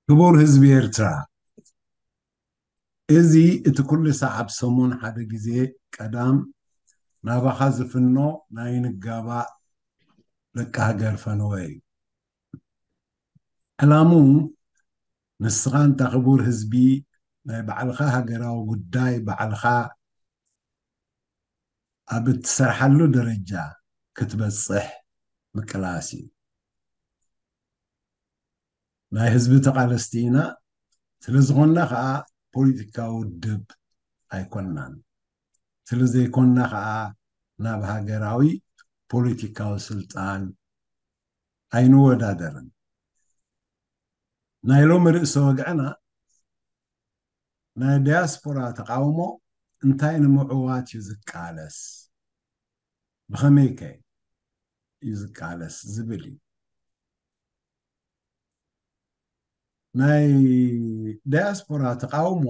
ክቡር ህዝቢ ኤርትራ፣ እዚ እቲ ኩሉ ሰዓብ ሰሙን ሓደ ግዜ ቀዳም ናባኻ ዝፍኖ ናይ ንጋባእ ደቂ ሃገር ፈነወ እዩ። ዕላሙ ንስኻ እንታ ክቡር ህዝቢ ናይ ባዕልኻ ሃገራዊ ጉዳይ ባዕልኻ ኣብ እትሰርሓሉ ደረጃ ክትበጽሕ ምቅላስ እዩ። ናይ ህዝቢ ተቓለስቲ ኢና፣ ስለ ዝኾንና ኸኣ ፖለቲካዊ ውድብ ኣይኮንናን። ስለ ዘይኮንና ኸኣ ናብ ሃገራዊ ፖለቲካዊ ስልጣን ኣይንወዳደርን። ናይ ሎሚ ርእሰ ወግዕና ናይ ዳያስፖራ ተቓውሞ እንታይ ንምዕዋት እዩ ዝቃለስ? ብኸመይ ከ እዩ ዝቃለስ ዝብል እዩ። ናይ ዳያስፖራ ተቓውሞ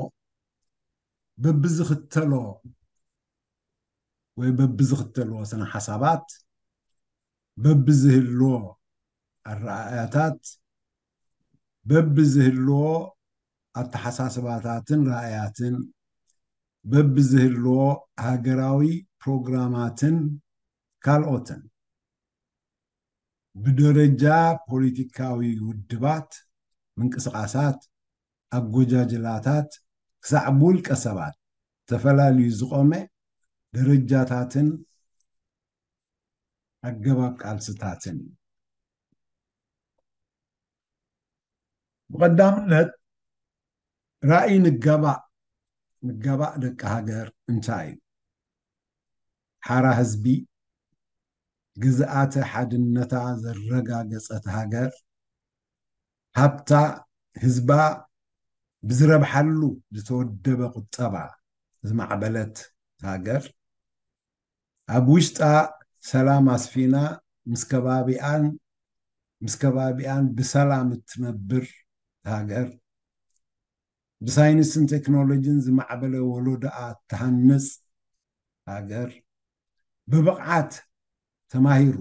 በብዝኽተሎ ወይ በብዝኽተልዎ ስነ ሓሳባት፣ በብዝህልዎ ኣረኣእያታት፣ በብዝህልዎ ኣተሓሳስባታትን ራእያትን፣ በብዝህልዎ ሃገራዊ ፕሮግራማትን ካልኦትን ብደረጃ ፖለቲካዊ ውድባት፣ ምንቅስቓሳት፣ ኣጎጃጅላታት ክሳዕ ብውልቀ ሰባት ተፈላልዩ ዝቖመ ደረጃታትን ኣገባብ ቃልስታትን እዩ። ብቐዳምነት ራእይ ንጋባእ ንጋባእ ደቂ ሃገር እንታይ እዩ? ሓራ ህዝቢ፣ ግዝኣተ ሓድነታ ዘረጋገጸት ሃገር፣ ሃብታ ህዝባ ብዝረብሓሉ ዝተወደበ ቁጠባ ዝማዕበለት ሃገር፣ ኣብ ውሽጣ ሰላም ኣስፊና ምስ ከባቢኣን ምስ ከባቢኣን ብሰላም እትነብር ሃገር፣ ብሳይንስን ቴክኖሎጂን ዝማዕበለ ወለዶኣ እትሃንጽ ሃገር፣ ብብቕዓት ተማሂሩ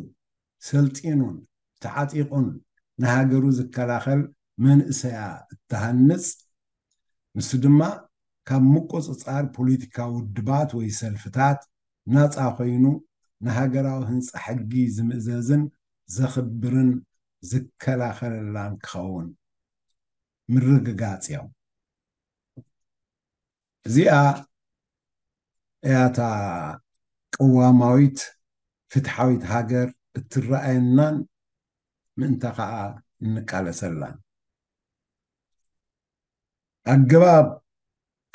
ሰልጢኑን ተዓጢቑን ንሃገሩ ዝከላኸል መንእሰያ እትሃንጽ፣ ንሱ ድማ ካብ ምቁጽጻር ፖለቲካዊ ውድባት ወይ ሰልፍታት ናጻ ኮይኑ ንሃገራዊ ህንጻ ሕጊ ዝምእዘዝን ዘኽብርን ዝከላኸለላን ክኸውን ምርግጋጽ እዮም። እዚኣ እያ እታ ቅዋማዊት ፍትሓዊት ሃገር እትረኣየናን ምእንታ ኸኣ እንቃለሰላን። ኣገባብ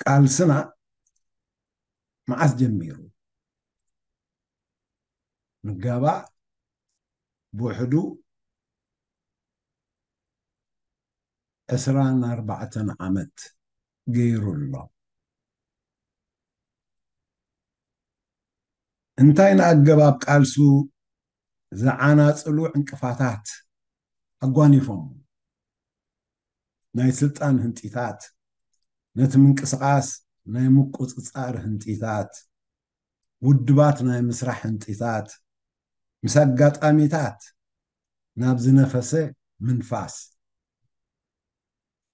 ቃልስና መዓስ ጀሚሩ? ንጋባእ ብውሕዱ ዕስራን ኣርባዕተን ዓመት ገይሩ ኣሎ። እንታይ ንኣገባብ ቃልሱ ዝዓናጽሉ ዕንቅፋታት ኣጓኒፎም? ናይ ስልጣን ህንጢታት፣ ነቲ ምንቅስቓስ ናይ ምቁጽጻር ህንጢታት፣ ውድባት ናይ ምስራሕ ህንጢታት፣ ምስ ኣጋጣሚታት ናብ ዝነፈሰ ምንፋስ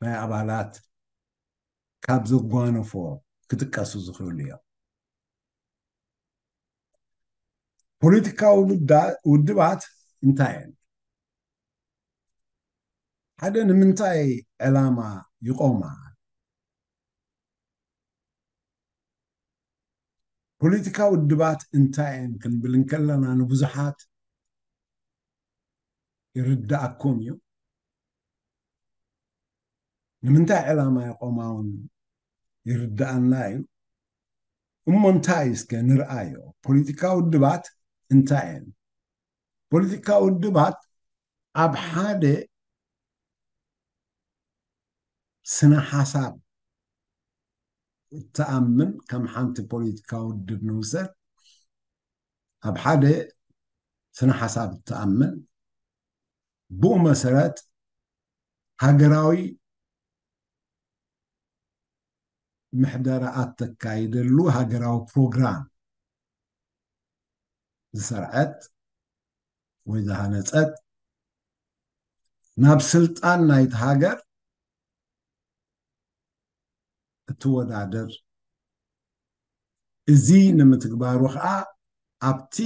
ናይ ኣባላት ካብ ዘጓነፎ ክጥቀሱ ዝኽእሉ እዮም። ፖለቲካዊ ውዳ-፣ ውድባት እንታይ እየን? ሓደ ንምንታይ ዕላማ ይቖማ? ፖለቲካዊ ውድባት እንታይ እየን ክንብል እንከለና ንብዙሓት ይርዳእኩም እዩ። ንምንታይ ዕላማ ይቖማ እውን ይርዳእና እዩ። እሞ እንታይ እዩ እስከ ንርኣዮ። ፖለቲካዊ ውድባት እንታይ እየን? ፖለቲካዊ ውድባት ኣብ ሓደ ስነ ሓሳብ እትኣምን፣ ከም ሓንቲ ፖለቲካዊ ውድብ ንውሰድ፣ ኣብ ሓደ ስነ ሓሳብ እትኣምን፣ ብኡ መሰረት ሃገራዊ ምሕደራ እተካይደሉ ሃገራዊ ፕሮግራም ዝሰርዐት ወይ ዝሃነጸት፣ ናብ ስልጣን ናይቲ ሃገር እትወዳደር። እዚ ንምትግባሩ ከዓ ኣብቲ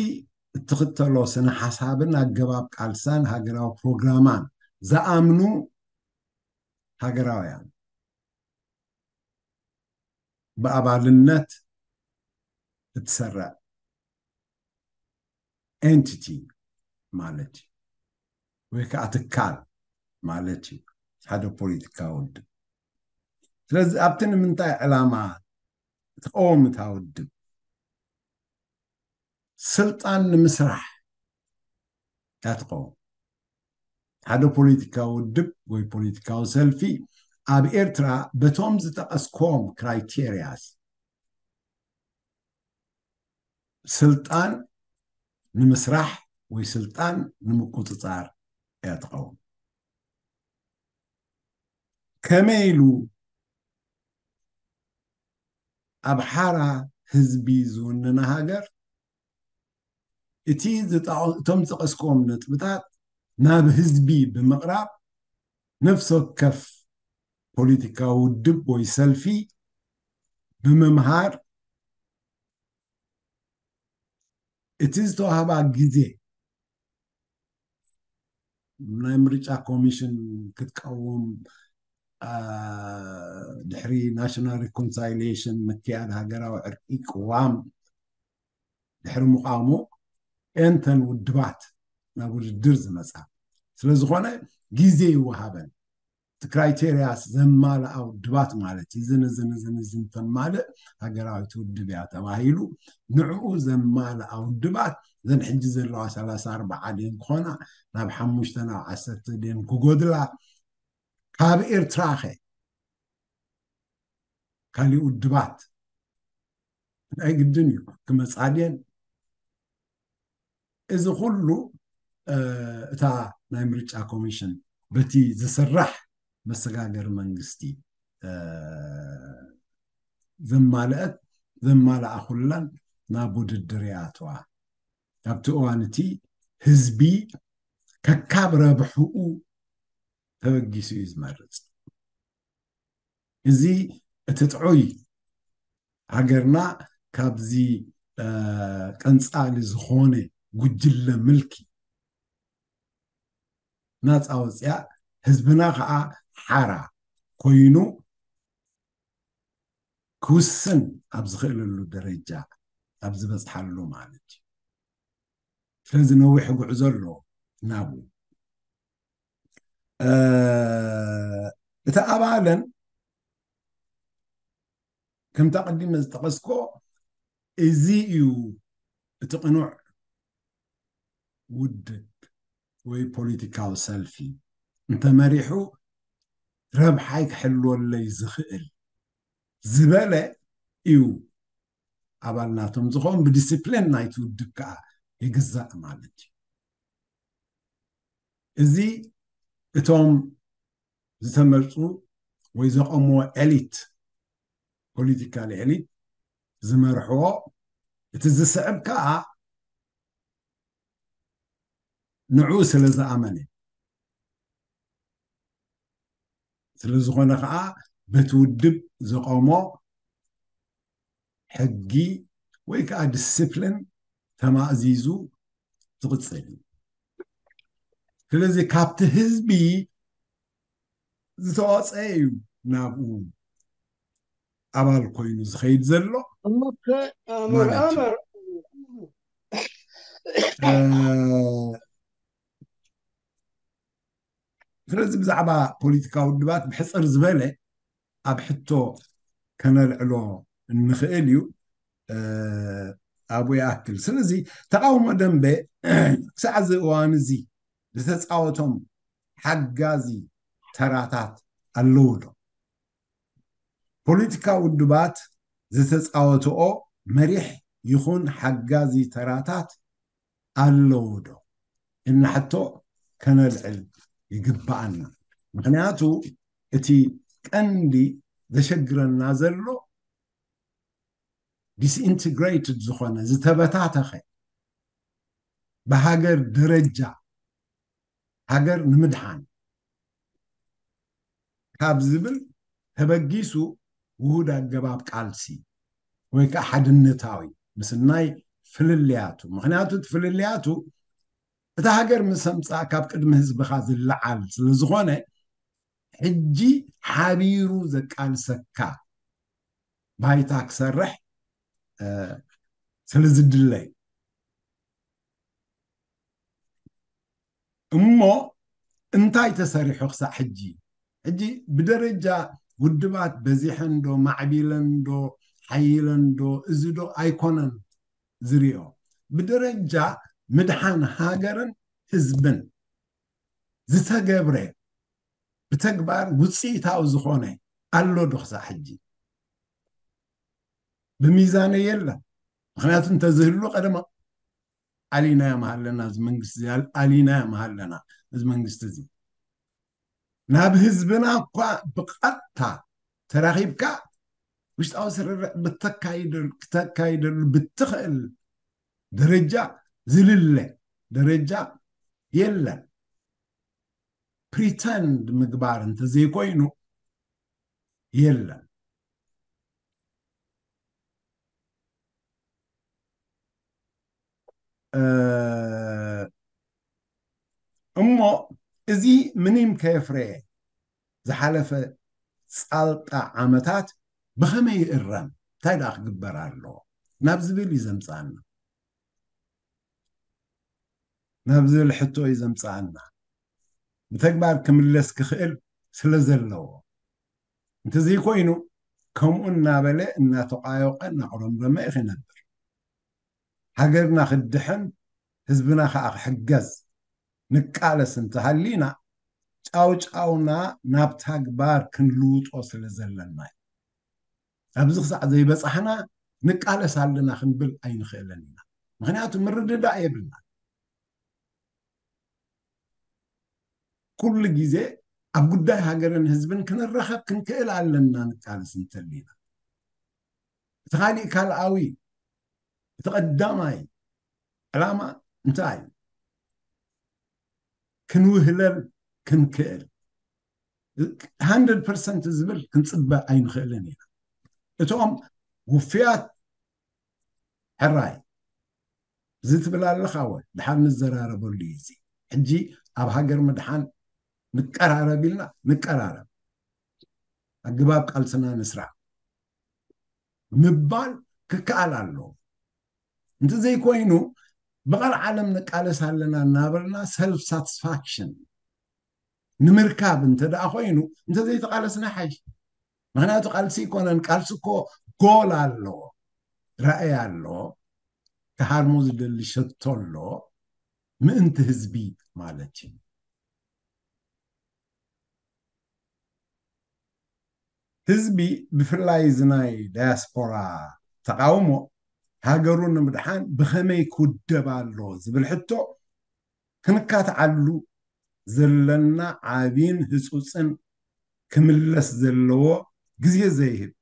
እትኽተሎ ስነ ሓሳብን ኣገባብ ቃልሳን ሃገራዊ ፕሮግራማን ዝኣምኑ ሃገራውያን ብኣባልነት እትሰርዕ ኤንቲቲ ማለት እዩ፣ ወይ ከዓ ትካል ማለት እዩ ሓደ ፖለቲካዊ ውድብ። ስለዚ ኣብቲ ንምንታይ ዕላማ ትቐውም እታ ውድብ? ስልጣን ንምስራሕ እያ ትቐውም። ሓደ ፖለቲካዊ ውድብ ወይ ፖለቲካዊ ሰልፊ ኣብ ኤርትራ በቶም ዝጠቐስኮም ክራይቴርያስ ስልጣን ንምስራሕ ወይ ስልጣን ንምቁፅፃር እያ ትቐውም። ከመይ ኢሉ ኣብ ሓራ ህዝቢ ዝውንና ሃገር እቲ ዝጠቐ- እቶም ዝጠቐስክዎም ነጥብታት ናብ ህዝቢ ብምቕራብ ነፍሲ ወከፍ ፖለቲካዊ ውድብ ወይ ሰልፊ ብምምሃር እቲ ዝተዋህባ ግዜ ናይ ምርጫ ኮሚሽን ክትቀውም ድሕሪ ናሽናል ሪኮንሳይሌሽን ምክያድ ሃገራዊ ዕርቂ ቅዋም ድሕሪ ምቋሙ እንተን ውድባት ናብ ውድድር ዝመፃ ስለዝኾነ ግዜ ይወሃበን። እቲ ክራይቴርያስ ዘማልኣ ውድባት ማለት እዩ። ዝን ዝን ዝን ዝን ተማልእ ሃገራዊት ውድብ እያ ተባሂሉ ንዕኡ ዘማልኣ ውድባት ዘን ሕጂ ዘለዋ ሰላሳ ኣርባዓ ድን ክኾና ናብ ሓሙሽተ ናብ ዓሰርተ ድን ክጎድላ ካብ ኤርትራ ኸ ካሊእ ውድባት ናይ ግድን እዩ ክመፃ ድየን። እዚ ኩሉ እታ ናይ ምርጫ ኮሚሽን በቲ ዝስራሕ መሰጋገሪ መንግስቲ ዘማልአት ዘማልኣ ኩለን ናብ ውድድር ይኣትዋ። ኣብቲ እዋን እቲ ህዝቢ ከካብ ረብሕኡ ተበጊሱ እዩ ዝመርፅ። እዚ እቲ ጥዑይ ሃገርና ካብዚ ቀንፃሊ ዝኾነ ጉጅለ ምልኪ ናፃ ወፅያ ህዝብና ከዓ ሓራ ኮይኑ ክውስን ኣብ ዝኽእለሉ ደረጃ ኣብ ዝበፅሓሉ ማለት እዩ። ስለዚ ነዊሕ ጉዕዞ ኣሎ ናብኡ። እቲ ኣባለን ከምታ ቀዲመ ዝጠቐስኮ እዚ እዩ እቲ ቅኑዕ ውድብ ወይ ፖለቲካዊ ሰልፊ እንተመሪሑ ረብሓይ ክሕልወለይ ዝኽእል ዝበለ እዩ ኣባል ናቶም ዝኸውን ብዲስፕሊን ናይቲ ውድብ ከዓ ይግዛእ ማለት እዩ። እዚ እቶም ዝተመርፁ ወይ ዘቐምዎ ኤሊት ፖለቲካል ኤሊት ዝመርሕዎ እቲ ዝስዕብ ከዓ ንዕኡ ስለ ዝኣመነ ስለ ዝኾነ ከዓ በቲ ውድብ ዘቐሞ ሕጊ ወይ ከዓ ዲስፕሊን ተማእዚዙ ዝቕፅል እዩ። ስለዚ ካብቲ ህዝቢ ዝተወፀ እዩ ናብኡ ኣባል ኮይኑ ዝኸይድ ዘሎ እሞ ከ ኣመር ማለት እዩ። ኣመር ስለዚ ብዛዕባ ፖለቲካዊ ውድባት ብሕፅር ዝበለ ኣብ ሕቶ ከነልዕሎ እንኽእል እዩ። ኣብኡ ይኣክል። ስለዚ ተቃውሞ ደንበ ክሳዕ እዚ እዋን እዚ ዝተፃወቶም ሓጋዚ ተራታት ኣለዉ ዶ? ፖለቲካ ውድባት ዝተፃወትኦ መሪሕ ይኹን ሓጋዚ ተራታት ኣለዉ ዶ? ኢልና ሕቶ ከነልዕል ይግባኣና። ምክንያቱ እቲ ቀንዲ ዘሸግረና ዘሎ ዲስኢንትግሬትድ ዝኾነ ዝተበታተኸ ብሃገር ደረጃ ሃገር ንምድሓን ካብ ዝብል ተበጊሱ ውሁድ ኣገባብ ቃልሲ ወይ ከዓ ሓድነታዊ ምስናይ ፍልልያቱ። ምክንያቱ እቲ ፍልልያቱ እታ ሃገር ምስ ኣምፃእ ካብ ቅድሚ ህዝብኻ ዝለዓል ስለ ዝኾነ ሕጂ ሓቢሩ ዘቃልሰካ ባይታ ክሰርሕ ስለ ዝድለይ እሞ እንታይ ተሰሪሑ ክሳዕ ሕጂ? ሕጂ ብደረጃ ውድባት በዚሐን ዶ ማዕቢለን ዶ ሓይለን ዶ እዚ ዶ ኣይኮነን ዝሪኦ። ብደረጃ ምድሓን ሃገርን ህዝብን ዝተገብረ ብተግባር ውፅኢታዊ ዝኾነ ኣሎ ዶ ክሳዕ ሕጂ? ብሚዛነ የለን። ምክንያቱ እንተዝህሉ ቀደማ ኣሊናዮ ምሃለና እዚ መንግስቲ እዚ ኣል- ኣሊናዮ ምሃለና እዚ መንግስቲ እዚ ናብ ህዝብና እኳ ብቐጥታ ተራኺብካ ውሽጣዊ ስርርዕ ብተካይደሉ ክተካይደሉ ብትኽእል ደረጃ ዝልለ ደረጃ የለን። ፕሪተንድ ምግባር እንተዘይኮይኑ የለን። እሞ እዚ ምንም ከየፍረየ ዝሓለፈ ፃልጣ ዓመታት ብኸመይ ይእረም? እንታይ ደኣ ክግበር ኣለዎ ናብ ዝብል እዩ ዘምፃና። ናብ ዝብል ሕቶ እዩ ዘምፅኣና። ብተግባር ክምለስ ክኽእል ስለ ዘለዎ። እንተዘይኮይኑ ከምኡ እናበለ እናተቋየቆ እናቁረምረመ እዩ ክነብር። ሃገርና ክድሕን ህዝብና ከዓ ክሕገዝ ንቃለስ እንተሃሊና ጫውጫውና ናብ ተግባር ክንልውጦ ስለ ዘለና እዩ። ኣብዚ ክሳዕ ዘይበፃሕና ንቃለስ ኣለና ክንብል ኣይንኽእልን ኢና። ምክንያቱ ምርድዳእ የብልና። ኩሉ ግዜ ኣብ ጉዳይ ሃገርን ህዝብን ክንራኸብ ክንክእል ኣለና ንቃለስ እንተሊና። እቲ ካሊእ ካልኣዊ እቲ ቀዳማይ ዕላማ እንታይ እዩ? ክንውህለል ክንክእል ሃንድረድ ፐርሰንት ዝብል ክንፅበ ኣይንኽእልን ኢና። እቶም ውፍያት ሕራይ እዚ ትብል ኣለኻ ወ ድሓር ንዘራረበሉ እዩ። እዚ ሕጂ ኣብ ሃገር ምድሓን ንቀራረብ ኢልና ንቀራረብ ኣገባብ ቃልስና ንስራ ምባል ክከኣል ኣለዎ። እንተዘይኮይኑ ብቐል ዓለም ንቃለስ ኣለና እናበልና ሰልፍ ሳትስፋክሽን ንምርካብ እንተ ደኣ ኮይኑ እንተዘይተቃለስና ሓይሽ። ምክንያቱ ቃልሲ ይኮነን። ቃልሲ እኮ ጎል ኣለዎ፣ ራእይ ኣለዎ፣ ክሃርሞ ዝደሊ ሸቶ ኣለዎ፣ ምእንቲ ህዝቢ ማለት እዩ። ህዝቢ ብፍላይ እዚ ናይ ዳያስፖራ ተቃውሞ ሃገሩ ንምድሓን ብኸመይ ክውደብ ኣሎ ዝብል ሕቶ ክንካትዓሉ ዘለና ዓብይን ህፁፅን ክምለስ ዘለዎ ግዜ ዘይህብ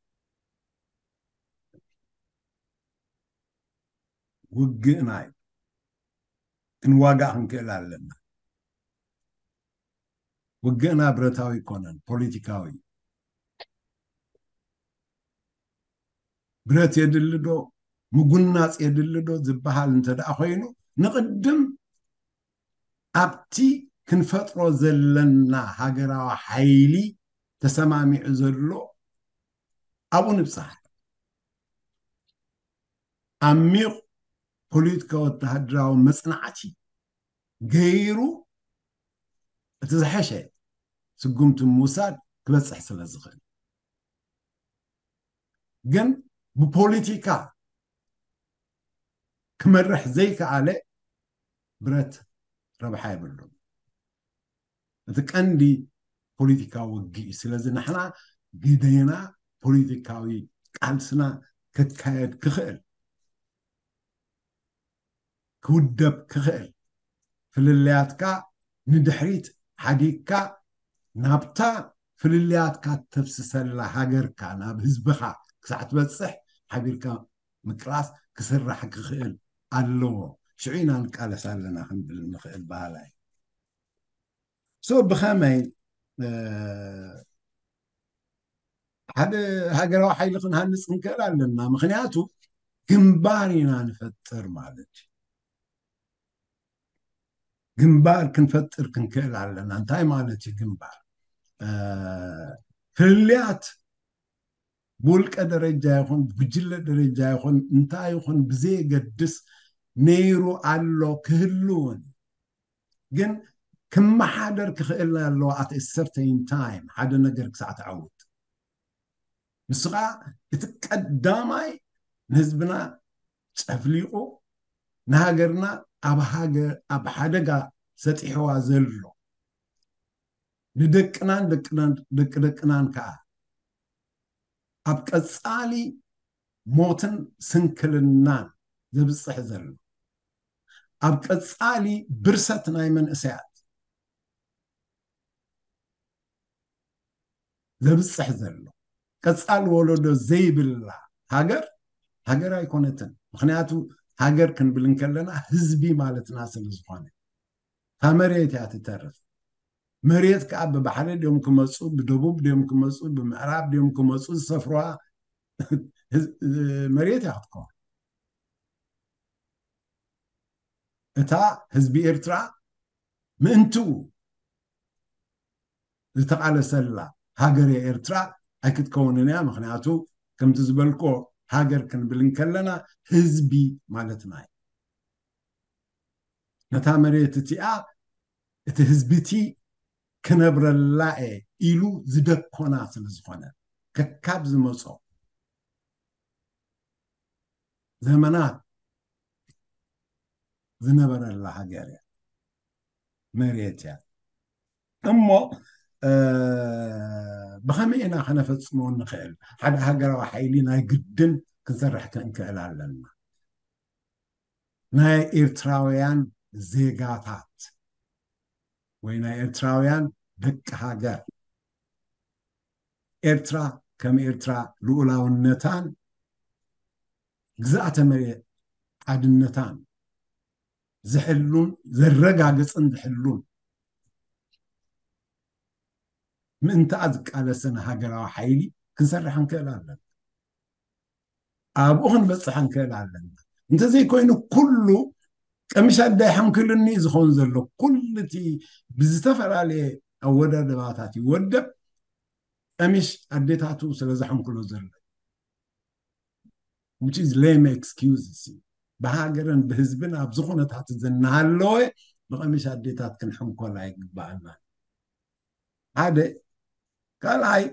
ውግእና እዩ። ክንዋጋእ ክንክእል ኣለና። ውግእና ብረታዊ ይኮነን፣ ፖለቲካዊ። ብረት የድሊ ዶ ምጉናፅ የድሊ ዶ ዝበሃል እንተ ደኣ ኮይኑ ንቅድም ኣብቲ ክንፈጥሮ ዘለና ሃገራዊ ሓይሊ ተሰማሚዑ ዘሎ ኣብኡ ንብፃሕ። ዓሚቕ ፖለቲካ ወተሃደራዊ መፅናዕቲ ገይሩ እቲ ዝሐሸ ስጉምቲ ምውሳድ ክበፅሕ ስለ ዝኽእል ግን ብፖለቲካ ክመርሕ ዘይከኣለ ብረት ረብሓ የብሉን። እቲ ቀንዲ ፖለቲካዊ ውግእ እዩ። ስለዚ ንሕና ግዴና ፖለቲካዊ ቃልስና ክካየድ ክኽእል ክውደብ ክኽእል ፍልልያትካ ንድሕሪት ሓዲግካ ናብታ ፍልልያትካ ተፍስሰላ ሃገርካ ናብ ህዝብኻ ክሳዕ ትበፅሕ ሓቢርካ ምቅላስ ክስራሕ ክኽእል ኣለዎ። ሽዑ ኢና ንቃለስ ኣለና ክንብል ንኽእል በሃላይ። ሶ ብኸመይ ሓደ ሃገራዊ ሓይሊ ክንሃንፅ ክንክእል ኣለና። ምክንያቱ ግንባር ኢና ንፈጥር ማለት እዩ። ግንባር ክንፈጥር ክንክእል ኣለና። እንታይ ማለት እዩ ግንባር? ፍልልያት ብውልቀ ደረጃ ይኹን ብጉጅለ ደረጃ ይኹን እንታይ ይኹን ብዘየገድስ ነይሩ ኣሎ ክህልውን፣ ግን ክመሓደር ክኽእል ኣለዎ። At a certain time ሓደ ነገር ክሳዕ ትዓውት ንሱ ከዓ እቲ ቀዳማይ ንህዝብና ጨፍሊቑ ንሃገርና ኣብ ሓደጋ ሰጢሕዋ ዘሎ ንደቅናን ደቂ ደቅናን ከዓ ኣብ ቀፃሊ ሞትን ስንክልናን ዘብፅሕ ዘሎ፣ ኣብ ቀፃሊ ብርሰት ናይ መንእሰያት ዘብፅሕ ዘሎ፣ ቀፃሊ ወለዶ ዘይብላ ሃገር ሃገር ኣይኮነትን። ምክንያቱ ሃገር ክንብል እንከለና ህዝቢ ማለትና ስለ ዝኾነ እታ መሬት እያ ትተርፍ። መሬት ከዓ ብባሕሪ ድዮም ክመፁ፣ ብደቡብ ድዮም ክመፁ፣ ብምዕራብ ድዮም ክመፁ፣ ዝሰፍሩዋ መሬት እያ ክትከውን። እታ ህዝቢ ኤርትራ ምእንትኡ ዝተቓለሰላ ሃገር ኤርትራ ኣይክትከውንን እያ። ምክንያቱ ከምቲ ዝበልኮ ሃገር ክንብል እንከለና ህዝቢ ማለትና እዩ። ነታ መሬት እቲኣ እቲ ህዝቢ እቲ ክነብረላ እየ ኢሉ ዝደኮና ስለ ዝኾነ ከካብ ዝመጾ ዘመናት ዝነበረላ ሃገር እያ፣ መሬት እያ። እሞ ብኸመይ ኢና ከነፈጽሞ እንኽእል? ሓደ ሃገራዊ ሓይሊ ናይ ግድን ክንሰርሕ ክንክእል ኣለና። ናይ ኤርትራውያን ዜጋታት ወይ ናይ ኤርትራውያን ደቂ ሃገር፣ ኤርትራ ከም ኤርትራ ልኡላውነታን ግዝኣተ መሬት ሓድነታን ዝሕሉን ዘረጋግጽን ዝሕሉን ምእንታኣ ዝቃለሰን ሃገራዊ ሓይሊ ክንሰርሕ ንክእል ኣለና። ኣብኡ ክንበፅሕ ንክእል ኣለና። እንተዘይኮይኑ ኩሉ ቀሚሽ ኣዳይ ሓንክልኒ ዝኸውን ዘሎ ኩሉ እቲ ብዝተፈላለየ ኣወዳድባታት ይወደብ ቀሚሽ ኣዴታቱ ስለ ዘሐንክሎ ዘሎ which is lame excuse። ብሃገርን ብህዝብን ኣብዚ ኩነታት ዘናሃለወ ብቐሚሽ ኣዴታት ክንሕንኮል ኣይግባኣና። ሓደ ካልኣይ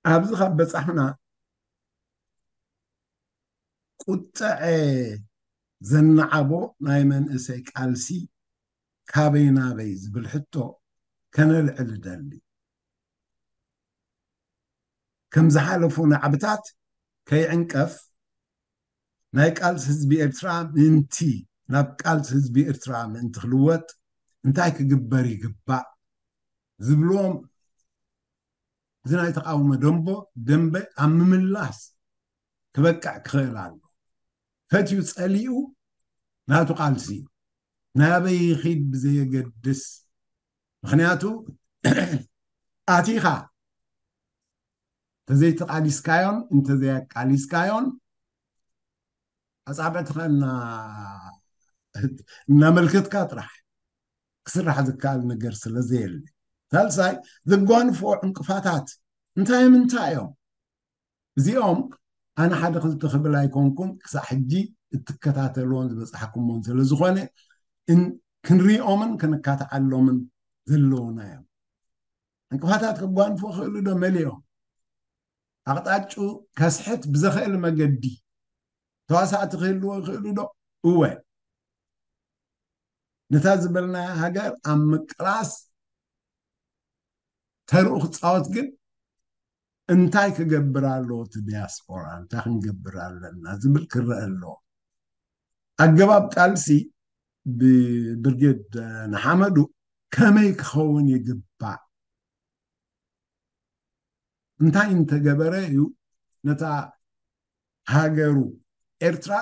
ኣብዚ ካብ በፃሕና ቁጠዐ ዘናዓቦ ናይ መንእሰይ ቃልሲ ካበይ ናበይ ዝብል ሕቶ ከነልዕል እደሊ። ከም ዝሓለፉ ናዕብታት ከይዕንቀፍ ናይ ቃልሲ ህዝቢ ኤርትራ ምእንቲ ናብ ቃልሲ ህዝቢ ኤርትራ ምእንቲ ክልወጥ እንታይ ክግበር ይግባእ ዝብልዎም እዚ ናይ ተቃውሞ ደንቦ ደንበ ኣብ ምምላስ ክበቅዕ ክኽእል ኣሎ። ፈትዩ ጸሊኡ ናቱ ቃልሲ እዩ። ናበይ ይኺድ ብዘየገድስ፣ ምኽንያቱ ኣቲኻ እንተዘይተቃሊስካዮን እንተዘያቃሊስካዮን ኣጻብዕትኻ እናመልከትካ ጥራሕ ክስራሕ ዝከኣል ነገር ስለ ዘየለ፣ ሳልሳይ ዘጓንፎ ዕንቅፋታት እንታይ ምንታይ እዮም? እዚኦም ኣነ ሓደ ክልተ ክብል ኣይኮንኩን፣ ክሳዕ ሕጂ እትከታተልዎን ዝበፅሓኩሞን ስለ ዝኾነ ክንሪኦምን ክንካትዓሎምን ዘለውና እዮም። ዕንቅፋታት ከጓንፎ ክእሉ ዶ መሊኦም ኣቕጣጩ ከስሕት ብዘኽእል መገዲ ተዋሳእቲ ክህልዎ ይኽእሉ ዶ? እወ። ነታ ዝበልናያ ሃገር ኣብ ምቅላስ ተርኡ ክፃወት ግን እንታይ ክገብር ኣለዎ እቲ ዲያስፖራ? እንታይ ክንገብር ኣለና ዝብል ክረአ ኣለዎ። ኣገባብ ቃልሲ ብብርጌድ ንሓመዱ ከመይ ክኸውን ይግባእ? እንታይ እንተገበረ እዩ ነታ ሃገሩ ኤርትራ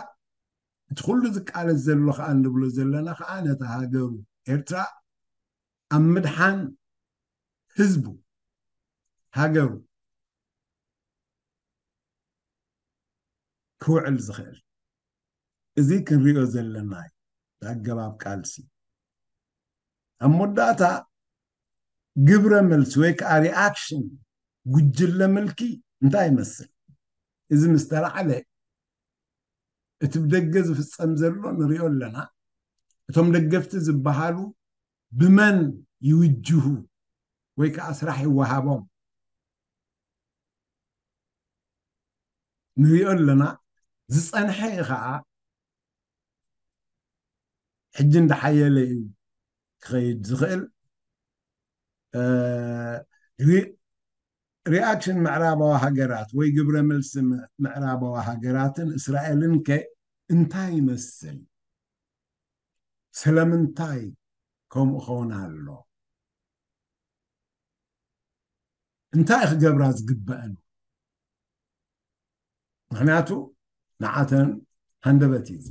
እቲ ኩሉ ዝቃለስ ዘሎ ከዓ እንብሎ ዘለና ከዓ ነታ ሃገሩ ኤርትራ ኣብ ምድሓን ህዝቡ፣ ሃገሩ፣ ክውዕል ዝኽእል። እዚ ክንሪኦ ዘለና እዩ። ኣገባብ ቃልሲ ኣብ መወዳእታ ግብረ መልሲ ወይ ከዓ ሪኣክሽን ጉጅለ ምልኪ እንታይ ይመስል? እዚ ምስ ተላዕለ እቲ ብደገ ዝፍጸም ዘሎ ንሪኦ ኣለና። እቶም ደገፍቲ ዝበሃሉ ብመን ይውጅሁ ወይ ከዓ ስራሕ ይወሃቦም ንሪኦ ኣለና። ዝጸንሐ እዩ ከዓ ሕጂ እንዳሓየለ እዩ ክኸይድ ዝኽእል። ሪኣክሽን ምዕራባዊ ሃገራት ወይ ግብረ መልሲ ምዕራባዊ ሃገራትን እስራኤልን ከ እንታይ ይመስል? ስለምንታይ ከምኡ ኸውን ኣሎ? እንታይ ክገብራ ዝግበአን? ምክንያቱ ንዓተን ሃንደበት እዩ።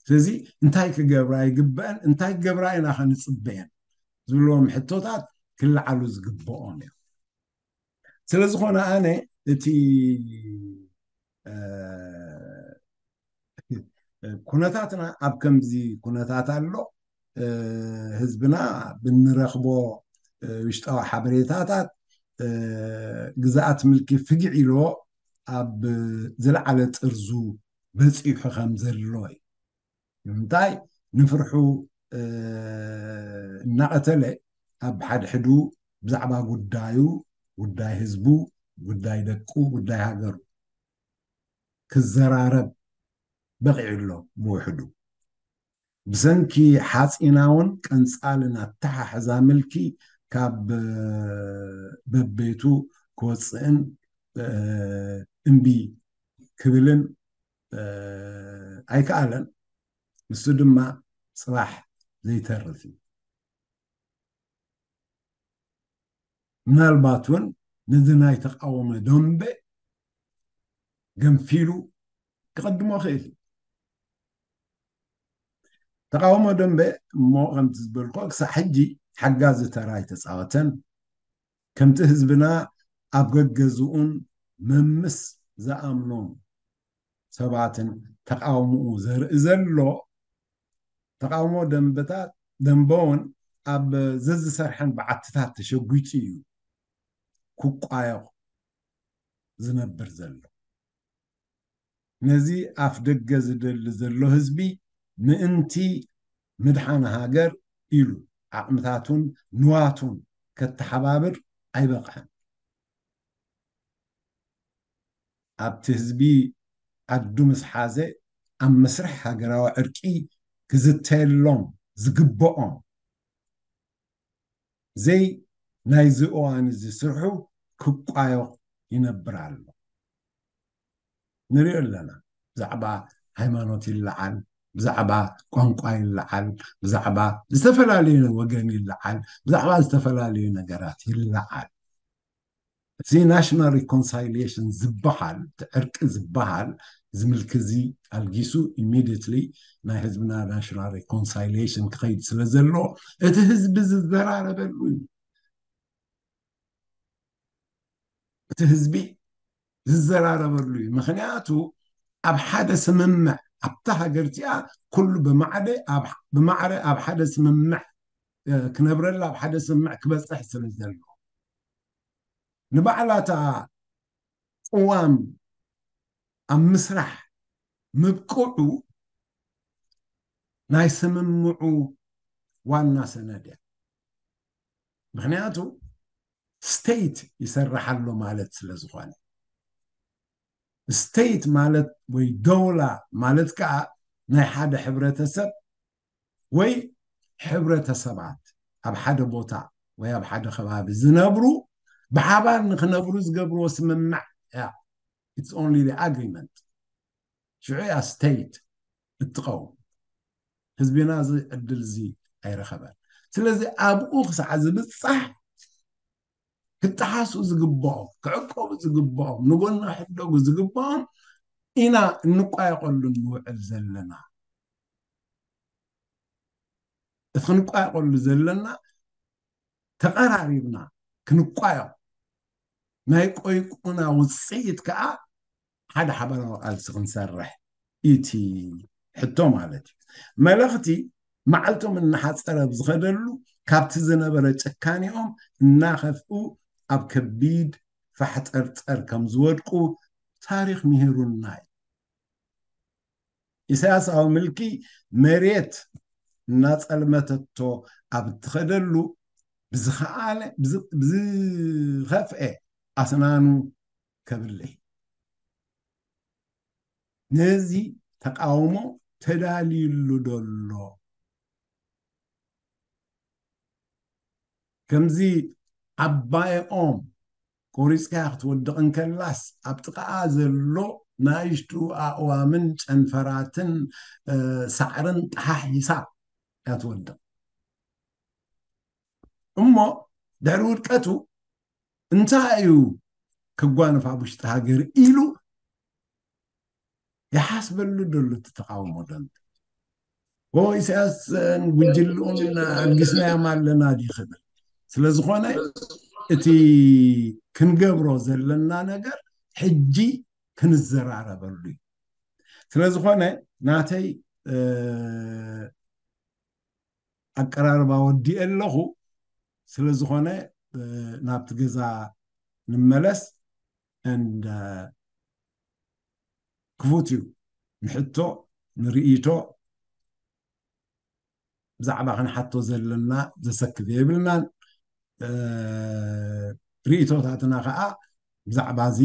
ስለዚ እንታይ ክገብራ ይግበአን፣ እንታይ ክገብራ ኢና ከንፅበየን ዝብልዎም ሕቶታት ክለዓሉ ዝግበኦም እዮም። ስለዝኾነ ኣነ እቲ ኩነታትና ኣብ ከምዚ ኩነታት ኣሎ። ህዝብና ብንረኽቦ ውሽጣዊ ሓበሬታታት ግዝኣት ምልኪ ፍግዕ ኢሎ ኣብ ዝለዓለ ጥርዙ በፂሑ ከም ዘሎ እዩ። ንምንታይ ንፍርሑ እናቐተለ ኣብ ሓድሕዱ ብዛዕባ ጉዳዩ፣ ጉዳይ ህዝቡ፣ ጉዳይ ደቁ፣ ጉዳይ ሃገሩ ክዘራረብ በቒዑ ኣሎ። ብውሕዱ ብሰንኪ ሓፂናውን ቀንፃልን ኣተሓሕዛ ምልኪ ካብ በቤቱ ክወፅእን እምቢ ክብልን ኣይከኣለን። ንሱ ድማ ፅባሕ ዘይተርፍ እዩ። ምናልባት እውን ነዚ ናይ ተቃወሞ ደንበ ገንፊሉ ክቐድሞ ክእል እዩ። ተቃውሞ ደንበ እሞ ከምቲ ዝበልኮ ክሳዕ ሕጂ ሓጋዚ ተራ ኣይተፃወተን። ከምቲ ህዝብና ኣብ ገገዝኡን መምስ ዝኣምኖም ሰባትን ተቃውምኡ ዘርኢ ዘሎ ተቃውሞ ደንበታት ደንበውን ኣብ ዘዝሰርሐን በዓትታት ተሸጒጡ እዩ ክቋየቕ ዝነብር ዘሎ። ነዚ ኣፍ ደገ ዝደሊ ዘሎ ህዝቢ ምእንቲ ምድሓን ሃገር ኢሉ ዓቕምታቱን ንዋቱን ከተሓባብር ኣይበቕዐን። ኣብቲ ህዝቢ ዓዱ ምስ ሓዘ ኣብ መስርሕ ሃገራዊ ዕርቂ ክዝተየሎም ዝግብኦም ዘይ ናይዚ እዋን እዚ ስርሑ ክቋዮቕ ይነብር ኣሎ። ንሪኦ ኣለና። ብዛዕባ ሃይማኖት ይለዓል፣ ብዛዕባ ቋንቋ ይለዓል፣ ብዛዕባ ዝተፈላለዩ ወገን ይለዓል፣ ብዛዕባ ዝተፈላለዩ ነገራት ይለዓል። እዚ ናሽናል ሪኮንሳይሊሽን ዝበሃል፣ እቲ ዕርቂ ዝበሃል፣ እዚ ምልኪ እዚ ኣልጊሱ ኢሚድየትሊ ናይ ህዝብና ናሽናል ሪኮንሳይሊሽን ክኸይድ ስለ ዘሎ እቲ ህዝቢ ዝዘራረበሉ እዩ። እቲ ህዝቢ ዝዘራረበሉ እዩ። ምክንያቱ ኣብ ሓደ ስምምዕ ኣብታ ሃገር እቲኣ ኩሉ ብማዕደ ኣብ- ብማዕረ ኣብ ሓደ ስምምዕ እ፣ ክነብረላ ኣብ ሓደ ስምምዕ ክበፅሕ ስለ ዘሎ ንባዕላታ ቅዋም ኣብ ምስራሕ ምብቅዑ ናይ ስምምዑ ዋና ሰነድ እያ። ምክንያቱ ስቴት ይሰርሕ ኣሎ ማለት ስለ ዝኾነ ስቴት ማለት ወይ ደውላ ማለት ከዓ ናይ ሓደ ሕብረተሰብ ወይ ሕብረተሰባት ኣብ ሓደ ቦታ ወይ ኣብ ሓደ ከባቢ ዝነብሩ ብሓባር ንክነብሩ ዝገብርዎ ስምምዕ እያ። It's only the agreement። ሽዑ እያ ስቴት እትቐውም። ህዝቢና እዚ ዕድል እዚ ኣይረኸበን። ስለዚ ኣብኡ ክሳዕ ዝብፃሕ ክጠሓሱ ዝግብኦም፣ ክዕቀቡ ዝግብኦም፣ ንጎና ክሕደጉ ዝግብኦም ኢና እንቋየቐሉ ንውዕል ዘለና። እቲ ክንቋየቐሉ ዘለና ተቐራሪብና ክንቋየቕ ናይ ቆይቁና ውፅኢት ከዓ ሓደ ሓባራዊ ቃልሲ ክንሰርሕ እቲ ሕቶ ማለት እዩ። መልእኽቲ መዓልቶም እናሓፀረ ብዝኸደሉ ካብቲ ዝነበረ ጭካኔኦም እናኸፍኡ ኣብ ከቢድ ፋሕጠርጠር ከም ዝወድቁ ታሪኽ ምሂሩና እዩ። ኢሳያሳዊ ምልኪ መሬት እናጸልመተቶ ኣብ እትኸደሉ ብዝኸኣለ ብዝ- ብዝኸፍኤ ኣስናኑ ከብልዕ ነዚ ተቃውሞ ተዳልዩሉ ደሎ ከምዚ ዓባይ ኦም ቆሪፅካያ ክትወድቕ እንከላስ ኣብ ጥቃኣ ዘሎ ናይሽቱ ኣእዋምን ጨንፈራትን ሳዕርን ጠሓሒሳ እያ ትወድቕ። እሞ ድሕሪ ውድቀቱ እንታይ እዩ ክጓነፍ ኣብ ውሽጢ ሃገር ኢሉ ይሓስበሉ ደሎ እቲ ተቃውሞ ደንብ ኢሳያስ ጉጅልኡን ኣልጊስናዮም ኣለና ድዩ ክብል ስለ ዝኾነ እቲ ክንገብሮ ዘለና ነገር ሕጂ ክንዘራረበሉ እዩ። ስለ ዝኾነ ናተይ ኣቀራርባ ወዲኤ ኣለኹ። ስለ ዝኾነ ናብቲ ገዛ ንመለስ። And ክፉት እዩ ንሕቶ ንርእይቶ ብዛዕባ ክንሓቶ ዘለና ዘሰክፍ የብልናን። ርእይቶታትና ከዓ ብዛዕባ እዚ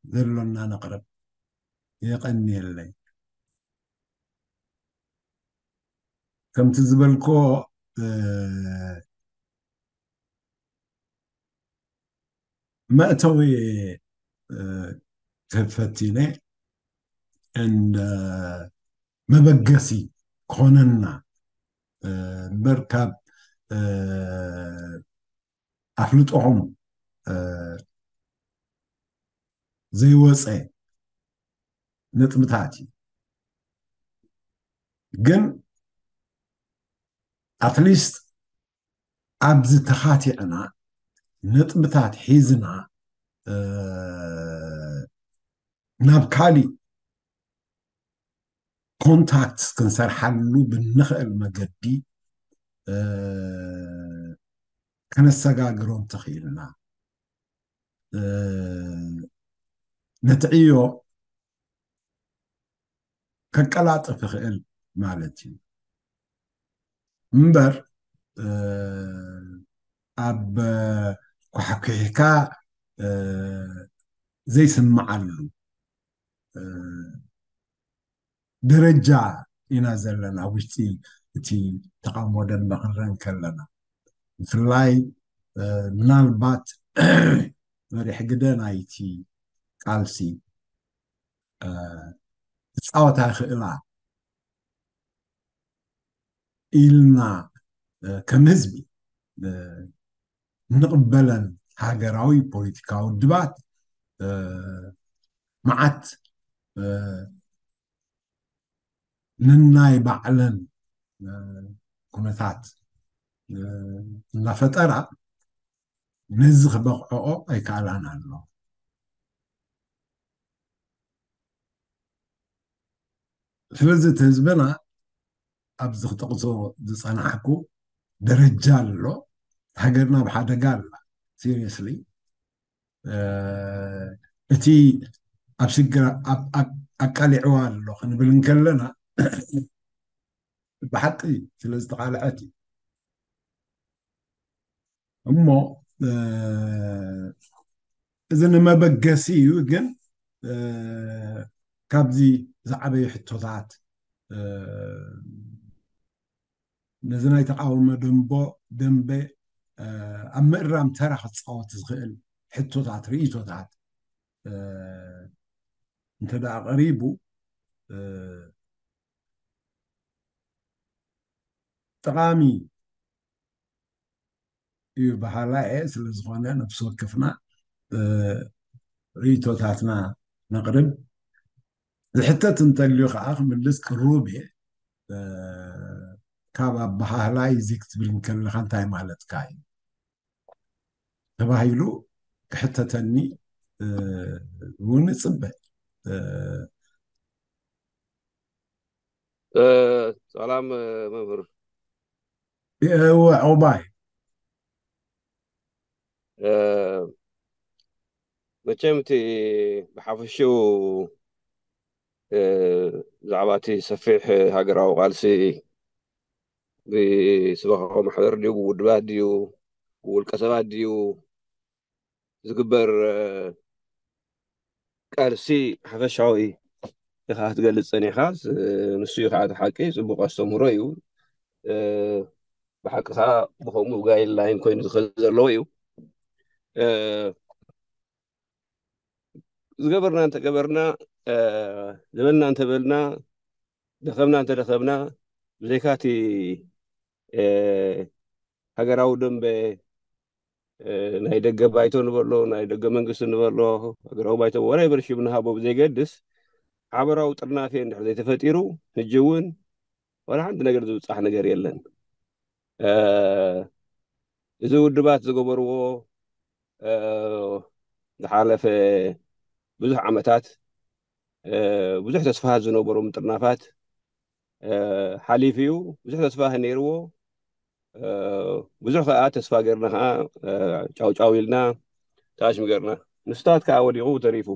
ዘሎና ነቕርብ። የቐንየለይ። ከምቲ ዝበልኮ መእተዊ ክፈቲነ እንደ መበገሲ ክኾነና እምበር ካብ ኣፍልጦኹም ዘይወፀ ነጥብታት እዩ። ግን ኣትሊስት ኣብዚ ተኻቲዕና ነጥብታት ሒዝና ናብ ካሊእ ኮንታክት ክንሰርሓሉ ብንኽእል መገዲ ከነሰጋግሮ እንተኽኢልና ነቲ ዕዮ ከቀላጥፍ ይኽእል ማለት እዩ። እምበር ኣብ ኳሕኩሕካ ዘይስምዓሉ ደረጃ ኢና ዘለና ውሽጢ እቲ ተቃውሞ ደንበ ክንረን ከለና ብፍላይ ምናልባት መሪሕ ግደ ናይቲ ቃልሲ ክፃወታ ይኽእላ ኢልና ከም ህዝቢ ንቕበለን ሃገራዊ ፖለቲካዊ ውድባት መዓት ንናይ ባዕለን ኩነታት እናፈጠራ ነዚ ክበቕዕኦ ኣይከኣላን ኣሎ። ስለዚ እቲ ህዝብና ኣብዚ ክጠቕሶ ዝፀናሕኩ ደረጃ ኣሎ። ሃገርና ኣብ ሓደጋ ኣላ። ሲሪየስሊ እቲ ኣብ ሽግር ኣቃሊዕዋ ኣሎ ክንብል እንከለና ብሓቂ ስለ ዝተቃልዐት እዩ። እሞ እዚ ንመበገሲ እዩ። ግን ካብዚ ዝዓበዩ ሕቶታት ነዚ ናይ ተቃውሞ ደንቦ ደንበ ኣብ ምእራም ተራ ክፃወት ዝኽእል ሕቶታት ርእይቶታት እንተ ደኣ ቀሪቡ ጠቓሚ እዩ በሃላ እየ። ስለ ዝኾነ ነፍሲ ወከፍና ርእይቶታትና ነቕርብ። ዝሕተት እንተልዩ ከዓ ክምልስ ቅሩብ እየ። ካብ ኣበሃህላይ እዚ ክትብል እንከለካ እንታይ ማለትካ እዩ ተባሂሉ ክሕተተኒ እውን እፅበ። ሰላም መምህር። እወ ኦባይ። መቸም እቲ ብሓፈሽኡ ብዛዕባ እቲ ሰፊሕ ሃገራዊ ቃልሲ ብስበኻዊ ማሕበር ድዩ ብውድባት ድዩ ብውልቀ ሰባት ድዩ ዝግበር ቃልሲ ሓፈሻዊ ኢኻ ክትገልጽ ጸኒሕካ። ንሱ እዩ ከዓ እቲ ሓቂ። ጽቡቕ ኣስተምህሮ እዩ። ብሓቂ ከዓ ብኸምኡ ጋይድላይን ኮይኑ ዝኸ ዘለዎ እዩ። ዝገበርና እንተገበርና፣ ዝበልና እንተበልና፣ ደኸምና እንተደኸምና፣ ብዘይካ እቲ ሃገራዊ ደንበ፣ ናይ ደገ ባይቶ ንበሎ፣ ናይ ደገ መንግስቲ ንበሎ፣ ሃገራዊ ባይቶ፣ ወራይ በርሽም ንሃቦ ብዘይገድስ፣ ሓበራዊ ጥርናፌ እንድሕር ዘይተፈጢሩ፣ ሕጂ እውን ዋላ ሓንቲ ነገር ዝብጻሕ ነገር የለን። እዚ ውድባት ዝገበርዎ ዝሓለፈ ብዙሕ ዓመታት ብዙሕ ተስፋ ዝነበሮም ጥርናፋት ሓሊፉ እዩ። ብዙሕ ተስፋ ነይርዎ። ብዙሕ ከዓ ተስፋ ገርና ከዓ ጫውጫው ኢልና ታሽም ገርና። ንስታት ከዓ ወዲቑ ተሪፉ።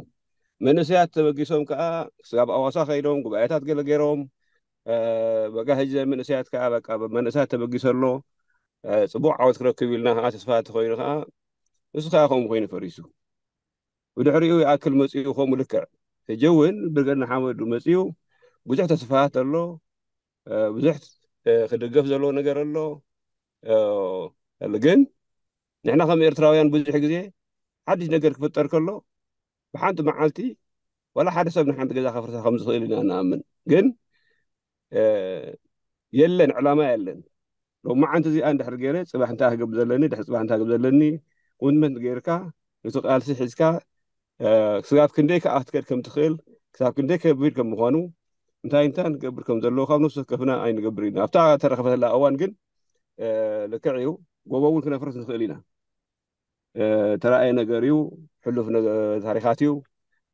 መንእሰያት ተበጊሶም ከዓ ስጋብ ኣዋሳ ከይዶም ጉባኤታት ገለ ገይሮም። በቃ ሕጂ መንእሰያት ከዓ በቃ መንእሰያት ተበጊሰ ኣሎ፣ ጽቡቕ ዓወት ክረክብ ኢልና ከዓ ተስፋ ተኮይኑ ከዓ ንሱ ከዓ ከምኡ ኮይኑ ፈሪሱ። ብድሕሪኡ ይኣክል መጺኡ ከምኡ ልክዕ። ሕጂ እውን ብርገድ ንሓመዱ መጺኡ ብዙሕ ተስፋት ኣሎ፣ ብዙሕ ክድገፍ ዘለዎ ነገር ኣሎ። ግን ንሕና ከም ኤርትራውያን ብዙሕ ግዜ ሓድሽ ነገር ክፍጠር ከሎ ብሓንቲ መዓልቲ ዋላ ሓደ ሰብ ንሓንቲ ገዛ ከፍርሳ ከም ዝኽእል ኢና ንኣምን። ግን የለን፣ ዕላማ የለን። ሎማዓንቲ እዚኣ እንድሕር ገይረ ጽባሕ እንታይ ክገብር ዘለኒ፣ ድሕሪ ጽባሕ እንታይ ክገብር ዘለኒ፣ ኮሚትመንት ገይርካ ነቲ ቃልሲ ሒዝካ ክሳብ ክንደይ ከኣ ክትከድ ከም ትኽእል፣ ክሳብ ክንደይ ከቢድ ከም ምዃኑ፣ እንታይ እንታይ ንገብር ከም ዘለዎ ካብ ነፍሲ ወከፍና ኣይንገብር ኢና። ኣብታ ተረኸበተላ እዋን ግን ልክዕ እዩ፣ ጎቦ እውን ክነፍርስ ንኽእል ኢና። ተራእየ ነገር እዩ፣ ሕሉፍ ታሪኻት እዩ፣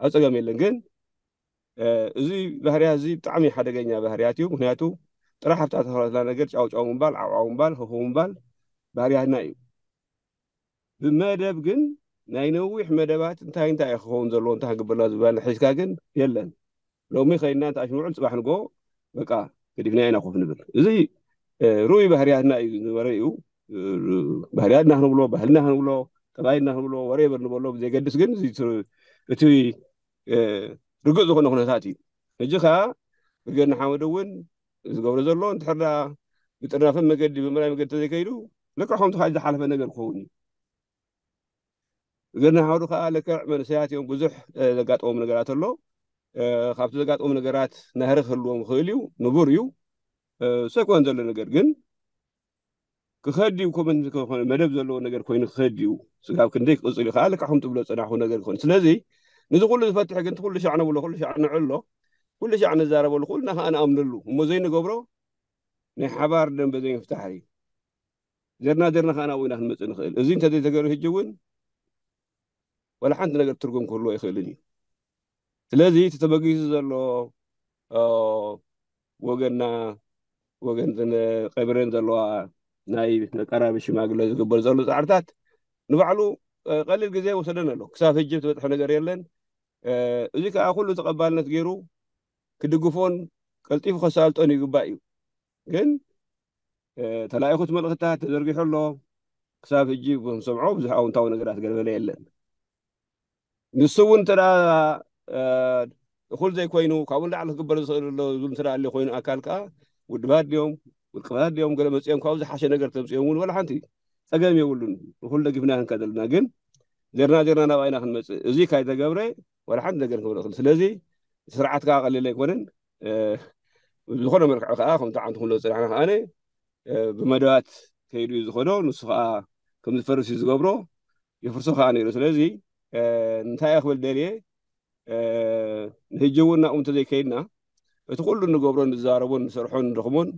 ኣብ ጸገም የለን። ግን እዚ ባህርያት እዚ ብጣዕሚ ሓደገኛ ባህርያት እዩ። ምክንያቱ ጥራሕ ኣብታ ተኸረትና ነገር ጫውጫው ምባል፣ ዓውዓው ምባል፣ ህኹ ምባል ባህርያትና እዩ። ብመደብ ግን ናይ ነዊሕ መደባት እንታይ እንታይ እዩ ክኸውን ዘለዎ እንታይ ክግበርና ዝበል ሒዝካ ግን የለን። ሎሚ ከይድና እንታይ ሽምዑን ጽባሕ ንጎ በቃ ገዲፍና ኢና ኮፍ ንብል። እዚ ርኡይ ባህርያትና እዩ ዝነበረ እዩ። ባህርያትና ክንብሎ፣ ባህልና ክንብሎ፣ ጠባይና ክንብሎ፣ ወሬበር ንበሎ ብዘይገድስ ግን እቲ ርግእ ዝኾነ ኩነታት እዩ። ሕጂ ከዓ ብርጌድ ንሓመዱ እውን ዝገብሮ ዘሎ እንድሕር ደኣ ብጥርናፈ መገዲ ብምራይ መገዲ ተዘይከይዱ ልክዕ ከምቲ ካልእ ዝሓለፈ ነገር ክኸውን እዩ። ብርጌድ ንሓመዱ ከዓ ልክዕ መንእሰያት እዮም፣ ብዙሕ ዘጋጠሞም ነገራት ኣሎ። ካብቲ ዘጋጠሞም ነገራት ናህሪ ክህልዎም ይኽእል እዩ፣ ንቡር እዩ፣ ሰይኮን ዘሎ ነገር ግን ክኸድ እዩ። ኮመንት ከኾነ መደብ ዘለዎ ነገር ኮይኑ ክኸድ እዩ። ስጋብ ክንደይ ክቕጽል እዩ ከዓ ልክዕ ከም ትብሎ ዝጸናሕኩ ነገር ክኾን። ስለዚ ነዚ ኩሉ ዝፈትሕ ግን ኩሉ ሻዕ ነብሎ፣ ኩሉ ሻዕ ንዕሎ፣ ኩሉ ሻዕ ንዛረበሉ፣ ኩልና ከዓ ንኣምነሉ እሞ ዘይንገብሮ ናይ ሓባር ደንበ ዘይምፍታሕ እዩ። ዘርና ዘርና ከዓ ናብኡ ኢና ክንመጽእ ንኽእል። እዚ እንተዘይተገሩ ሕጂ እውን ወላ ሓንቲ ነገር ትርጉም ክህልዎ ኣይኽእልን እዩ። ስለዚ እቲ ተበጊሱ ዘሎ ወገንና ወገን ቀብረን ዘለዋ ናይ መቀራቢ ሽማግለ ዝግበር ዘሎ ፃዕርታት ንባዕሉ ቀሊል ግዜ ወሰደን ኣሎ። ክሳብ ሕጂ ትበፅሐ ነገር የለን። እዚ ከዓ ኩሉ ተቐባልነት ገይሩ ክድግፎን ቀልጢፉ ከሳልጦን ይግባእ እዩ። ግን ተላኢኹት መልእኽታት ተዘርጊሑ ኣሎ። ክሳብ ሕጂ ክንሰምዖ ብዙሕ ኣውንታዊ ነገራት ገለበለ የለን። ንሱ እውን እንተ እኹል ዘይኮይኑ ካብኡ ንላዕሊ ክግበር ዝኽእል ኣሎ ዝብል እንተ ኣሎ ኮይኑ ኣካል ከዓ ውድባት ድዮም ውልቅባት ድዮም ገለ መፅኦም ካብኡ ዝሓሸ ነገር ተምፅኦም እውን ወላ ሓንቲ ፀገም የብሉን። ንኹሉ ደጊፍና ክንከድ ዘለና ግን ዜርና ዜርና ናብኣይና ክንመፅእ እዚ ካይተገብረ ወላ ሓንቲ ነገር ክብረኽል። ስለዚ ስርዓት ከዓ ቀሊል ኣይኮነን። ዝኾነ መልክዕ ከዓ ከምቲ ዓንቱ ክንሎ ዝፅናሕና ከዓነ ብመደባት ከይዱ እዩ ዝኸዶ። ንሱ ከዓ ከም ዝፈርስ እዩ ዝገብሮ፣ የፍርሶ ከዓ ነይሩ። ስለዚ እንታይ እየ ክብል ደልየ፣ ንህጂ እውን ናብኡ እንተዘይከይድና እቲ ኩሉ እንገብሮ ንዛረቦን ንሰርሖን ንደኽሞን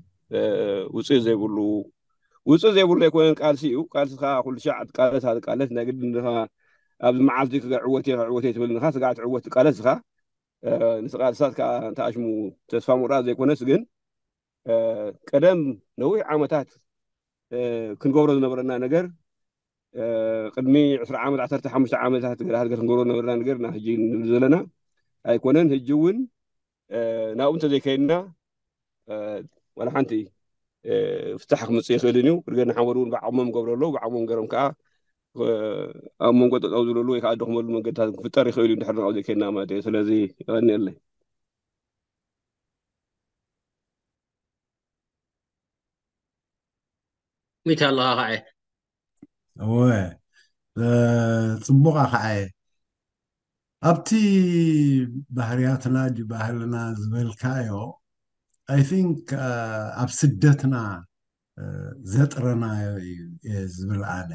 ውፅእ ዘይብሉ ውፅእ ዘይብሉ ኣይኮነን። ቃልሲ እዩ። ቃልሲ ከዓ ኩሉ ሻዕ ትቃለስ ኣትቃለስ ናይ ግድን ድኻ ኣብዚ መዓልቲ ክዕወት እየ ክዕወት እየ ትብል ንኻ ስጋዕ ትዕወት ትቃለስ ኢኻ። ንስኻ ንሳት ከዓ እንተኣሽሙ ተስፋ ምቑራፅ ዘይኮነስ ግን ቀደም ነዊሕ ዓመታት ክንገብሮ ዝነበረና ነገር ቅድሚ ዕስራ ዓመት ዓሰርተ ሓሙሽተ ዓመታት ገለ ሃገር ክንገብሮ ዝነበረና ነገር ና ህጂ ንብል ዘለና ኣይኮነን። ህጂ እውን ናብኡ እንተዘይከይድና ዋላ ሓንቲ ፍታሕ ክምፅእ ይኽእልን እዩ። እርገ ንሓመዱ እውን ብዓቕሞም ገብረ ኣለዉ። ብዓቕሞም ገሮም ከዓ ኣብ መንጎ ጠጠው ዝብለሉ ወይ ከዓ ደኽመሉ መንገድታት ክፍጠር ይኽእል እዩ እንድሕር ናብኡ ዘይከይድና ማለት እዩ። ስለዚ ይቐንየለይ። ሚት ኣለኻ ከዓ እወ ጽቡቕ ከዓ ኣብቲ ባህርያትና ድዩ ባህልና ዝበልካዮ I think ኣብ ስደትና ዘጥረናዮ እዩ ዝብል ኣነ።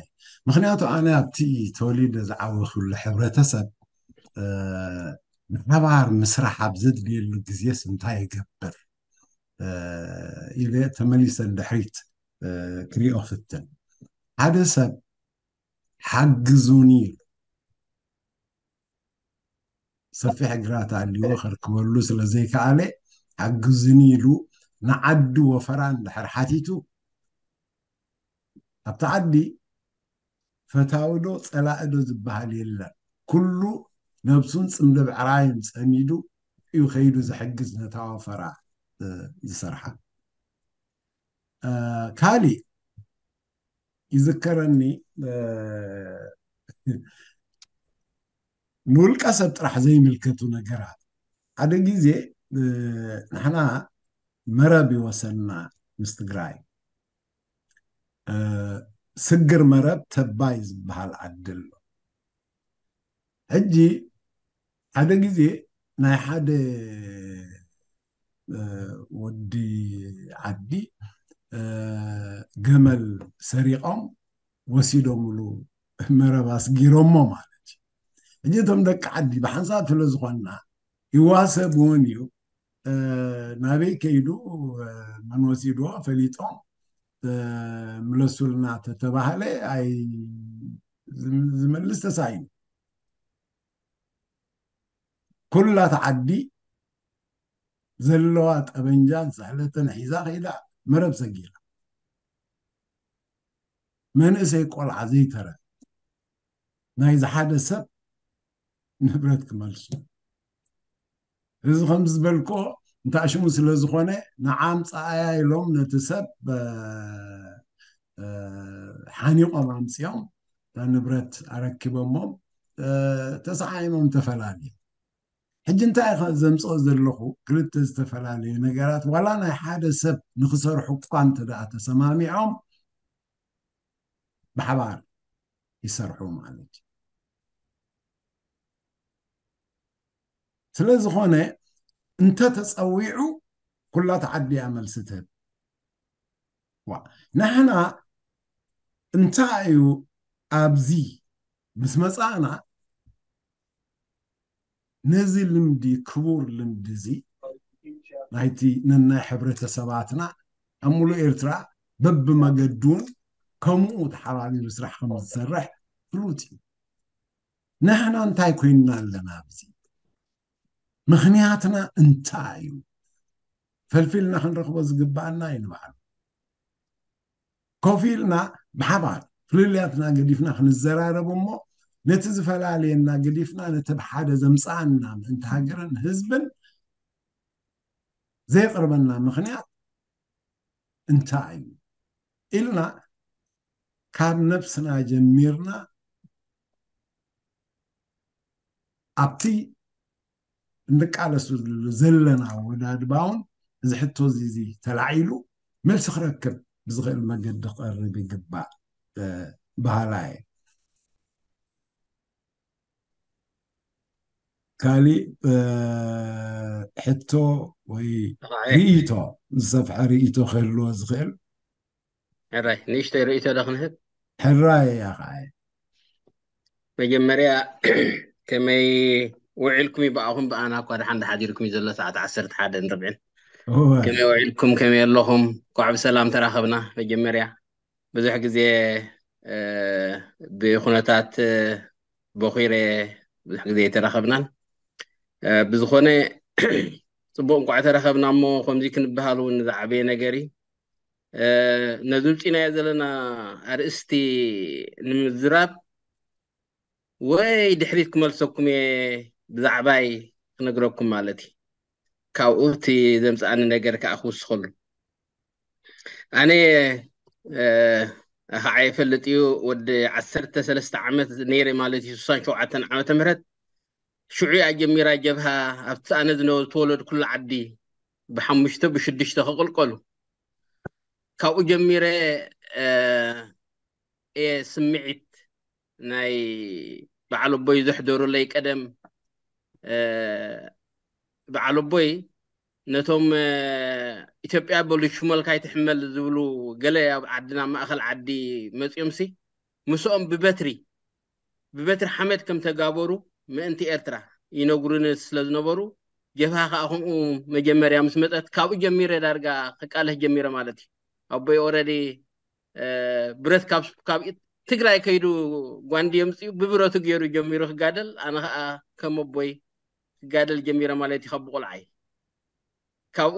ምክንያቱ ኣነ ኣብቲ ተወሊደ ዝዓበኹሉ ሕብረተሰብ ብሓባር ምስራሕ ኣብ ዘድልየሉ ግዜስ እንታይ ይገብር ኢለ ተመሊሰ ንድሕሪት ክሪኦ ፍትን። ሓደ ሰብ ሓግዙኒ ኢሉ ሰፊሕ ግራት ኣልዎ ከርክበሉ ስለዘይከኣለ ሓግዙኒ ኢሉ ንዓዲ ወፈራ እንድሕር ሓቲቱ ኣብቲ ዓዲ ፈታዊ ዶ ጸላኢ ዶ ዝበሃል የለን። ኩሉ ነብሱን ጽምዲ ብዕራይን ጸሚዱ እዩ ከይዱ ዝሕግዝ ነታ ወፈራ ዝሰርሓ። ካሊእ ይዝከረኒ ንውልቀ ሰብ ጥራሕ ዘይምልከቱ ነገራት ሓደ ግዜ ንሕና መረብ ይወሰና ምስ ትግራይ ስግር መረብ ተባይ ዝበሃል ዓዲ ኣሎ። ሕጂ ሓደ ግዜ ናይ ሓደ ወዲ ዓዲ ገመል ሰሪቖም ወሲዶምሉ መረብ ኣስጊሮሞ ማለት እዩ። ሕጂ እቶም ደቂ ዓዲ ብሓንሳብ ስለ ዝኾንና ይዋሰብ እውን እዩ ናበይ ከይዱ መን ወሲድዎ ፈሊጦም ምለሱልና ተተባህለ ኣይ ዝመልስ ተሳኢኑ ኩላ ተዓዲ ዘለዋ ጠበንጃን ስሕለትን ሒዛ ከይዳ መረብ ሰጊራ መንእሰይ ቆልዓ ዘይተረ ናይ ዝሓደ ሰብ ንብረት ክመልሱ እዚ ከም ዝበልኮ እንታሽሙ ስለ ዝኾነ ንዓም ፀኣያ ኢሎም ነቲ ሰብ ሓኒቆም ኣምፅኦም ንብረት ኣረኪቦሞም ተሰዓይሞም ተፈላለዩ። ሕጂ እንታይ ዘምፅኦ ዘለኹ ክልተ ዝተፈላለዩ ነገራት ዋላ ናይ ሓደ ሰብ ንክሰርሑ እኳ እንተ ደኣ ተሰማሚዖም ብሓባር ይሰርሑ ማለት እዩ። ስለ ዝኾነ እንተተፀዊዑ ኩላ ተዓዲ እያ መልሲ ትህብ። ዋ ንሕና እንታይ እዩ ኣብዚ ምስ መፃእና ነዚ ልምዲ ክቡር ልምዲ እዚ ናይቲ ነናይ ሕብረተሰባትና ኣብ ሙሉእ ኤርትራ በብመገዱን ከምኡ ተሓባቢሩ ስራሕ ከም ዝሰርሕ ፍሉጥ እዩ። ንሕና እንታይ ኮይንና ኣለና ኣብዚ ምኽንያትና እንታይ እዩ? ፈልፊልና ክንረኽቦ ዝግባኣና እዩ ንባዕሉ ኮፍ ኢልና ብሓባር ፍልልያትና ገዲፍና ክንዘራረብ እሞ ነቲ ዝፈላለየና ገዲፍና ነቲ ብሓደ ዘምፃኣና ምእንቲ ሃገርን ህዝብን ዘየቕርበና ምኽንያት እንታይ እዩ ኢልና ካብ ነብስና ጀሚርና ኣብቲ እንቃለሱ ዘለና ወዳድባውን እዚ ሕቶ እዚ ተላዒሉ መልሲ ክረክብ ብዝኽእል መገዲ ክቐርብ ይግባእ በሃላ እየ። ካሊእ ሕቶ ወይ ርእይቶ ዝሰፍሐ ርእይቶ ክህልዎ ዝኽእል ሕራይ ንእሽተይ ርእይቶ ዶ ክንህብ ሕራይ እያ ከዓ መጀመርያ ከመይ ውዒልኩም ይበኣኹም ብኣና እኳ ደሓን ሓዲርኩም እዩ ዘሎ ሰዓት ዓሰርተ ሓደ ንርብዕን ከመይ ውዒልኩም ከመይ ኣለኹም ኳዕ ብሰላም ተራኸብና መጀመርያ ብዙሕ ግዜ ብኩነታት ቦኺረ ብዙሕ ግዜ የተራኸብናን ብዝኾነ ጽቡቕ፣ እንኳዕ ተረኸብና። እሞ ከምዚ ክንበሃል እውን ዝዓበየ ነገር እዩ። ነዚ ውፂናዮ ዘለና ኣርእስቲ ንምዝራብ ወይ ድሕሪት ክመልሰኩም እየ፣ ብዛዕባይ ክነግረኩም ማለት እዩ። ካብኡ እቲ ዘምፅኣኒ ነገር ከዓ ክውስኸሉ። ኣነ ከዓ ይፈልጥ እዩ፣ ወዲ ዓሰርተ ሰለስተ ዓመት ነይረ ማለት እዩ። ስሳን ሸውዓተን ዓመተ ምህረት ሽዑ እያ ጀሚራ ጀብሃ ኣብቲ ኣነ ዝነበ-፣ ዝተወለድኩሉ ዓዲ ብሓሙሽተ ብሽዱሽተ ክቕልቀሉ። ካብኡ ጀሚረ እየ ስምዒት ናይ በዓል ኣቦይ ዘሕደሩለይ ቀደም፣ በዓል ኣቦይ ነቶም ኢትዮጵያ በሉ ሽመልካ ይትሕመል ዝብሉ ገለ ኣብ ዓድና ማእኸል ዓዲ መፂኦምሲ ምስኦም ብበትሪ ብበትሪ ሓመድ ከም ተጋበሩ ምእንቲ ኤርትራ ይነግሩኒ ስለ ዝነበሩ፣ ጀብሃ ከዓ ከምኡ መጀመርያ ምስ መፀት ካብኡ ጀሚረ ዳርጋ ክቃለስ ጀሚረ ማለት እዩ። ኣቦይ ኦረዲ ብረት ካብ ካብ ትግራይ ከይዱ ጓንዲ የምፅኡ ብብረቱ ገይሩ ጀሚሩ ክጋደል፣ ኣነ ከዓ ከም ኣቦይ ክጋደል ጀሚረ ማለት እዩ ካብ ብቆልዓይ። ካብኡ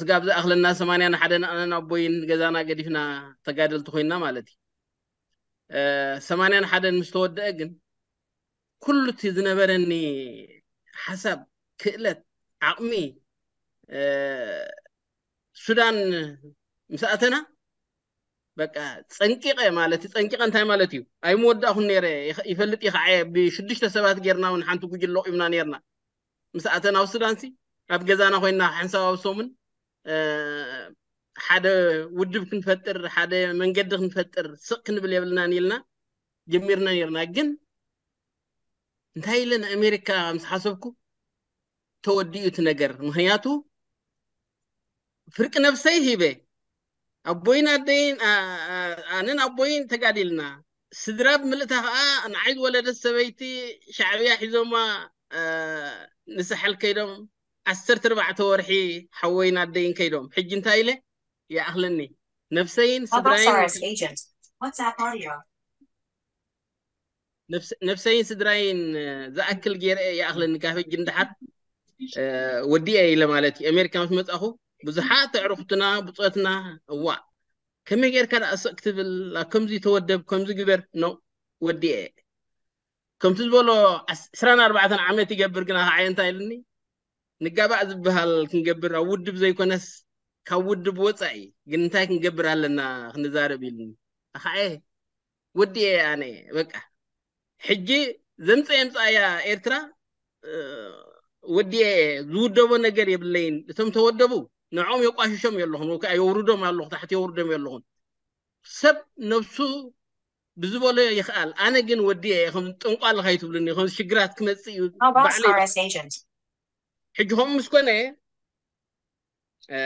ስጋብ ዝኣኽለና ሰማንያን ሓደን ኣነን ኣቦይን ገዛና ገዲፍና ተጋደልቲ ኮይንና ማለት እዩ። ሰማንያን ሓደን ምስ ተወደአ ግን ኩሉ እቲ ዝነበረኒ ሓሳብ፣ ክእለት፣ ዓቕሚ ሱዳን ምስ ኣተና በቃ ፀንቂቐ ማለት እዩ። ፀንቂቐ እንታይ ማለት እዩ? ኣይምወዳእኹን ነይረ። ይኸ-፣ ይፈልጥ እዩ ከዓ ብሽዱሽተ ሰባት ጌርና እውን ሓንቲ ጉጅለ ቆይምና ነይርና። ምስ ኣተና ኣብ ሱዳንሲ ኣብ ገዛና ኮይና ሓንሳብ ኣብ ሰሙን ሓደ ውድብ ክንፈጥር፣ ሓደ መንገዲ ክንፈጥር ስቕ ክንብል የብልናን ኢልና ጀሚርና ነይርና። ግን እንታይ ኢለ ንኣሜሪካ ምስ ሓሰብኩ ተወዲኡ እቲ ነገር። ምኽንያቱ ፍርቂ ነብሰይ ሂበ፣ ኣቦይን ኣደይን፣ ኣ-፣ ኣ-፣ ኣነን ኣቦይን ተጋዲልና፣ ስድራ ብምልእታ ከዓ ንዓይ ዝወለደት ሰበይቲ ሻዕብያ ሒዞማ፣ እ፣ ንሳሕል ከይዶም ዓሰርተ ኣርባዕተ ወርሒ ሓወይን ኣደይን ከይዶም። ሕጂ እንታይ ኢለ ይኣኽለኒ? ነብሰይን ስድራይን ነብሰይን ስድራይን ዝኣክል ገይረ እየ ይኣኽለኒ። ካብ ሕጂ ንድሓር ወዲኤ ኢለ ማለት እዩ። ኣሜሪካ ምስ መጻኹ ብዙሓት ኣዕሩኽትና ብጾትና፣ እዋ፣ ከመይ ጌርካ ደኣ ስቕ ክትብል፣ ከምዚ ተወደብ፣ ከምዚ ግበር፣ ኖ፣ ወዲኤ። ከምቲ ዝበሎ ዕስራን ኣርባዕተን ዓመት ይገብር ግና ከዓየ እንታይ ኢሉኒ፣ ንጋባእ ዝበሃል ክንገብር ኣብ ውድብ ዘይኮነስ ካብ ውድብ ወጻኢ ግን እንታይ ክንገብር ኣለና ክንዛረብ ኢሉኒ። ኣኸዓየ ወዲኤ ኣነ በቃ። ሕጂ ዘምፀ የምፃያ ኤርትራ፣ እ፣ ወዲኤ ዝውደቦ ነገር የብለይን። እቶም ተወደቡ ንዕኦም የቋሽሾም የለኹን፣ ወይ ከዓ የውርዶም ኣለኹ፣ ታሕቲ የውርዶም የለኹን። ሰብ ነብሱ ብዝበሎ ይኽኣል። ኣነ ግን ወዲኤ ከም ጠንቋል ከይትብሉኒ፣ ከም ሽግራት ክመፅእ እዩ ባዕለይ። ሕጂ ከምኡ ምስ ኮነ፣ እ፣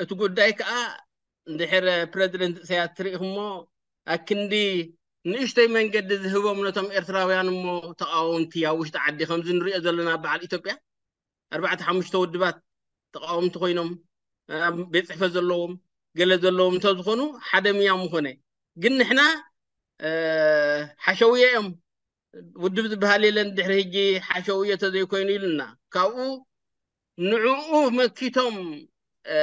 እቲ ጉዳይ ከዓ እንድሕር ፕረዚደንት ኢሳያስ ትርኢኹሞ፣ ኣክንዲ ንእሽተይ መንገዲ ዝህቦም ነቶም ኤርትራውያን እሞ ተቃወምቲ ኣብ ውሽጢ ዓዲ፣ ከምዚ ንሪኦ ዘለና በዓል ኢትዮጵያ ኣርባዕተ ሓሙሽተ ውድባት ተቃወምቲ ኮይኖም፣ ኣብ ቤት ጽሕፈት ዘለዎም፣ ገለ ዘለዎም እንተዝኾኑ ሓደ ምያ ምኾነ። ግን ንሕና፣ እ፣ ሓሸውየ እዮም፣ ውድብ ዝበሃል የለን ድሕሪ ሕጂ ሓሸውየ ተዘይኮይኑ ኢሉና። ካብኡ ንዕኡ መኪቶም፣ እ፣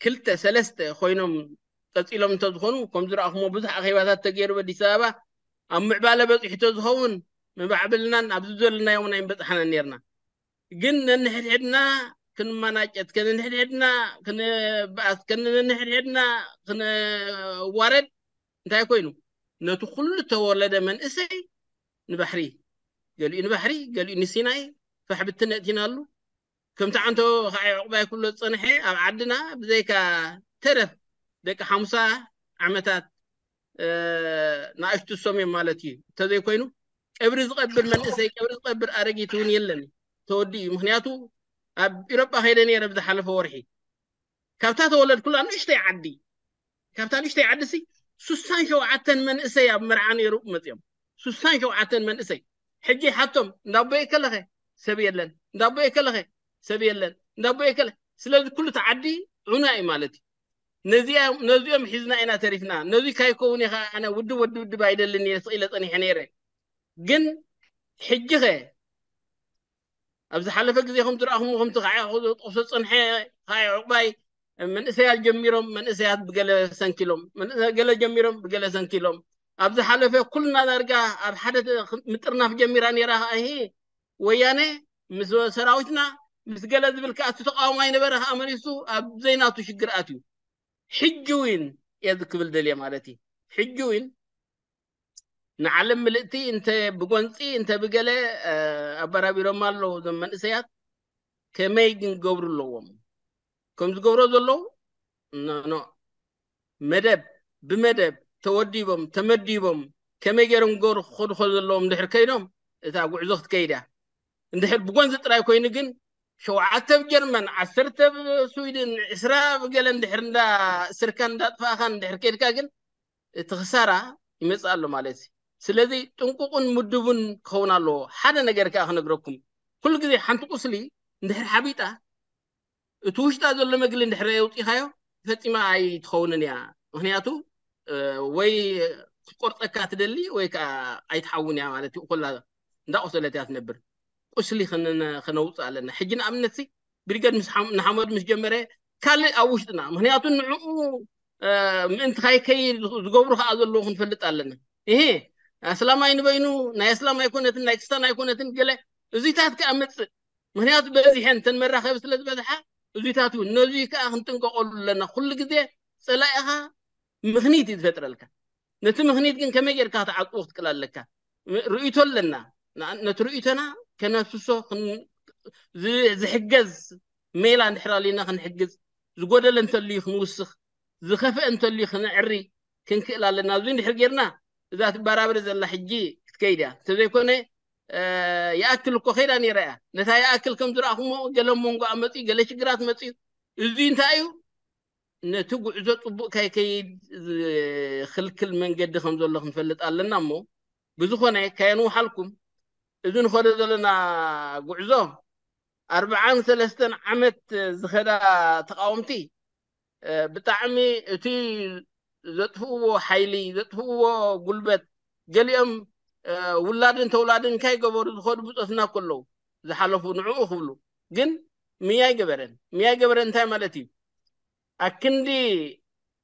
ክልተ ሰለስተ ኮይኖም ቀጺሎም እንተዝኾኑ፣ ከም ዝረኣኹሞ ብዙሕ ኣኼባታት ተገይሩ በኣዲስ ኣበባ ኣብ ምዕባለ በጺሑ ተዝኸውን፣ ምባዕብልናን ኣብዚ ዘለናዮ እውን ኣይምበጻሕናን ነይርና። ግን ነንሕድሕድና ክንመናጨት፣ ከነንሕድሕድና ክንበኣስ፣ ከነንሕድሕድና ክንዋረድ እንታይ ኮይኑ? ነቲ ኩሉ ተወለደ መንእሰይ ንባሕሪ፣ ገሊኡ ንባሕሪ፣ ገሊኡ ንሲናይ ፋሕ ብትን ነእቲናሉ። ከምቲ ዓንቶ ከዓ ዕቑባይ ክብሎ ዝጸንሐ ኣብ ዓድና ብዘይካ ተረፍ ደቂ ሓሙሳ ዓመታት፣ እ፣ ንኣሽቱ እሶም እዮም ማለት እዩ። እንተዘይኮይኑ ቀብሪ ዝቐብር መንእሰይ፣ ቀብሪ ዝቐብር ኣረጊት እውን የለን። ተወዲኡ እዩ። ምኽንያቱ ኣብ ኢሮጳ ከይደ ነይረ ብዝሓለፈ ወርሒ። ካብታ ተወለድኩላ ንእሽተይ ዓዲ፣ ካብታ ንእሽተይ ዓዲ ሲ ሱሳን ሸውዓተን መንእሰይ ኣብ መርዓ ነይሩ መፅኦም። ሱሳን ሸውዓተን መንእሰይ። ሕጂ ሓቶም፣ እንዳ ኣቦይ ከለኸ ሰብ የለን፣ እንዳ ኣቦይ ከለኸ ሰብ የለን፣ እንዳ ኣቦይ ከለ-፣ ስለዚ ኩሉ እቲ ዓዲ ዑና እዩ ማለት እዩ። ነዚኣ-፣ ነዚኦም ሒዝና ኢና ተሪፍና። ነዚ ካይከውን እየ ከዓ ኣነ ውድብ ወዲ ውድብ ኣይደልን እየ ስቕ ኢለ ጸኒሐ ነይረ። ግን ሕጂ ኸ ኣብ ዝሓለፈ ግዜ ከም ዝረኣኹም፣ ከምቲ ከዓ ጠቕሶ ፀንሐ፣ ከዓ ዕቑባይ መንእሰያት ጀሚሮም፣ መንእሰያት ብገለ ሰንኪሎም፣ መንእሰ- ገለ ጀሚሮም ብገለ ሰንኪሎም። ኣብ ዝሓለፈ ኩልና ዳርጋ ኣብ ሓደ ምጥርናፍ ጀሚራ ነይራ። ከዓ ይሄ ወያነ ምስ ሰራዊትና ምስ ገለ ዝብል ከዓ እቲ ተቃውሞ ኣይነበረ ከዓ መሊሱ ኣብ ዘይናቱ ሽግር ኣትዩ። ሕጂ እውን እየ ክብል ደልየ ማለት እዩ። ሕጂ እውን ንዓለም ምልእቲ እንተ ብጎንፂ እንተ ብገለ ኣበራቢሮም ኣለዉ እዞም መንእሰያት። ከመይ ግን ክገብሩ ኣለዎም? ከም ዝገብሮ ዘለዉ ኖ መደብ ብመደብ ተወዲቦም ተመዲቦም ከመይ ገይሮም ክገብሩ ክኸዱ ከ ዘለዎም እንድሕር ከይዶም እታ ጉዕዞ ክትከይድ እያ። እንድሕር ብጎንፂ ጥራይ ኮይኑ ግን ሸውዓተ ኣብ ጀርመን፣ ዓሰርተ ኣብ ስዊድን፣ ዕስራ ኣብ ገለ እንድሕር እንዳ እስርካን እንዳጥፋእኻን እንድሕር ከይድካ ግን እቲ ክሳራ ይመፅእ ኣሎ ማለት እዩ። ስለዚ ጥንቁቁን ምድቡን ክኸውን ኣለዎ። ሓደ ነገር ከዓ ክነግረኩም፣ ኩሉ ግዜ ሓንቲ ቁስሊ እንድሕር ሓቢጣ እቲ ውሽጣ ዘሎ መግሊ እንድሕር የውፂኻዮ ፈፂማ ኣይትኸውንን እያ። ምክንያቱ ወይ ክትቆርፀካ ትደሊ ወይ ከዓ ኣይትሓውን እያ ማለት እዩ። ኮላ እንዳቆሰለት እያ ትነብር። ቁስሊ ከነውፅእ ኣለና። ሕጂ ንኣብነት ብርገድ ንሓመዱ ምስ ጀመረ ካልእ ኣብ ውሽጥና፣ ምክንያቱ ንዕኡ ምእንቲ ካይከይድ ዝገብሩ ከዓ ዘለዉ ክንፈልጥ ኣለና። ይሄ ኣስላማይ ንበይኑ ናይ ኣስላም ኣይኮነትን ናይ ክስታን ኣይኮነትን ገለ እዚታት ከዓ መፅእ። ምክንያቱ በዚሐን እተን መራኸቢ ስለ ዝበዝሓ እዚታት እውን ነዚ ከዓ ክንጥንቀቀሉ ኣለና። ኩሉ ግዜ ፀላኢኻ ምክኒት እዩ ዝፈጥረልካ። ነቲ ምክኒት ግን ከመይ ጌርካ ክትዓፅዎ ክትክእል ኣለካ። ርእይቶ ኣለና። ነቲ ርእይቶና ከነፍስሶ ዝሕገዝ ሜላ እንድሕር ኣሊና ክንሕግዝ፣ ዝጎደለ እንተልዩ ክንውስኽ፣ ዝኸፍአ እንተልዩ ክንዕሪ ክንክእል ኣለና። እዚ እንድሕር ጌርና እዛ ትበራበር ዘላ ሕጂ ክትከይድ እያ። እንተዘይኮነ ይኣክል እኮ ከይዳ ነይራ እያ። ነታ ይኣክል ከም ዝረኣኹሞ ገለ መንጎ መፅዩ፣ ገለ ሽግራት መፅዩ። እዚ እንታይ እዩ? ነቲ ጉዕዞ ፅቡቅ ካይከይድ ዝኽልክል መንገዲ ከም ዘሎ ክንፈልጥ ኣለና። እሞ ብዝኾነ ከየንውሓልኩም፣ እዚ ንኸዶ ዘለና ጉዕዞ ኣርብዓን ሰለስተን ዓመት ዝኸዳ ተቃወምቲ ብጣዕሚ እቲ ዘጥፍእዎ ሓይሊ ዘጥፍእዎ ጉልበት ገሊኦም ውላድን ተውላድን እንታይ ገበሩ ዝኸዱ ብፆትና ከለዉ ዝሓለፉ ንዕኡ ክብሉ ግን ምያይ ገበረን ምያይ ገበረን እንታይ ማለት እዩ? ኣክንዲ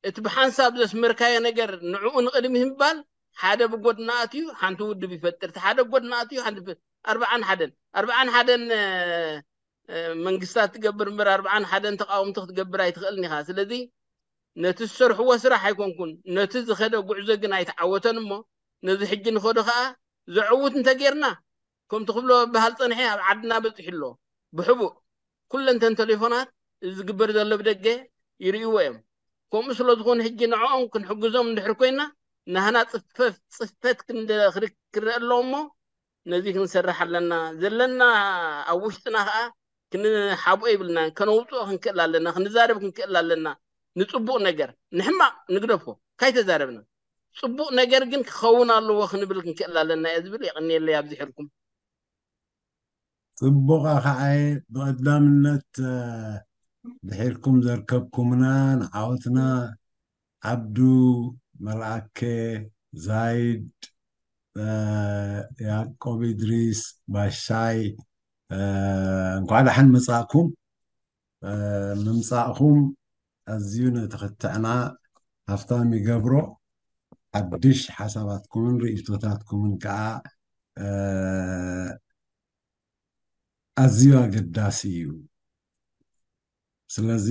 እቲ ብሓንሳብ ዘስመርካዮ ነገር ንዕኡ ንቕድሚ ምባል ሓደ ብጎድና ኣትዩ ሓንቲ ውድብ ይፈጥር፣ እቲ ሓደ ብጎድና ኣትዩ ሓንቲ ብ- ኣርብዓን ሓደን ኣርብዓን ሓደን መንግስታት ትገብር እምበር ኣርብዓን ሓደን ተቃወምቲ ክትገብር ኣይትኽእልን ኢኻ። ስለዚ ነቲ ዝሰርሕዎ ስራሕ ኣይኮንኩን ነቲ ዝኸደ ጉዕዞ ግን ኣይተዓወተን እሞ ነዚ ሕጂ ንኸዶ ከዓ ዘዕውት እንተጌርና ከምቲ ክብሎ በሃል ፀንሐ ኣብ ዓድና በፂሑ ኣሎ። ብሕቡእ ኩለንተን ቴሌፎናት እዚ ዝግበር ዘሎ ብደገ ይርእይዎ እዮም። ከምኡ ስለ ዝኾነ ሕጂ ንዕኦም ክንሕግዞም እንድሕር ኮይና ናህና ፅፈት ክንረአ ኣለዎ እሞ ነዚ ክንሰርሕ ኣለና ዘለና ኣብ ውሽጥና ከዓ ክንሓብኦ ይብልና ከነውፅኦ ክንክእል ኣለና ክንዛረብ ክንክእል ኣለና ንፅቡቅ ነገር ንሕማቅ ንግደፎ ካይተዛረብና ፅቡቅ ነገር ግን ክኸውን ኣለዎ ክንብል ክንክእል ኣለና እየ ዝብል የቀንየለይ ኣብዚሕልኩም ፅቡቕ ኣኸዓየ ብቐዳምነት ድሒርኩም ዘርከብኩምና ንዓወትና ዓብዱ መልኣከ ዛይድ ያዕቆብ ኢድሪስ ባሻይ እንኳዕ ደሓን መፃእኩም ምምፃእኹም ኣዝዩ ነቲ ክትዕና ሃፍታም ይገብሮ ሓድሽ ሓሳባትኩምን ርእይቶታትኩምን ከዓ ኣዝዩ ኣገዳሲ እዩ ስለዚ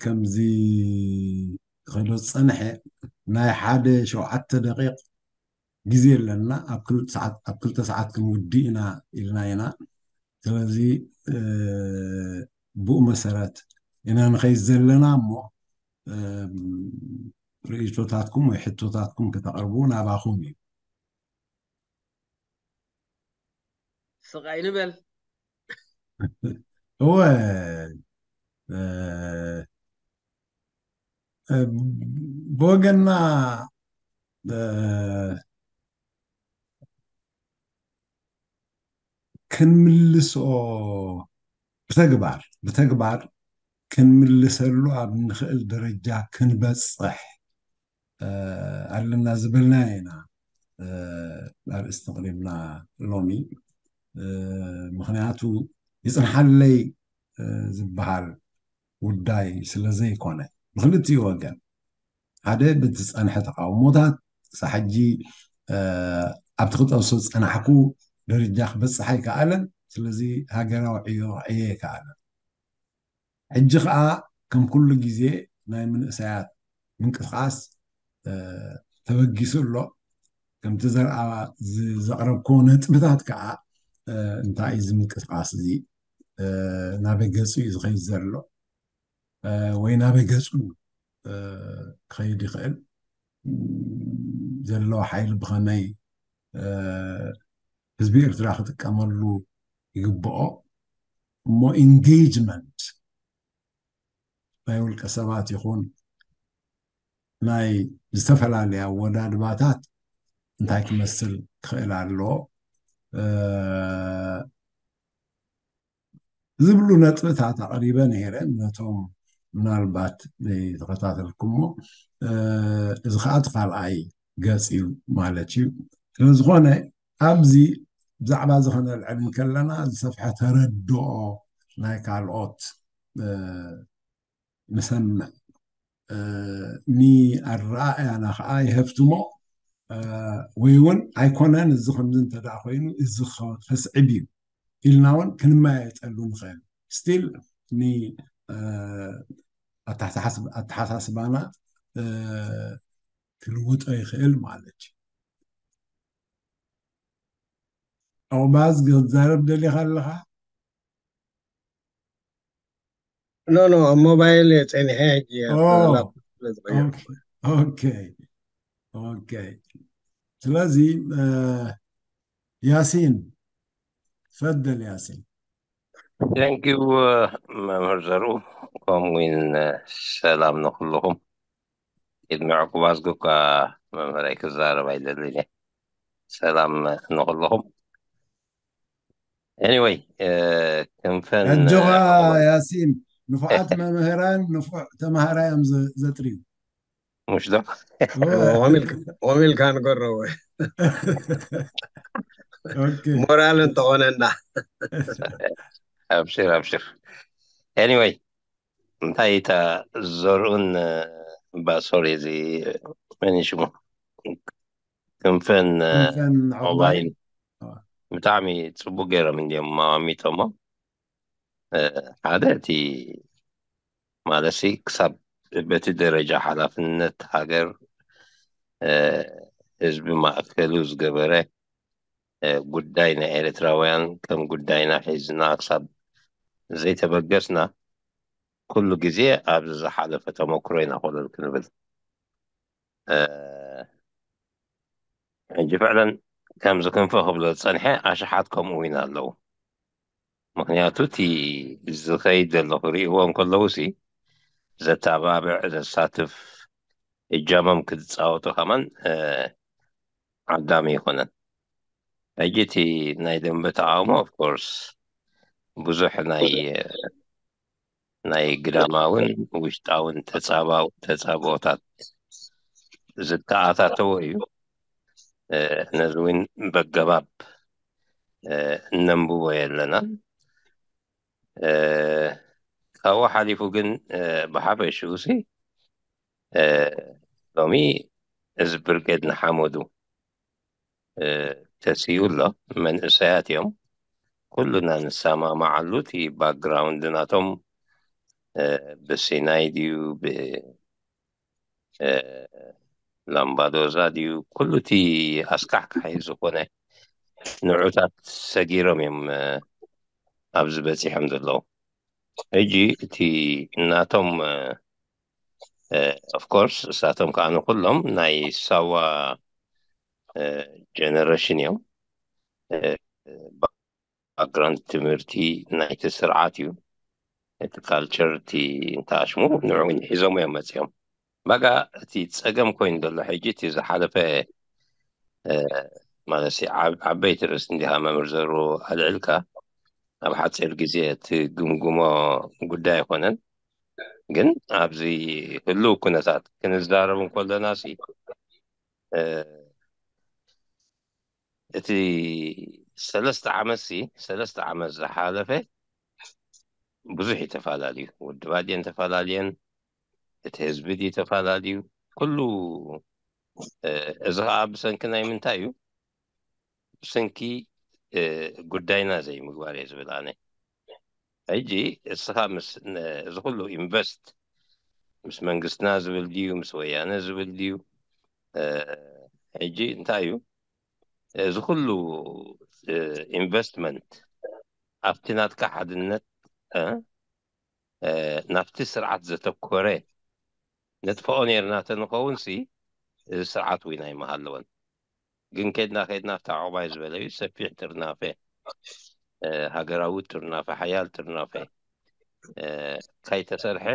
ከምዚ ከዶ ዝፀንሐ ናይ ሓደ ሸውዓተ ደቂቕ ግዜ ኣለና ኣብ ክልተ ሰዓት ክንውድእ ኢና ኢልና ኢና ስለዚ ብኡ መሰረት ኢና ንኸይድ ዘለና እሞ ርእይቶታትኩም ወይ ሕቶታትኩም ከተቕርቡ ናባኹም እዩ ስቕ ኣይንበል እወ ብወገና ክንምልስኦ ብተግባር ብተግባር ክንምልሰሉ ኣብ ንኽእል ደረጃ ክንበፅሕ ኣለና ዝበልና ኢና ኣርእስቲ ቅሪብና ሎሚ ምክንያቱ ይፅንሓለይ ዝበሃል ጉዳይ ስለ ዘይኮነ፣ ብክልቲኡ ወገን ሓደ በቲ ዝፀንሐ ተቃውሞታት ክሳብ ሕጂ ኣብቲ ክጠብሶ ዝፀናሕኩ ደረጃ ክበፅሕ ኣይከኣለን። ስለዚ ሃገራዊ ዕዮ ክዕየ ኣይከኣለን። ሕጂ ከዓ ከም ኩሉ ግዜ ናይ ምንእሰያት ምንቅስቃስ ተበጊሱ ኣሎ። ከምቲ ዘርኣ ዘቕረብኮ ነጥብታት ከዓ እንታይ እዩ እዚ ምንቅስቃስ እዚ ናበይ ገፁ እዩ ዝኸይድ ዘሎ ወይ ናበይ ገፁ ክኸይድ ይኽእል ዘሎ ሓይሊ ብኸመይ ህዝቢ ኤርትራ ክጥቀመሉ ይግብኦ እሞ ኢንጌጅመንት ናይ ውልቀ ሰባት ይኹን ናይ ዝተፈላለያ ኣወዳድባታት እንታይ ክመስል ክኽእል ኣለዎ ዝብሉ ነጥብታት ኣቕሪበ ነይረ ነቶም ምናልባት ዘይተኸታተልኩሞ። እዚ ከዓ እቲ ካልኣይ ገፅ እዩ ማለት እዩ። ስለዝኾነ ኣብዚ ብዛዕባ እዚ ከነልዕል እንከለና ዝሰፍሐ ተረድኦ ናይ ካልኦት ንሰምዕ ንኣረኣእያና ከዓ ይሀፍትሞ ወይ እውን ኣይኮነን እዚ ከምዚ እንተደኣ ኮይኑ እዚ ከስዕብ እዩ ኢልና እውን ክንመያየጠሉ ንኽእል ስቲል ንኣተሓሳስባና ክልውጦ ይኽእል ማለት እዩ። ኦባዝ ክትዛረብ ደሊኻ ኣለኻ? ኖ ኖ ኣብ ሞባይል ጸኒሐ ሕጂ ኦኬ ኦኬ ስለዚ ያሲን ፈደል ያሲን Thank you መምህር ዘርኡ ከምኡውን ሰላም ንኩልኹም። ቅድሚ ዕቁብ ኣዝጉካ መምህረይ ክዛረብ ኣይደልን እየ። ሰላም ንኩልኹም። Anyway ክንፈን ኣጆኻ ያሲን ንፉዓት መምህራን ንፉዕ ተማሃራይ እዮም ዘጥርዩ مش ده ወሚልካ ንገረወ ሞራል እንተኾነና ኣብሽር ኣብሽር anyway እንታይ እታ ዘርኡን ባሶሪ እዚ መን ሽሙ ክንፈን ኦንላይን ብጣዕሚ ፅቡቅ ገይሮም እንዲዮም ማሚቶሞ ሓደ እቲ ማለትሲ ክሳብ በቲ ደረጃ ሓላፍነት ሃገር ህዝቢ ማእከሉ ዝገበረ ጉዳይ ናይ ኤርትራውያን ከም ጉዳይና ሒዝና ክሳብ ዘይተበገስና ኩሉ ግዜ ኣብዚ ዝሓለፈ ተመክሮ ኢና ኮለል ክንብል ሕጂ ፍዕለን ከምዚ ክንፈ ክብሎ ዝፀንሐ ኣሽሓት ከምኡ እውን ኣለዉ። ምክንያቱ እቲ ዝኸይድ ዘሎ ክርእይዎ እንከለዉ ሲ ዘተባብዕ ዘሳትፍ እጃሞም ክፃወቱ ከማን ዓዳሚ ይኮነን። ሕጂ እቲ ናይ ደንበ ተቃውሞ ኦፍኮርስ ብዙሕ ናይ ናይ ግዳማውን ውሽጣውን ተጻባው ተጻብኦታት ዝተኣታተወ እዩ። ነዚ እውን በገባብ እነንብቦ የለናን። ካብኡ ሓሊፉ ግን ብሓፈሽኡ ሲ ሎሚ እዚ ብርጌድ ንሓመዱ ተሲኡ ኣሎ። መንእሰያት እዮም። ኩሉና ንሰማማዓሉ እቲ ባክግራውንድ ናቶም ብሲናይ ድዩ ብላምባዶዛ ድዩ ኩሉ እቲ ኣስካሕካሒ ዝኾነ ንዑታት ሰጊሮም እዮም ኣብዚ በፂሖም ዘለዉ። ሕጂ እቲ ናቶም ኦፍኮርስ እሳቶም ከዓ ንኩሎም ናይ ሳዋ ጀነሬሽን እዮም። ባክግራውንድ ትምህርቲ ናይቲ ስርዓት እዩ። እቲ ካልቸር እቲ እንተኣሽሙ ንዕኡ ሒዞም እዮም መፅኦም። በቃ እቲ ፀገም ኮይኑ ዘሎ ሕጂ እቲ ዝሓለፈ ማለት ዓበይቲ ርእስ እንዲኻ መምህር ዘሩ ኣልዕልካ ኣብ ሓፂር ግዜ እቲ ግምግሞ ጉዳይ ኣይኮነን። ግን ኣብዚ ህልው ኩነታት ክንዛረብ እንከለና ሲ እቲ ሰለስተ ዓመት ሲ ሰለስተ ዓመት ዝሓለፈ ብዙሕ እዩ ተፈላለዩ። ውድባት እየን ተፈላለየን፣ እቲ ህዝቢ ድዩ ተፈላለዩ? ኩሉ እዚ ከዓ ብሰንኪ ናይ ምንታይ እዩ? ብሰንኪ ጉዳይና ዘይምግባር እየ ዝብል ኣነ። ሕጂ እስኻ ምስ እዚ ኩሉ ኢንቨስት ምስ መንግስትና ዝብል ድዩ ምስ ወያነ ዝብል ድዩ? ሕጂ እንታይ እዩ እዚ ኩሉ ኢንቨስትመንት ኣብቲ ናትካ ሓድነት ናብቲ ስርዓት ዘተኮረ ነጥፍኦ ነርና ተንኸውን ሲ እዚ ስርዓት እውን ኣይመሃለወን። ግን ከድና ከድና ኣብታ ዕቑባይ ዝበለዩ ሰፊሕ ጥርናፈ፣ ሃገራዊ ጥርናፈ፣ ሓያል ጥርናፈ ካይተሰርሐ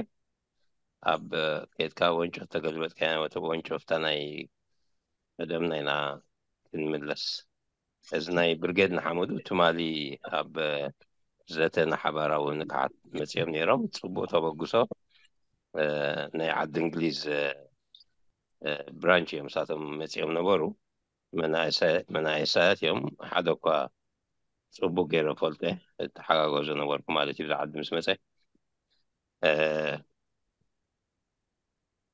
ኣብ ከድካ ወንጮፍ ተገልበጥካ ወንጮፍታ ናይ ቀደም ናይና ክንምለስ። እዚ ናይ ብርጌድ ንሓመዱ ትማሊ ኣብ ዘተ ንሓባራዊ ንቅሓት መፂኦም ነይሮም። ፅቡቅ ተበግሶ። ናይ ዓዲ እንግሊዝ ብራንች እዮም እሳቶም መፂኦም ነበሩ። መናእሰያት እዮም። ሓደ እኳ ፅቡቅ ገይረ ፈልጠ ተሓጋገዞ ነበርኩ ማለት እዩ። ብዛ ዓዲ ምስ መፀ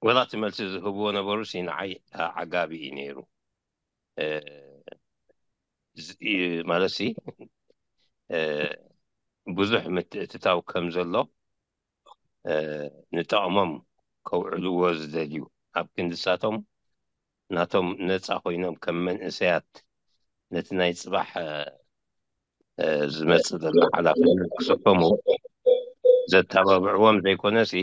ወላ እቲ መልሲ ዝህብዎ ነበሩ ሲ ንዓይ ዓጋቢ እዩ ነይሩ። ማለት ሲ ብዙሕ ምትእትታው ከም ዘሎ ንጠቕሞም ከውዕልዎ ዝደልዩ ኣብ ክንድሳቶም ናቶም ነፃ ኮይኖም ከም መንእሰያት ነቲ ናይ ፅባሕ ዝመፅእ ዘሎ ሓላፍነት ክስከሙ ዘተባብዕዎም ዘይኮነ ሲ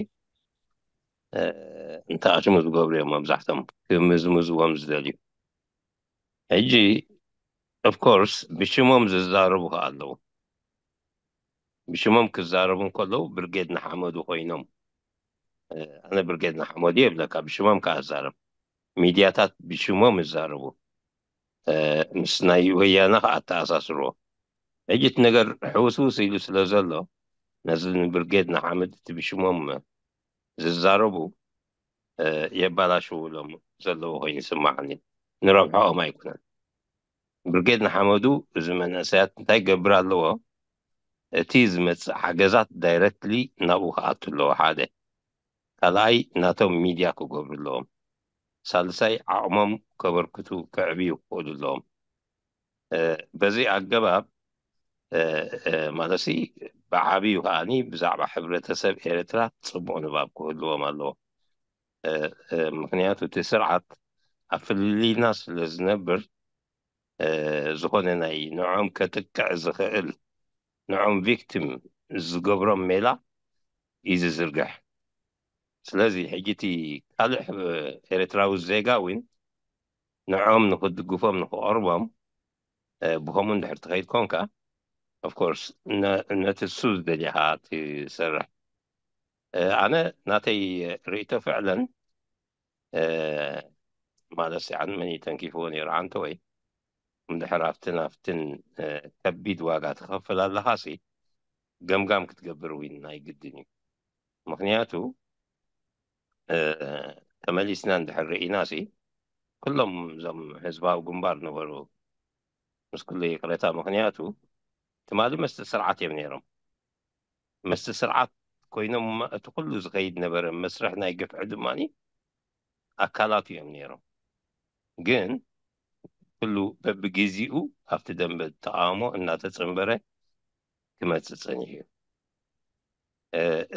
እንተኣሽሙ ዝገብሩ እዮም መብዛሕቶም ክምዝምዝዎም ዝደልዩ። ሕጂ ኦፍኮርስ ብሽሞም ዝዛረቡ ከ ኣለዉ። ብሽሞም ክዛረቡ እንከለዉ ብርጌድ ንሓመዱ ኮይኖም ኣነ ብርጌድ ንሓመዱ የብለካ ብሽሞም ከ ኣዛረብ። ሚድያታት ብሽሞም ይዛረቡ ምስ ናይ ወያነ ከ ኣተኣሳስርዎ። ሕጂ እቲ ነገር ሕውስውስ ኢሉ ስለ ዘሎ ነዚ ንብርጌድ ንሓመድ እቲ ብሽሞም ዝዛረቡ የባላሽውሎም ዘለዉ ኮይኑ ይስማዓኒ። ንረብሖኦም ኣይኮነን። ብርጌድ ንሓመዱ እዚ መንእሰያት እንታይ ገብር ኣለዎ? እቲ ዝመፅእ ሓገዛት ዳይረክትሊ ናብኡ ክኣቱ ኣለዎ ሓደ። ካልኣይ ናቶም ሚድያ ክገብሩ ኣለዎም። ሳልሳይ ዓቕሞም ከበርክቱ ከዕብዩ ክኽእሉ ኣለዎም። በዚ ኣገባብ ማለትሲ ብዓብዩ ከዓኒ ብዛዕባ ሕብረተሰብ ኤርትራ ፅቡቕ ንባብ ክህልዎም ኣለዎ። ምክንያቱ እቲ ስርዓት ኣብ ፍልልይና ስለ ዝነብር ዝኾነ ናይ ንዖም ከጥቅዕ ዝኽእል ንዖም ቪክቲም ዝገብሮም ሜላ እዩ ዝዝርግሕ። ስለዚ ሕጂ እቲ ካልእ ኤርትራዊ ዜጋ እውን ንዖም ንክድግፎም ንክቐርቦም ብከምኡ እንድሕር ትኸይድ ኮንካ ኦፍኮርስ ነቲ እሱ ዝደልየኻ ትሰርሕ። ኣነ ናተይ ርእቶ ፍዕለን ማለት ሲ ዓን መን ተንኪፍዎ ነይሩ ዓንተ ወይ እንድሕር ኣብትን ኣብትን ከቢድ ዋጋ ትኸፍል ኣለኻ ሲ ገምጋም ክትገብር እውን ናይ ግድን እዩ። ምክንያቱ ተመሊስና እንድሕር ርኢና ሲ ኩሎም እዞም ህዝባዊ ግንባር ነበሩ ምስ ኩሉ ይቅረታ። ምክንያቱ ትማሊ መስተ ስርዓት እዮም ነይሮም። መስተ ስርዓት ኮይኖም እቲ ኩሉ ዝኸይድ ነበረ መስርሕ ናይ ግፍዒ ድማ ኣካላት እዮም ነይሮም። ግን ኩሉ በብግዜኡ ኣብቲ ደንበ ተቃውሞ እናተጸንበረ ክመጽእ ጸኒሑ እዩ።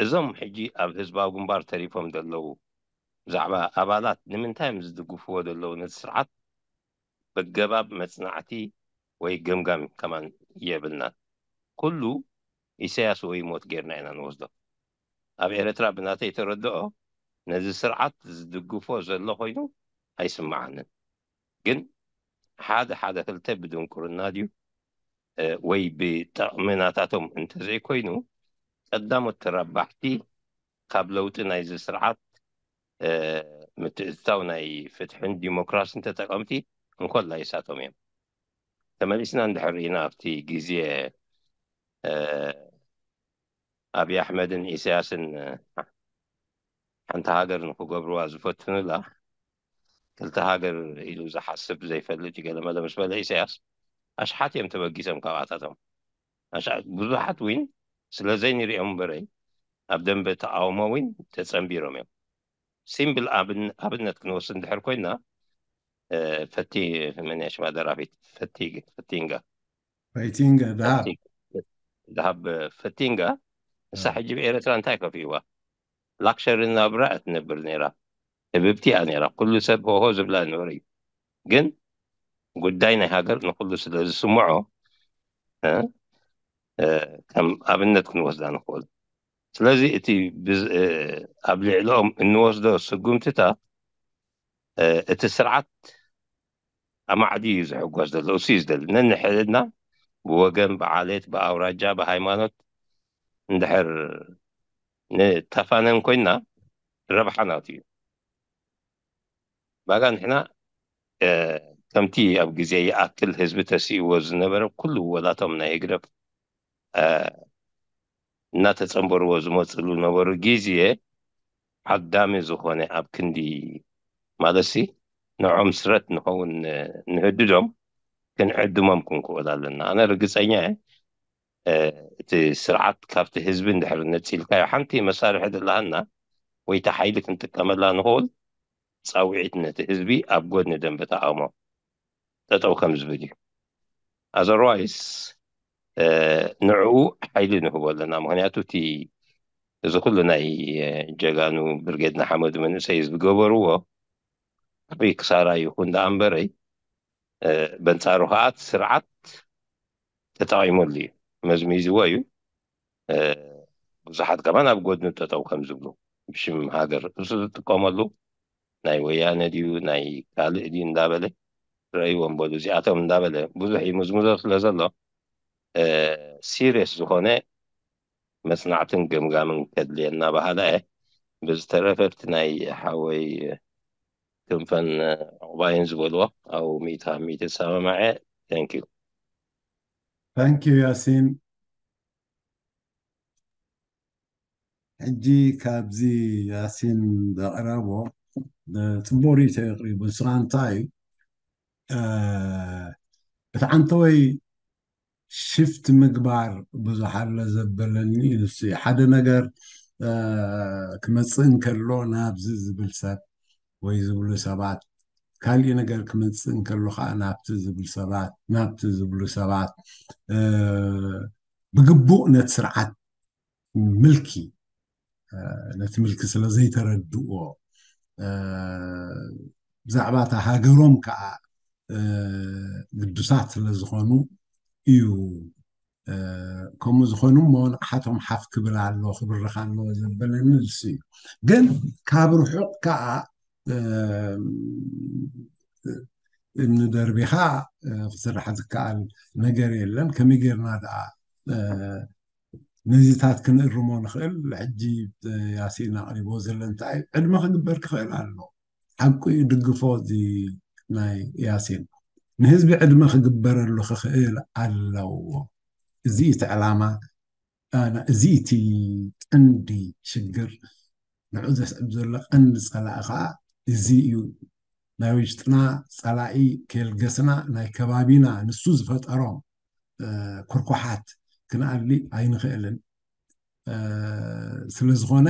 እዞም ሕጂ ኣብ ህዝባዊ ግንባር ተሪፎም ዘለዉ ብዛዕባ ኣባላት ንምንታይ እዮም ዝድግፍዎ ዘለዉ ነቲ ስርዓት በገባብ መጽናዕቲ ወይ ገምጋም ከማን የብልናን። ኩሉ ኢሳያስ ወይ ሞት ጌርና ኢና ንወስዶ። ኣብ ኤርትራ ብናተይ ተረድኦ ነዚ ስርዓት ዝድግፎ ዘሎ ኮይኑ ኣይስምዓንን። ግን ሓደ ሓደ ክልተ ብድንቁርና ድዩ ወይ ብጠቕሚ ናታቶም እንተዘይኮይኑ ቀዳሞት ተረባሕቲ ካብ ለውጢ ናይዚ ስርዓት ምትእትታው ናይ ፍትሕን ዲሞክራሲን ተጠቀምቲ እንኮላይ እሳቶም እዮም። ተመሊስና እንድሕር ኢና ኣብቲ ግዜ ኣብይ ኣሕመድን ኢሳያስን ሓንቲ ሃገር ንክገብርዋ ዝፈትኑላ ክልተ ሃገር ኢሉ ዝሓስብ ዘይፈልጥ እዩ ገለመለ ምስ በለ ኢሳያስ ኣሽሓት እዮም ተበጊሶም ካብኣታቶም። ብዙሓት ዊን ስለ ዘይንሪኦም እምበረይ ኣብ ደንበ ተቃውሞ እውን ተጸንቢሮም እዮም። ሲምብል ኣብን- ኣብነት ክንወስድ እንድሕር ኮይና፣ እ፣ ፈቲ መን እያ ሽማ ደራፊት? ፈቲ- ፈቲንጋ ፈይቲንገ ደሃብ ፈቲ- ደሃብ ፈቲንጋ። እሳ ሕጂ ብኤረትራ እንታይ ከፊዋ? ላክሸሪ ናብራ እትነብር ነይራ። ህብብቲ እያ ነይራ። ኩሉ ሰብ ሆሆ ዝብላ ነበረ እዩ። ግን ጉዳይ ናይ ሃገር ንኩሉ ስለ ዝስምዖ፣ እ፣ እ፣ ከም ኣብነት ክንወስዳ ንኽእል። ስለዚ እቲ ብዝ- እ፣ ኣብ ልዕሊኦም እንወስዶ ስጉምትታት፣ እ፣ እቲ ስርዓት ኣማዕዲ እዩ ዝሕጎስ ዘሎ። እሱ እዩ ዝደሊ። ነንሕድና ብወገን፣ ብዓሌት፣ ብኣውራጃ፣ ብሃይማኖት እንድሕር ንተፋነን ኮይና ረብሓ ናቱ እዩ። ባጋ ንሕና፣ እ፣ ከምቲ ኣብ ግዜ ይኣክል ህዝቢ ተሲእዎ ዝነበረ ኩሉ ወላቶም ናይ ህግደፍ፣ እ፣ እናተጸንበርዎ ዝመጽሉ ነበሩ ግዜ ዓዳሚ ዝኾነ ኣብ ክንዲ ማለትሲ ንዖም ስረት ንኸውን ንህድዶም ክንዕድሞም ክንክእል ኣለና። ኣነ ርግጸኛ እየ፣ እ፣ እቲ ስርዓት ካብቲ ህዝቢ እንድሕር ነጺልካዮ ሓንቲ መሳርሒ ዘለሃና ወይ እቲ ሓይሊ ክንጥቀመላ ንኽእል ጻውዒት ነቲ ህዝቢ ኣብ ጎድኒ ደንበ ተቃውሞ ጠጠው ከም ዝብል እዩ። ኣዘርዋይስ ንዕኡ ሓይሊ ንህቦ ኣለና። ምክንያቱ እቲ እዚ ኩሉ ናይ ጀጋኑ ብርጌድ ንሓመዱ መንእሰይ ዝገበርዎ ዓብዪ ክሳራ ይኹን ደኣ እምበረይ፣ በንጻሩ ከዓ እቲ ስርዓት ተጠቒመሉ እዩ፣ መዝሚዝዎ እዩ። ብዙሓት ከማን ኣብ ጎድኑ ጠጠው ከም ዝብሉ ብሽም ሃገር እሱ ዝጥቀመሉ ናይ ወያነ ድዩ ናይ ካልእ ድዩ እንዳበለ ረእይዎም በሉ እዚኣቶም እንዳበለ ብዙሕ ይምዝምዞ ስለ ዘሎ ሲሪየስ ዝኾነ መጽናዕትን ገምጋምን ከድልየና በሃላ እየ። ብዝተረፈ ኣብቲ ናይ ሓወይ ክንፈን ዕቑባይን ዝበልዎ ኣብ ሚእቲ ካብ ሚእቲ ዝሰማማዐ። Thank you። Thank you ያሲን። ሕጂ ካብዚ ያሲን ዘቕረቦ ጽቡቕ ርእይቶ የቕሪቡ። ንስኻ እንታይ እዩ እቲ ዓንተወይ ሽፍት ምግባር ብዙሕ ኣሎ ዘበለኒ ንሱ ሓደ ነገር ክመፅእ እንከሎ ናብዚ ዝብል ሰብ ወይ ዝብሉ ሰባት ካሊእ ነገር ክመፅእ እንከሎ ከዓ ናብቲ ዝብል ሰባት ናብቲ ዝብሉ ሰባት ብግቡእ ነቲ ስርዓት ምልኪ ነቲ ምልኪ ስለ ዘይተረድእዎ ብዛዕባ እታ ሃገሮም ከዓ ግዱሳት ስለ ዝኾኑ እዩ። ከምኡ ዝኾኑ እሞ ንቕሓቶም ሓፍ ክብል ኣለዎ ክብርኽ ኣለዎ ዘበለኒ ንሱ እዩ። ግን ካብ ርሑቕ ከዓ እምኒ ደርቢኻ ክስራሕ ዝከኣል ነገር የለን። ከመይ ጌርና ደኣ ነዚታት ክንእርሞ ንኽእል? ሕጂ ያሲን ኣቕሪቦ ዘሎ እንታይ ዕድመ ክግበር ክኽእል ኣሎ። ሓቁ እዩ፣ ድግፎ እዚ ናይ ያሲን ንህዝቢ ዕድመ ክግበረሉ ክኽእል ኣለዎ። እዚ እቲ ዕላማ፣ እዚ እቲ ቀንዲ ሽግር። ንዑ ዘስዕብ ዘሎ ቀንዲ ጸላኢ ከዓ እዚ እዩ። ናይ ውሽጥና ጸላኢ ከየልገስና ናይ ከባቢና ንሱ ዝፈጠሮም ኩርኩሓት ክንኣሊ ኣይንኽእልን። ስለ ዝኾነ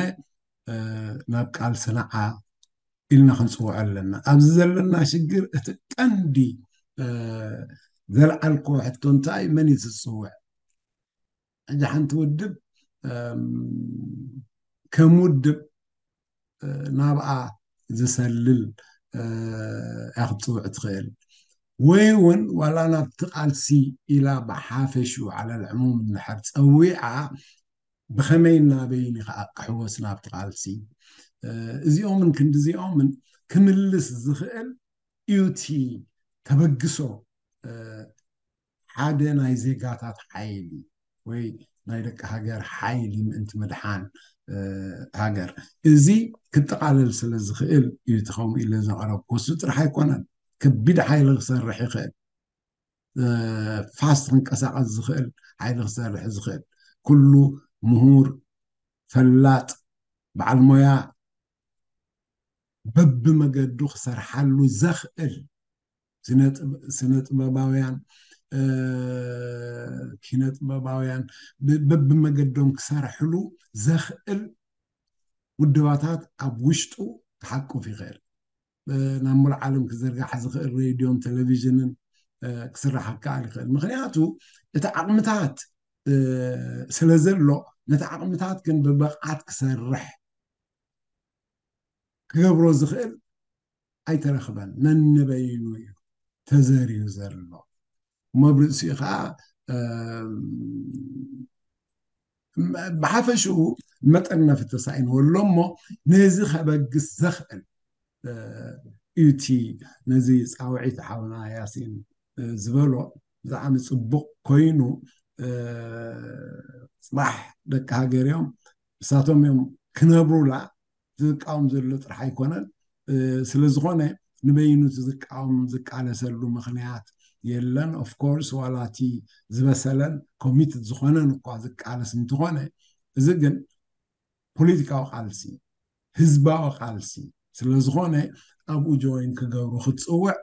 ናብ ቃልሲ ንዓ ኢልና ክንፅውዖ ኣለና። ኣብዚ ዘለና ሽግር እቲ ቀንዲ ዘልዓልክዎ ሕቶ እንታይ መን እዩ ዝፅውዕ? ሕጂ ሓንቲ ውድብ ከም ውድብ ናብኣ ዝሰልል እያ ክትፅውዕ ትኽእል ወይ እውን ዋላ ናብቲ ቃልሲ ኢላ ብሓፈሽኡ ዓለል ዕሙም እንድሕር ፀዊዓ ብኸመይ እናበይን ከዓ ክሕወስ ናብቲ ቃልሲ እዚኦምን ክንዲዚኦምን ክምልስ ዝኽእል እዩ እቲ ተበግሶ ሓደ ናይ ዜጋታት ሓይሊ ወይ ናይ ደቂ ሃገር ሓይሊ ምእንቲ ምድሓን ሃገር እዚ ክጠቓለል ስለ ዝኽእል እዩ እቲ ከምኡ ኢለ ዘቕረብኩ። እሱ ጥራሕ ኣይኮነን፣ ከቢድ ሓይሊ ክሰርሕ ይኽእል፣ ፋስት ክንቀሳቐስ ዝኽእል ሓይሊ ክሰርሕ ዝኽእል ኩሉ ምሁር ፈላጥ በዓል ሞያ በብመገዱ ክሰርሓሉ ዘኽእል ስነ ጥበባውያን ኪነ ጥበባውያን በብመገዶም ክሰርሕሉ ዘኽእል ውድባታት ኣብ ውሽጡ ክሓቁፍ ይኽእል። ናብ ሙሉእ ዓለም ክዝርጋሕ ዝኽእል ሬድዮን ቴሌቪዥንን ክስራሕ ክከኣል ይኽእል። ምኽንያቱ እቲ ዓቕምታት ስለ ዘሎ ነቲ ዓቕምታት ግን ብብቕዓት ክሰርሕ ክገብሮ ዝኽእል ኣይተረኽበን። ነንበይኑ እዩ ተዘርዩ ዘሎ። መብርእሲኡ ከዓ ብሓፈሽኡ መጠን ነፍተሳኢንዎ ኣሎ እሞ ነዚ ከበግስ ዘኽእል እቲ ነዚ ፃውዒት ሓውና ያሲን ዝበሎ ብጣዕሚ ፅቡቕ ኮይኑ ፅባሕ ደቂ ሃገር እዮም እሳቶም እዮም ክነብሩላ ዝቃወም ዘሎ ጥራሕ ኣይኮነን። ስለዝኾነ ንበይኑ ዝቃወም ዝቃለሰሉ ምኽንያት የለን። ኦፍኮርስ ዋላ እቲ ዝበሰለን ኮሚትድ ዝኾነን እኳ ዝቃለስ እንትኾነ እዚ ግን ፖለቲካዊ ቃልሲ ህዝባዊ ቃልሲ ስለዝኾነ ኣብኡ ጆይን ክገብሩ ክትፅውዕ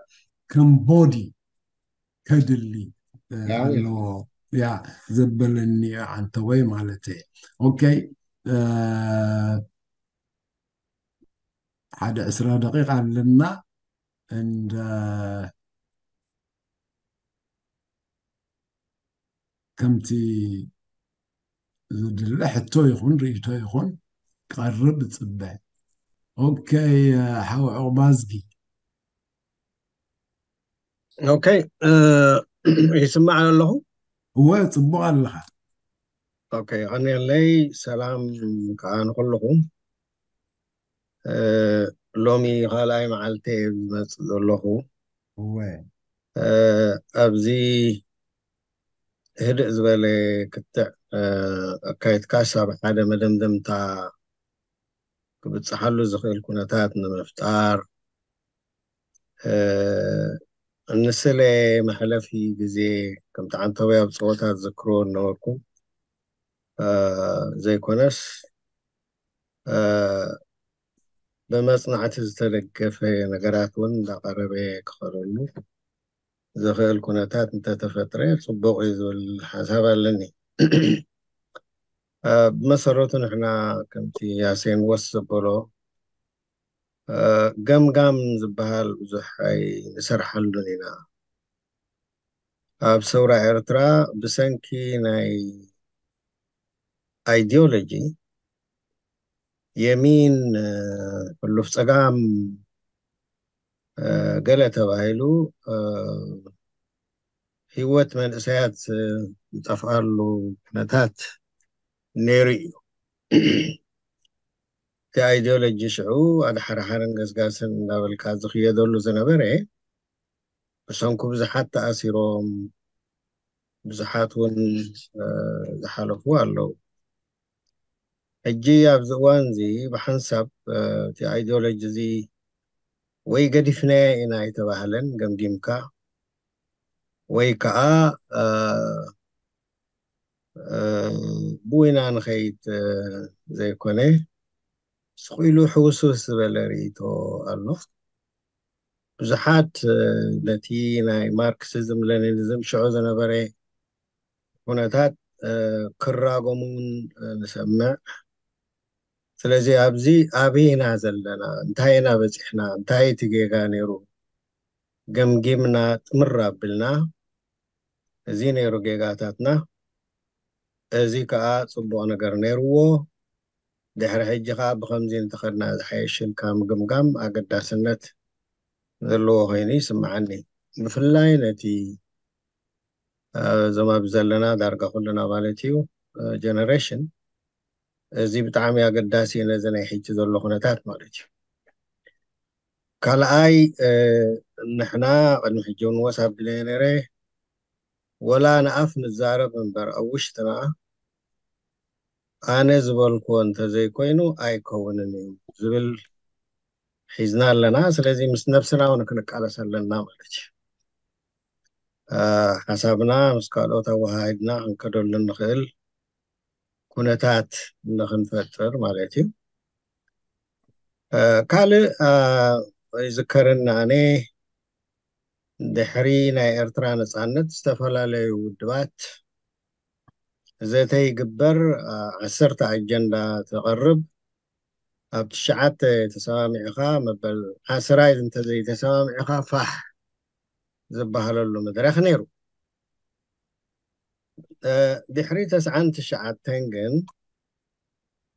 ከም ቦዲ ከድሊ ኣለዎ። ያ ዘበለኒ ኣንተወይ ማለት ኦኬ። ሓደ ዕስራ ደቂቃ ኣለና እንደ ከምቲ ዝድለ ሕቶ ይኹን ርእቶ ይኹን ቀርብ እፅበ። ኦኬ ሓው ዑቕባዝጊ። ኦኬ ይስማዕ ኣለኹ። እወ ፅቡቕ ኣለኻ። ኦኬ ቀኒለይ። ሰላም ከዓ ንኩልኹም። ሎሚ ካልኣይ መዓልቲ ዝመፅእ ዘለኹ እወ ኣብዚ ህድእ ዝበለ ክትዕ ኣካይድካስ ኣብ ሓደ መደምደምታ ክብፅሓሉ ዝኽእል ኩነታት ንምፍጣር ንስለ መሕለፊ ግዜ ከምቲ ዓንተወይ ኣብ ፀወታ ዝዝክርዎ ነበርኩ ዘይኮነስ ብመፅናዕቲ ዝተደገፈ ነገራት እውን እንዳቀረበ ክኸደሉ ዝኽእል ኩነታት እንተተፈጥረ ፅቡቅ እዩ ዝብል ሓሳብ ኣለኒ። ብመሰረቱ ንሕና ከምቲ ያሴን ወስ ዘበሎ ገምጋም ዝበሃል ብዙሕ ኣይንሰርሓሉን ኢና። ኣብ ሰውራ ኤርትራ ብሰንኪ ናይ ኣይዲዮሎጂ የሚን ሕሉፍ ፀጋም ገለ ተባሂሉ ህይወት መንእሰያት ዝጠፍኣሉ ኩነታት ነይሩ እዩ። እቲ ኣይዲዮሎጂ ሽዑ ኣድሓርሓርን ገስጋስን እንዳበልካ ዝኽየደሉ ዝነበረ ብሰንኩ ብዙሓት ተኣሲሮም ብዙሓት እውን ዝሓለፉ ኣለዉ። ሕጂ ኣብዚ እዋን እዚ ብሓንሳብ እቲ ኣይዲዮሎጂ እዚ ወይ ገዲፍናዮ ኢና ኣይተባህለን ገምጊምካ ወይ ከዓ ብኡ ኢና ንኸይድ ዘይኮነ ስቕ ኢሉ ሕውስውስ ዝበለ ርእይቶ ኣሎ። ብዙሓት ነቲ ናይ ማርክሲዝም ለኒኒዝም ሽዑ ዝነበረ ኩነታት ክራጎሙ እውን ንሰምዕ። ስለዚ ኣብዚ ኣበይ ኢና ዘለና፣ እንታይ ኢና በፂሕና፣ እንታይ እቲ ጌጋ ነይሩ ገምጊምና ጥምር ኣቢልና እዚ ነይሩ ጌጋታትና፣ እዚ ከዓ ፅቡቕ ነገር ነይርዎ፣ ድሕሪ ሕጂ ከዓ ብኸምዚ እንተኸድና ዝሓየሽ ኢልካ ምግምጋም ኣገዳስነት ዘለዎ ኮይኑ ይስምዓኒ። ብፍላይ ነቲ እዞም ኣብዚ ዘለና ዳርጋ ኩልና ማለት እዩ ጀነሬሽን እዚ ብጣዕሚ ኣገዳሲ እዩ ነዚ ናይ ሕጂ ዘሎ ኩነታት ማለት እዩ። ካልኣይ ንሕና ቅድሚ ሕጂ እውን ወስ ኣቢለ ነይረ ወላ ንኣፍ ንዛረብ እምበር ኣብ ውሽጥና ኣነ ዝበልክዎ እንተዘይኮይኑ ኣይከውንን እዩ ዝብል ሒዝና ኣለና። ስለዚ ምስ ነብስና እውን ክንቃለስ ኣለና ማለት እዩ። ሓሳብና ምስ ካልኦት ኣወሃሂድና ክንከደሉ እንኽእል ኩነታት ንክንፈጥር ማለት እዩ። ካልእ ይዝከረኒ ኣነ ድሕሪ ናይ ኤርትራ ነጻነት ዝተፈላለዩ ውድባት ዘተ ይግበር። ዓ-፣ ዓሰርተ ኣጀንዳ ተቐርብ። ኣብ ትሽዓተ ተሰማሚዕኻ፣ መበል ዓስራይ እንተዘይተሰማሚዕኻ ፋሕ ዝበሃለሉ መድረኽ ነይሩ። እ፣ ድሕሪ ተስዓን ትሽዓተን ግን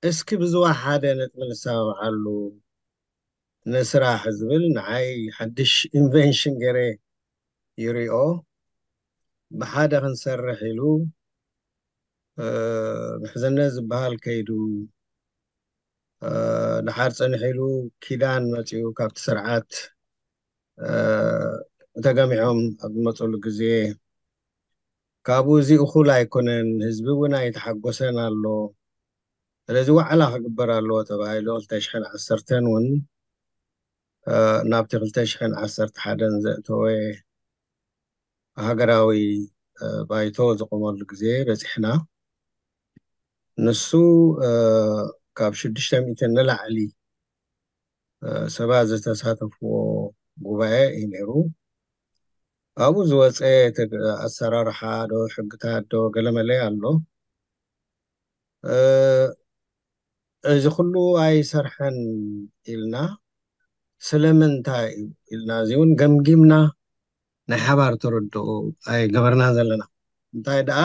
እስኪ ብዝወሓደ ነጥቢ ንሰማምዓሉ ንስራሕ ዝብል ንዓይ ሓድሽ ኢንቨንሽን ገይረ ይሪኦ። ብሓደ ክንሰርሕ ኢሉ፣ እ፣ ምሕዝነት ዝበሃል ከይዱ፣ እ፣ ድሓር ጸኒሑ ኢሉ ኪዳን መጺኡ ካብቲ ስርዓት፣ እ፣ ተገሚዖም ኣብ ዝመጹሉ ግዜ ካብኡ እዚ እኹል ኣይኮነን፣ ህዝቢ እውን ኣይተሓጎሰን ኣሎ። ስለዚ ዋዕላ ክግበር ኣለዎ ተባሂሉ ክልተ ሽሕን ዓሰርተን እውን፣ እ፣ ናብቲ ክልተ ሽሕን ዓሰርተ ሓደን ዘእተወ ሃገራዊ፣ እ፣ ባይቶ ዝቆመሉ ግዜ በጺሕና። ንሱ፣ እ፣ ካብ ሽዱሽተ ሚእቲ ንላዕሊ፣ እ፣ ሰባት ዝተሳተፍዎ ጉባኤ እዩ ነይሩ። ኣብኡ ዝወፀ ተግ-፣ ኣሰራርሓ ዶ ሕግታት ዶ ገለመለ ኣሎ። እ፣ እዚ ኩሉ ኣይሰርሐን ኢልና ስለምንታይ እዩ ኢልና እዚ እውን ገምጊምና ናይ ሓባር ተረድኦ ኣይገበርናን ዘለና። እንታይ ደኣ፣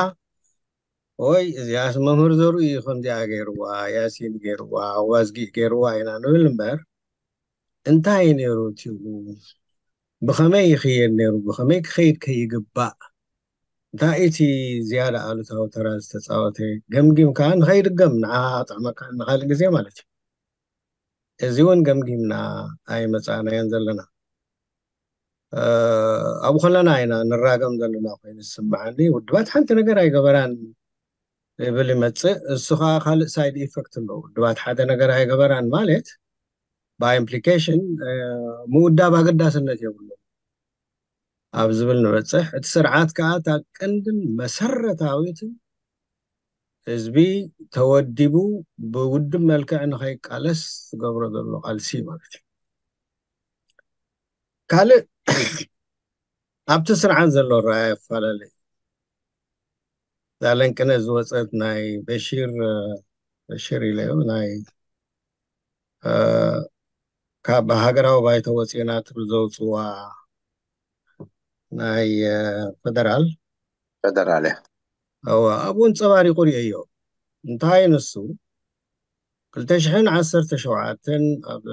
ኦይ እዚኣስ መምህር ዘሩ እዩ ከምዚኣ ገይርዋ፣ ያሲን ገይርዋ፣ ዋዝጊ ገይርዋ ኢና ንብል እምበር እንታይ እዩ ነይሩ እቲኡ፣ ብኸመይ ይኽየድ ነይሩ፣ ብኸመይ ክኸይድ ከይግባእ፣ እንታይ እቲ ዝያዳ ኣሉታዊ ተራ ዝተፃወተ ገምጊምካ ንኸይድገም ንዓ ጥዕመካ ንኻልእ ግዜ ማለት እዩ። እዚ እውን ገምጊምና ኣይመፃእናዮን ዘለና። እ፣ ኣብኡ ከለና ኢና ንራገም ዘለና ኮይኑ ዝስምዓኒ። ውድባት ሓንቲ ነገር ኣይገበራን ይብል ይመፅእ። እሱ ከዓ ካልእ ሳይድ ኢፈክት ኣለዎ። ውድባት ሓደ ነገር ኣይገበራን ማለት ብኣይ ኢምፕሊኬሽን፣ እ፣ ምውዳብ ኣገዳስነት የብሉ ኣብ ዝብል ንበፅሕ። እቲ ስርዓት ከዓ እታ ቀንድን መሰረታዊትን ህዝቢ ተወዲቡ ብውድብ መልክዕ ንኸይቃለስ ዝገብሮ ዘሎ ቃልሲ ማለት እዩ። ካልእ ኣብቲ ስርዓት ዘሎ ረኣያ ይፈላለ እዩ። እዛ ለንቅነ ዝወፀት ናይ በሺር፣ እ፣ በሺር ኢለዮ ናይ፣ እ፣ ካብ ሃገራዊ ባይቶ ወፂእና ትብል ዘውፅዋ ናይ፣ እ፣ ፈደራል ፈደራል እያ። እወ፣ ኣብኡ ኣንፀባሪቑ ርእየዮ። እንታይ ንሱ ክልተ ሽሕን ዓሰርተ ሸውዓተን ኣብ፣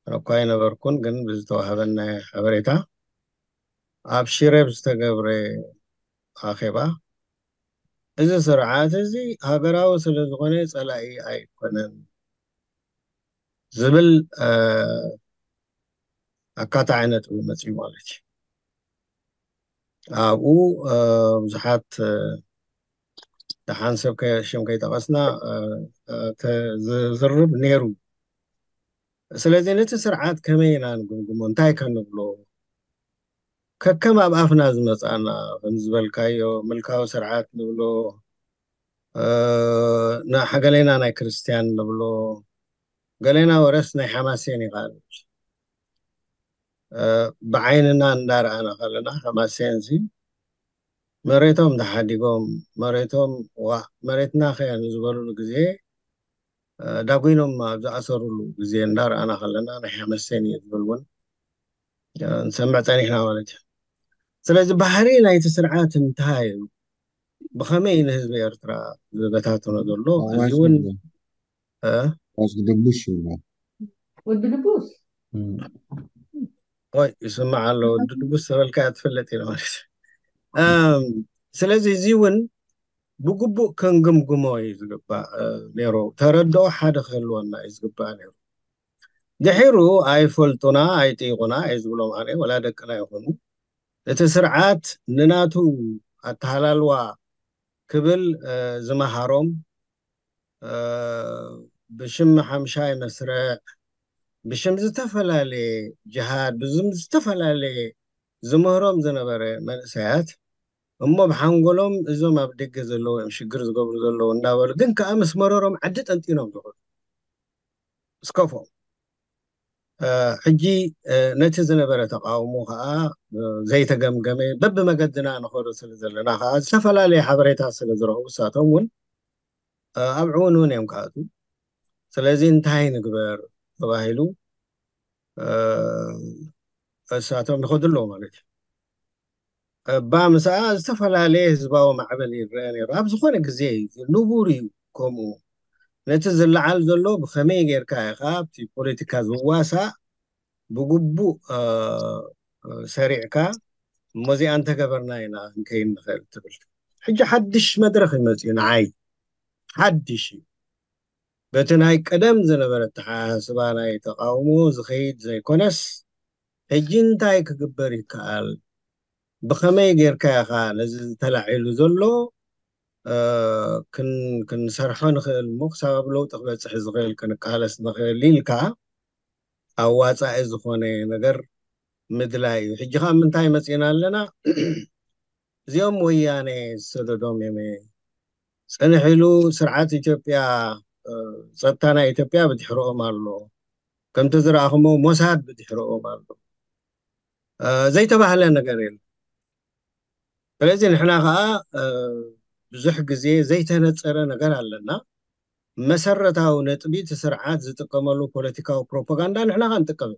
ኣነ እኳ ኣይነበርኩን፣ ግን ብዝተዋህበኒ ሓበሬታ ኣብ ሽረ ብዝተገብረ ኣኼባ፣ እዚ ስርዓት እዚ ሃገራዊ ስለ ዝኾነ ጸላኢ ኣይኮነን ዝብል፣ እ፣ ኣካታዒ ነጥቢ መጺኡ ማለት እዩ። ኣብኡ፣ እ፣ ብዙሓት፣ እ፣ ደሓን ሰብ ከ-፣ ሽም ከይጠቐስና፣ እ፣ እ፣ ተ-፣ ዝዝርብ ነይሩ። ስለዚ ነቲ ስርዓት ከመይ ኢና ንግምግሞ? እንታይ ከ ንብሎ? ከከም ኣብ ኣፍና ዝመጻና፣ ከም ዝበልካዮ፣ ምልካዊ ስርዓት ንብሎ፣ እ፣ ና-፣ ገሌና ናይ ክርስትያን ንብሎ፣ ገሌና ወረስ ናይ ሓማሴን ይኻል። እ፣ ብዓይንና እንዳረኣና ከለና ሓማሴን ዚ መሬቶም ተሓዲጎም፣ መሬቶም፣ ዋ፣ መሬትና ከ ንዝበሉሉ ግዜ፣ እ፣ ዳጒኖም ኣብ ዝኣሰሩሉ ግዜ እንዳረኣና ከለና ናይ ሓማሴን እዩ ዝብል እውን፣ እ፣ ንሰምዕ ጸኒሕና ማለት እዩ። ስለዚ ባህሪ ናይቲ ስርዓት እንታይ እዩ? ብኸመይ ንህዝቢ ኤርትራ ዝበታተኖ ዘሎ? እዚ እውን፣ እ? ዋዝጊ ድቡሽ ይብሎ። ወዲ ድቡስ። እም። ኦይ፣ ይስማዕ ኣሎ። ወዲ ድቡስ ተበልካ ትፍለጥ ኢለ ማለት እዩ። እም፣ ስለዚ እዚ እውን ብግቡእ ክንግምግሞ እዩ ዝግባእ፣ እ፣ ነይሩ። ተረድኦ ሓደ ክህልወና እዩ ዝግባእ ነይሩ። ድሒሩ ኣይፈልጡና፣ ኣይጥይቑና እየ ዝብሎም ኣነ፣ ወላ ደቅና ይኹኑ። እቲ ስርዓት ንናቱ ኣተሃላልዋ ክብል፣ እ፣ ዝመሃሮም፣ እ፣ ብሽም ሓምሻይ መስርዕ፣ ብሽም ዝተፈላለየ ጅሃድ፣ ብዝም ዝተፈላለየ ዝምህሮም ዝነበረ መንእሰያት፣ እሞ ብሓንጎሎም እዞም ኣብ ደገ ዘለዉ እዮም ሽግር ዝገብሩ ዘለዉ እንዳበሉ፣ ግን ከኣ ምስ መረሮም ዓዲ ጠንጢኖም ዝኸዱ። እስከፎም። ሕጂ ነቲ ዝነበረ ተቃውሞ ከዓ ዘይተገምገመ በብመገድና ንኸዶ ስለ ዘለና ከዓ ዝተፈላለየ ሓበሬታ ስለ ዝረኽቡ ንሳቶም እውን ኣብ ዕውንውን እዮም ክኣትዉ። ስለዚ እንታይ ንግበር ተባሂሉ ንሳቶም ይኸዱ ኣለዉ ማለት እዩ። እባ ምስኣ ዝተፈላለየ ህዝባዊ ማዕበል ይረአ ነይሩ። ኣብ ዝኾነ ግዜ እዩ፣ ንቡር እዩ። ከምኡ ነቲ ዝለዓል ዘሎ ብኸመይ ጌርካ ኢኻ ኣብቲ ፖለቲካ ዝዋሳእ ብግቡእ ሰሪዕካ እሞዚኣ እንተገበርና ኢና ክንከይድ ንኽእል ትብል። ሕጂ ሓድሽ መድረኽ ይመፅኡ ንዓይ ሓድሽ እዩ። በቲ ናይ ቀደም ዝነበረ ኣተሓሳስባ ናይ ተቃውሞ ዝኸይድ ዘይኮነስ ሕጂ እንታይ ክግበር ይከኣል፣ ብኸመይ ጌርካ ኢኻ ነዚ ተላዒሉ ዘሎ ክንሰርሖ ንኽእል እሞ ክሳብ ኣብ ለውጢ ክበፅሕ ዝኽእል ክንቃለስ ንኽእል ኢልካ ኣዋፃኢ ዝኾነ ነገር ምድላይ እዩ። ሕጂ ካብ ምንታይ መፂና ኣለና? እዚኦም ወያነ ዝሰደዶም እዮም። ፅንሕ ኢሉ ስርዓት ኢትዮጵያ፣ ፀጥታ ናይ ኢትዮጵያ ብድሕርኦም ኣሎ። ከምቲ ዝረኣኹሞ ሞሳድ ብድሕርኦም ኣሎ። ዘይተባህለ ነገር የለ። ስለዚ ንሕና ከዓ ብዙሕ ግዜ ዘይተነፀረ ነገር ኣለና። መሰረታዊ ነጥቢ እቲ ስርዓት ዝጥቀመሉ ፖለቲካዊ ፕሮፓጋንዳ ንሕና ከዓ ንጥቀም።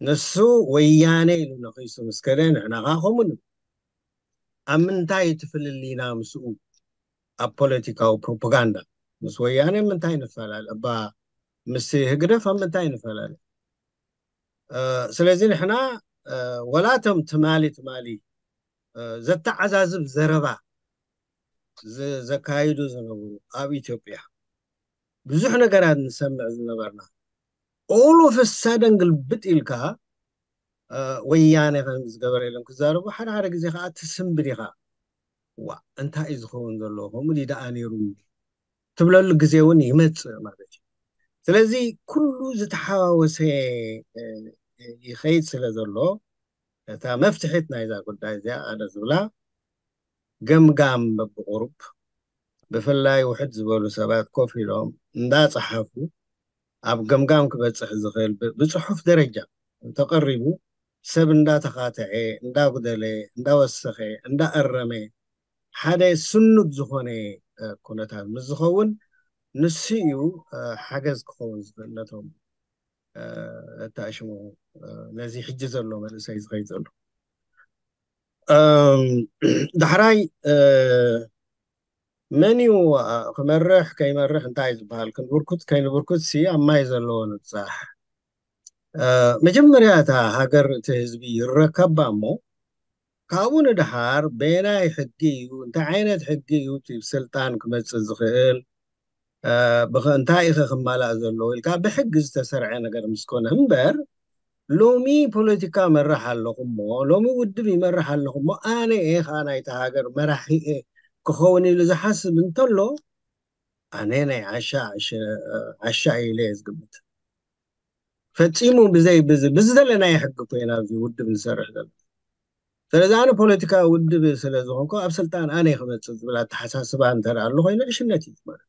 ንሱ ወያነ ኢሉ ነኺሱ ምስ ከደ ንሕና ከዓ ከምኡ ንብል። ኣብ ምንታይ እቲ ፍልልይና ምስኡ? ኣብ ፖለቲካዊ ፕሮፓጋንዳ ምስ ወያነ ምንታይ ንፈላለ? እባ ምስ ህግደፍ ኣብ ምንታይ ንፈላለ? ስለዚ ንሕና ወላቶም ትማሊ ትማሊ ዘተዓዛዝብ ዘረባ ዘካይዱ ዝነበሩ ኣብ ኢትዮጵያ ብዙሕ ነገራት ንሰምዕ ዝነበርና ኦሎ ፈሳደን ግልብጥ ኢልካ ወያነ ከም ዝገበረ ኢሎም ክዛረቡ ሓደ ሓደ ግዜ ከዓ ትስንብድ ኢኻ። ዋ እንታይ እዩ ዝኸውን ዘሎ? ከምኡ ድዩ ደኣ ነይሩ ትብለሉ ግዜ እውን ይመፅእ ማለት እዩ። ስለዚ ኩሉ ዝተሓዋወሰ ይኸይድ ስለ ዘሎ እታ መፍትሒት ናይዛ ጉዳይ እዚኣ ኣነ ዝብላ ገምጋም በብቁሩብ ብፍላይ ውሕድ ዝበሉ ሰባት ኮፍ ኢሎም እንዳፀሓፉ ኣብ ገምጋም ክበፅሕ ዝኽእል ብፅሑፍ ደረጃ እንተቐሪቡ ሰብ እንዳተኻተዐ እንዳጉደለ እንዳወሰኸ እንዳኣረመ ሓደ ስኑድ ዝኾነ ኩነታት ምስ ዝኸውን ንሱ እዩ ሓገዝ ክኸውን ዝኽእል ነቶም እተኣሽሙ ነዚ ሕጂ ዘሎ መንእሰይ ዝኸይድ ዘሎ። ዳሕራይ መን እዩ ክመርሕ ከይመርሕ እንታይ ዝበሃል ክንብርኩት ከይንብርኩት ሲ ኣብ ማይ ዘለዎ ንብፃሕ። መጀመርያ እታ ሃገር እቲ ህዝቢ ይረከባ እሞ ካብኡ ንድሓር በየናይ ሕጊ እዩ እንታይ ዓይነት ሕጊ እዩ ስልጣን ክመፅእ ዝኽእል እንታይ ኢኸ ክማላእ ዘለዎ ኢልካ ብሕጊ ዝተሰርዐ ነገር ምስኮነ እምበር ሎሚ ፖለቲካ መራሕ ኣለኹ እሞ ሎሚ ውድብ ይመራሕ ኣለኹ እሞ ኣነ እየ ከዓ ናይቲ ሃገር መራሒ እየ ክኸውን ኢሉ ዝሓስብ እንተሎ ኣነ ናይ ዓሻ ዓሻ ኢለ እየ ዝግምት። ፈፂሙ ብዘይ ብዚ ብዝደለናዮ ሕጊ ኮይና ኣብዚ ውድብ ንሰርሕ ዘለና። ስለዚ ኣነ ፖለቲካዊ ውድብ ስለ ዝኾንኩ ኣብ ስልጣን ኣነ ክመፅእ ዝብል ኣተሓሳስባ እንተ ኣሎ ኮይኑ ዕሽነት እዩ ማለት።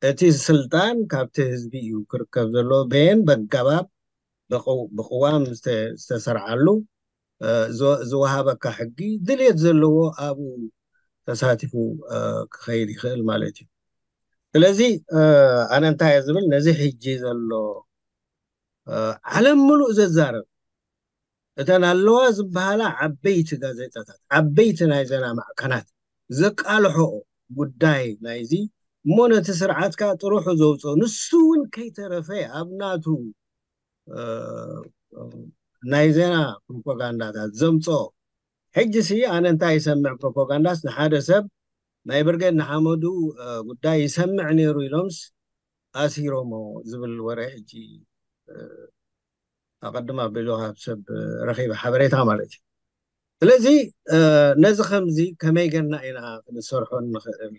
እቲ ስልጣን ካብቲ ህዝቢ እዩ ክርከብ ዘለዎ በየን በጋባብ ብቅዋም ዝተሰርዓሉ ዝወሃበካ ሕጊ ድልየት ዘለዎ ኣብኡ ተሳቲፉ ክኸይድ ይኽእል ማለት እዩ። ስለዚ ኣነ እንታይ እየ ዝብል ነዚ ሕጂ ዘሎ ዓለም ምሉእ ዘዛረብ እተን ኣለዋ ዝበሃላ ዓበይቲ ጋዜጣታት ዓበይቲ ናይ ዜና ማዕከናት ዘቃልሖኦ ጉዳይ ናይዚ እሞ ነቲ ስርዓት ከዓ ጥርሑ ዘውፅኦ ንሱ እውን ከይተረፈ ኣብ ናቱ ናይ ዜና ፕሮፓጋንዳታት ዘምፅኦ ሕጂ ሲ ኣነ እንታይ ይሰምዕ ፕሮፓጋንዳስ ንሓደ ሰብ ናይ ብርጌድ ንሓመዱ ጉዳይ ይሰምዕ ነይሩ ኢሎምስ ኣሲሮሞ ዝብል ወረ ሕጂ ኣቐድም ኣቢሉ ካብ ሰብ ረኺበ ሓበሬታ ማለት እዩ። ስለዚ ነዚ ከምዚ ከመይ ገና ኢና ክንሰርሖ ንኽእል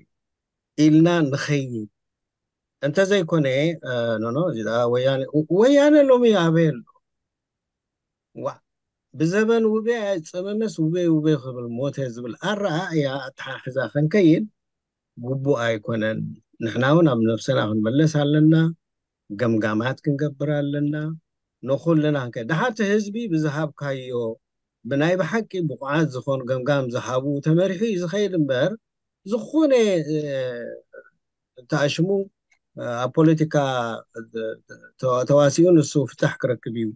ኢልና ንኸይድ እንተዘይኮነ ኖኖ እዚ ወያነ ወያነ ሎሚ ኣበይ ኣሎ? ዋ ብዘበን ውቤ ኣይፀመመስ ውቤ ውቤ ክብል ሞተ ዝብል ኣረኣእያ ኣተሓሕዛ ከንከይድ ግቡእ ኣይኮነን። ንሕና እውን ኣብ ነብስና ክንመለስ ኣለና። ገምጋማት ክንገብር ኣለና። ንኹልና ክንከ ድሓርቲ ህዝቢ ብዝሃብካዮ ብናይ ብሓቂ ብቑዓት ዝኾኑ ገምጋም ዝሃቡ ተመሪሑ እዩ ዝኸይድ እምበር ዝኾነ ተኣሽሙ ኣብ ፖለቲካ ተዋሲኡ ንሱ ፍታሕ ክረክብ እዩ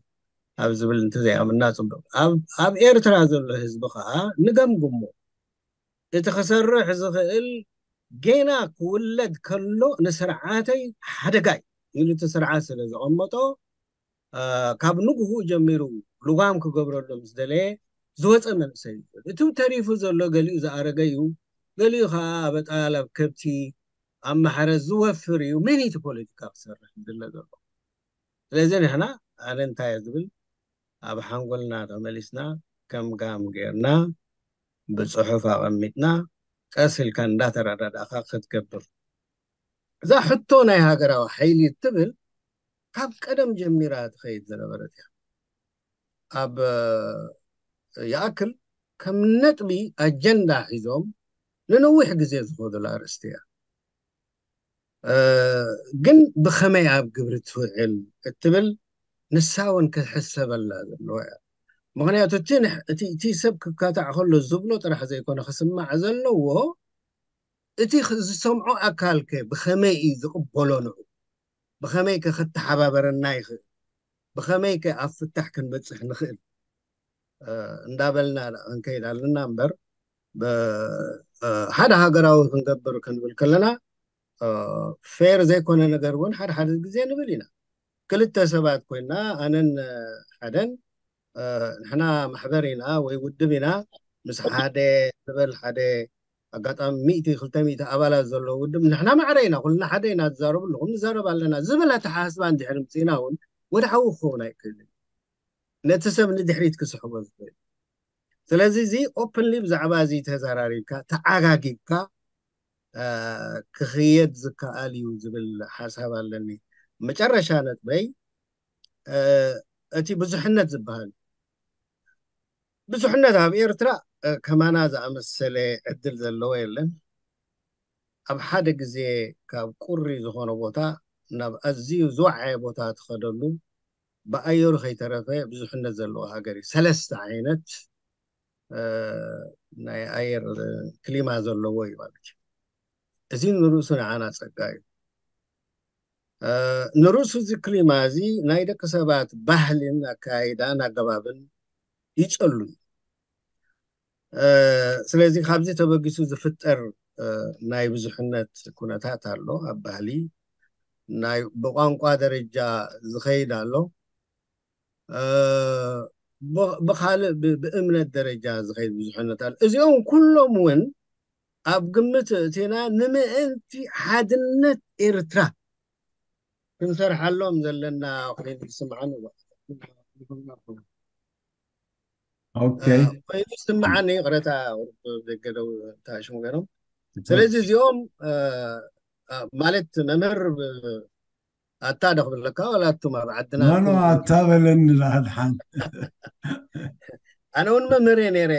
ኣብ ዝብል እንተዘይኣምና ፅቡቅ። ኣብ ኤርትራ ዘሎ ህዝቢ ከዓ ንገምግሞ። እቲ ክሰርሕ ዝኽእል ጌና ክውለድ ከሎ ንስርዓተይ ሓደጋ እዩ ኢሉ እቲ ስርዓት ስለ ዘቐመጦ ካብ ንግሁ ጀሚሩ ልጓም ክገብረሉ ምስ ደለየ ዝወፀ መንእሰይ እዩ። እቲ ተሪፉ ዘሎ ገሊኡ ዝኣረገ እዩ፣ ገሊኡ ከዓ ኣብ ኣጣል ኣብ ከብቲ ኣብ ማሕረስ ዝወፍር እዩ። መን እቲ ፖለቲካ ክሰርሕ ዝድለ ዘሎ? ስለዚ ንሕና ኣነ እንታይ ዝብል ኣብ ሓንጎልና ተመሊስና ከም ጋም ጌርና ብፅሑፍ ኣቐሚጥና ቀስ ኢልካ እንዳተረዳዳእካ ክትገብር እዛ ሕቶ ናይ ሃገራዊ ሓይሊ እትብል ካብ ቀደም ጀሚራ ትኸይድ ዝነበረት እያ። ኣብ ይኣክል ከም ነጥቢ ኣጀንዳ ሒዞም ንነዊሕ ግዜ ዝኸዱላ ኣርእስቲ እያ። ግን ብኸመይ ኣብ ግብሪ ትውዕል እትብል ንሳ እውን ክሕሰበላ ዘለዎ እያ። ምኽንያቱ እቲ ሰብ ክካታዕ ከሎ ዝብሎ ጥራሕ ዘይኮነ ክስማዕ ዘለዎ እቲ ዝሰምዖ ኣካል ከ ብኸመይ እዩ ዝቕበሎ ንዑ? ብኸመይ ከ ክተሓባበረና ይኽእል? ብኸመይ ከ ኣብ ፍታሕ ክንበፅሕ ንኽእል? እንዳበልና ክንከይድ ኣለና እምበር ሓደ ሃገራዊ ክንገብር ክንብል ከለና ፌር ዘይኮነ ነገር እውን ሓደ ሓደ ግዜ ንብል ኢና። ክልተ ሰባት ኮይና ኣነን ሓደን ንሕና ማሕበር ኢና ወይ ውድብ ኢና ምስ ሓደ ዝበል ሓደ ኣጋጣሚ ሚእቲ ክልተ ሚእቲ ኣባላት ዘለዎ ውድብ ንሕና ማዕረ ኢና ኩልና ሓደ ኢና ትዛረቡ ኣለኹም ንዛረብ ኣለና ዝብል ኣተሓሳስባ እንድሕር ምፅእና እውን ወደ ሓዊ ክኸውን ኣይክእልን። ነቲ ሰብ ንድሕሪት ክስሕቦ ዝኽእል። ስለዚ እዚ ኦፕንሊ ብዛዕባ እዚ ተዘራሪብካ ተዓጋጊብካ ክኽየድ ዝከኣል እዩ ዝብል ሓሳብ ኣለኒ። መጨረሻ ነጥበይ እቲ ብዙሕነት ዝበሃል ብዙሕነት ኣብ ኤርትራ ከማና ዝኣመሰለ ዕድል ዘለዎ የለን። ኣብ ሓደ ግዜ ካብ ቁሪ ዝኾነ ቦታ ናብ ኣዝዩ ዝወዓየ ቦታ ትኸደሉ ብኣየሩ ከይተረፈ ብዙሕነት ዘለዎ ሃገር እዩ። ሰለስተ ዓይነት ናይ ኣየር ክሊማ ዘለዎ እዩ ማለት እዩ። እዚ ንርእሱ ንዓና ጸጋ እዩ። ንርእሱ እዚ ክሊማ እዚ ናይ ደቂ ሰባት ባህልን ኣካይዳን ኣገባብን ይጸሉ እዩ። ስለዚ ካብዚ ተበጊሱ ዝፍጠር ናይ ብዙሕነት ኩነታት ኣሎ። ኣብ ባህሊ ናይ ብቋንቋ ደረጃ ዝኸይድ ኣሎ። ብካልእ ብእምነት ደረጃ ዝኸይድ ብዙሕነት ኣሎ። እዚኦም ኩሎም እውን ኣብ ግምት እቲና ንምእንቲ ሓድነት ኤርትራ ክንሰርሓሎም ዘለና ኮይኑ ይስምዓኒ። ኮይኑ ይስምዓኒ። ይቕረታ ዘይገደው ተኣሽሙ ገይሮም። ስለዚ እዚኦም ማለት መምህር ኣታ ዶ ክብለካ ዋላ ኣቱም ኣብ ዓድና ኖ ኖ ኣታ በለኒ። ኣነ እውን መምህር እየ ነይረ።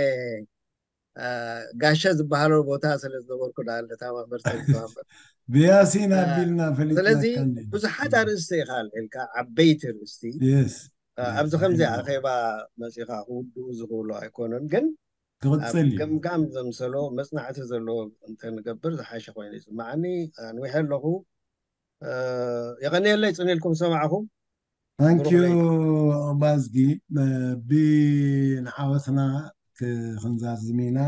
ጋሸ ዝበሃሎ ቦታ ስለ ዝነበርኩ ዳ ለታ መምህር ጸግባ እምበር። ብያሲን ኣቢልና ፈሊጥናካ። ስለዚ ብዙሓት ኣርእስቲ ኢኻ ኣልዒልካ፣ ዓበይቲ ኣርእስቲ። የስ። ኣብዚ ከምዚ ኣኼባ መጺኻ ክውድኡ ዝኽእሉ ኣይኮኑን፣ ግን ክቕጽል እዩ። ገምጋም ዘምሰሎ መጽናዕቲ ዘለዎ እንተንገብር ዝሓሸ ኮይኑ ይስምዓኒ። ኣንዊሐ ኣለኹ። የቐንየለይ ጽኒልኩም ዝሰማዕኹም። ታንኪዩ። ባዝጊ ብንዓወትና ክንዛዝም ኢና።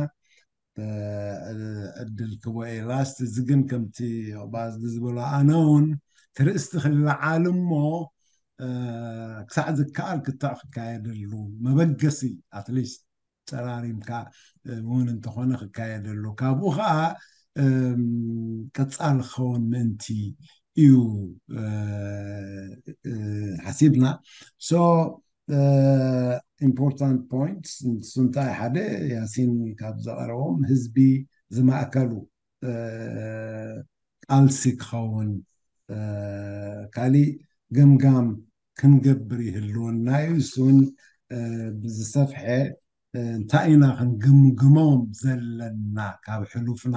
ዕድል ክቦ ላስት እዚ ግን ከምቲ ባዝጊ ዝበሎ ኣነ እውን ትርእስቲ ክለዓል እሞ ክሳዕ ዝከኣል ክትዕ ክካየደሉ መበገሲ ኣትሊስት ጸራሪምካ እውን እንተኾነ ክካየደሉ ካብኡ ከዓ ቀጻል ክኸውን ምእንቲ እዩ ሓሲብና። So important point ንሱ እንታይ ሓደ ያሲን ካብ ዘቐረቦም ህዝቢ ዝማእከሉ ቃልሲ ክኸውን ካሊእ ገምጋም ክንገብር ይህልወና እዩ። እሱን ብዝሰፍሐ እንታይ ኢና ክንግምግሞም ዘለና ካብ ሕሉፍና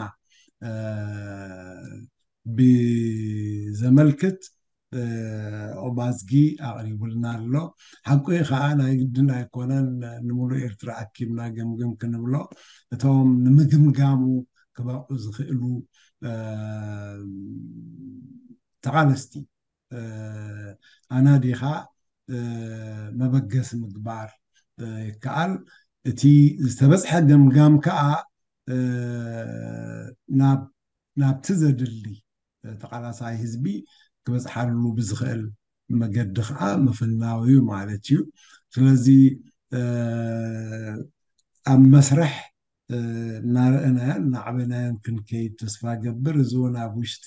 ብዘመልክት ኦባዝጊ ኣቕሪቡልና ኣሎ። ሓቁ ከዓ ናይ ግድን ኣይኮነን ንምሉእ ኤርትራ ኣኪብና ገምግም ክንብሎ፣ እቶም ንምግምጋሙ ክበቑ ዝኽእሉ ተቓለስቲ ኣናዲኻ መበገሲ ምግባር ይከኣል። እቲ ዝተበፅሐ ገምጋም ከዓ ናብቲ ዘድሊ ተቓላሳይ ህዝቢ ክበፅሓሉ ብዝኽእል መገዲ ከዓ ምፍናው እዩ ማለት እዩ። ስለዚ ኣብ መስርሕ እናረእናዮን እናዕበናዮን ክንከይድ ተስፋ ገብር። እዚ እውን ኣብ ውሽጢ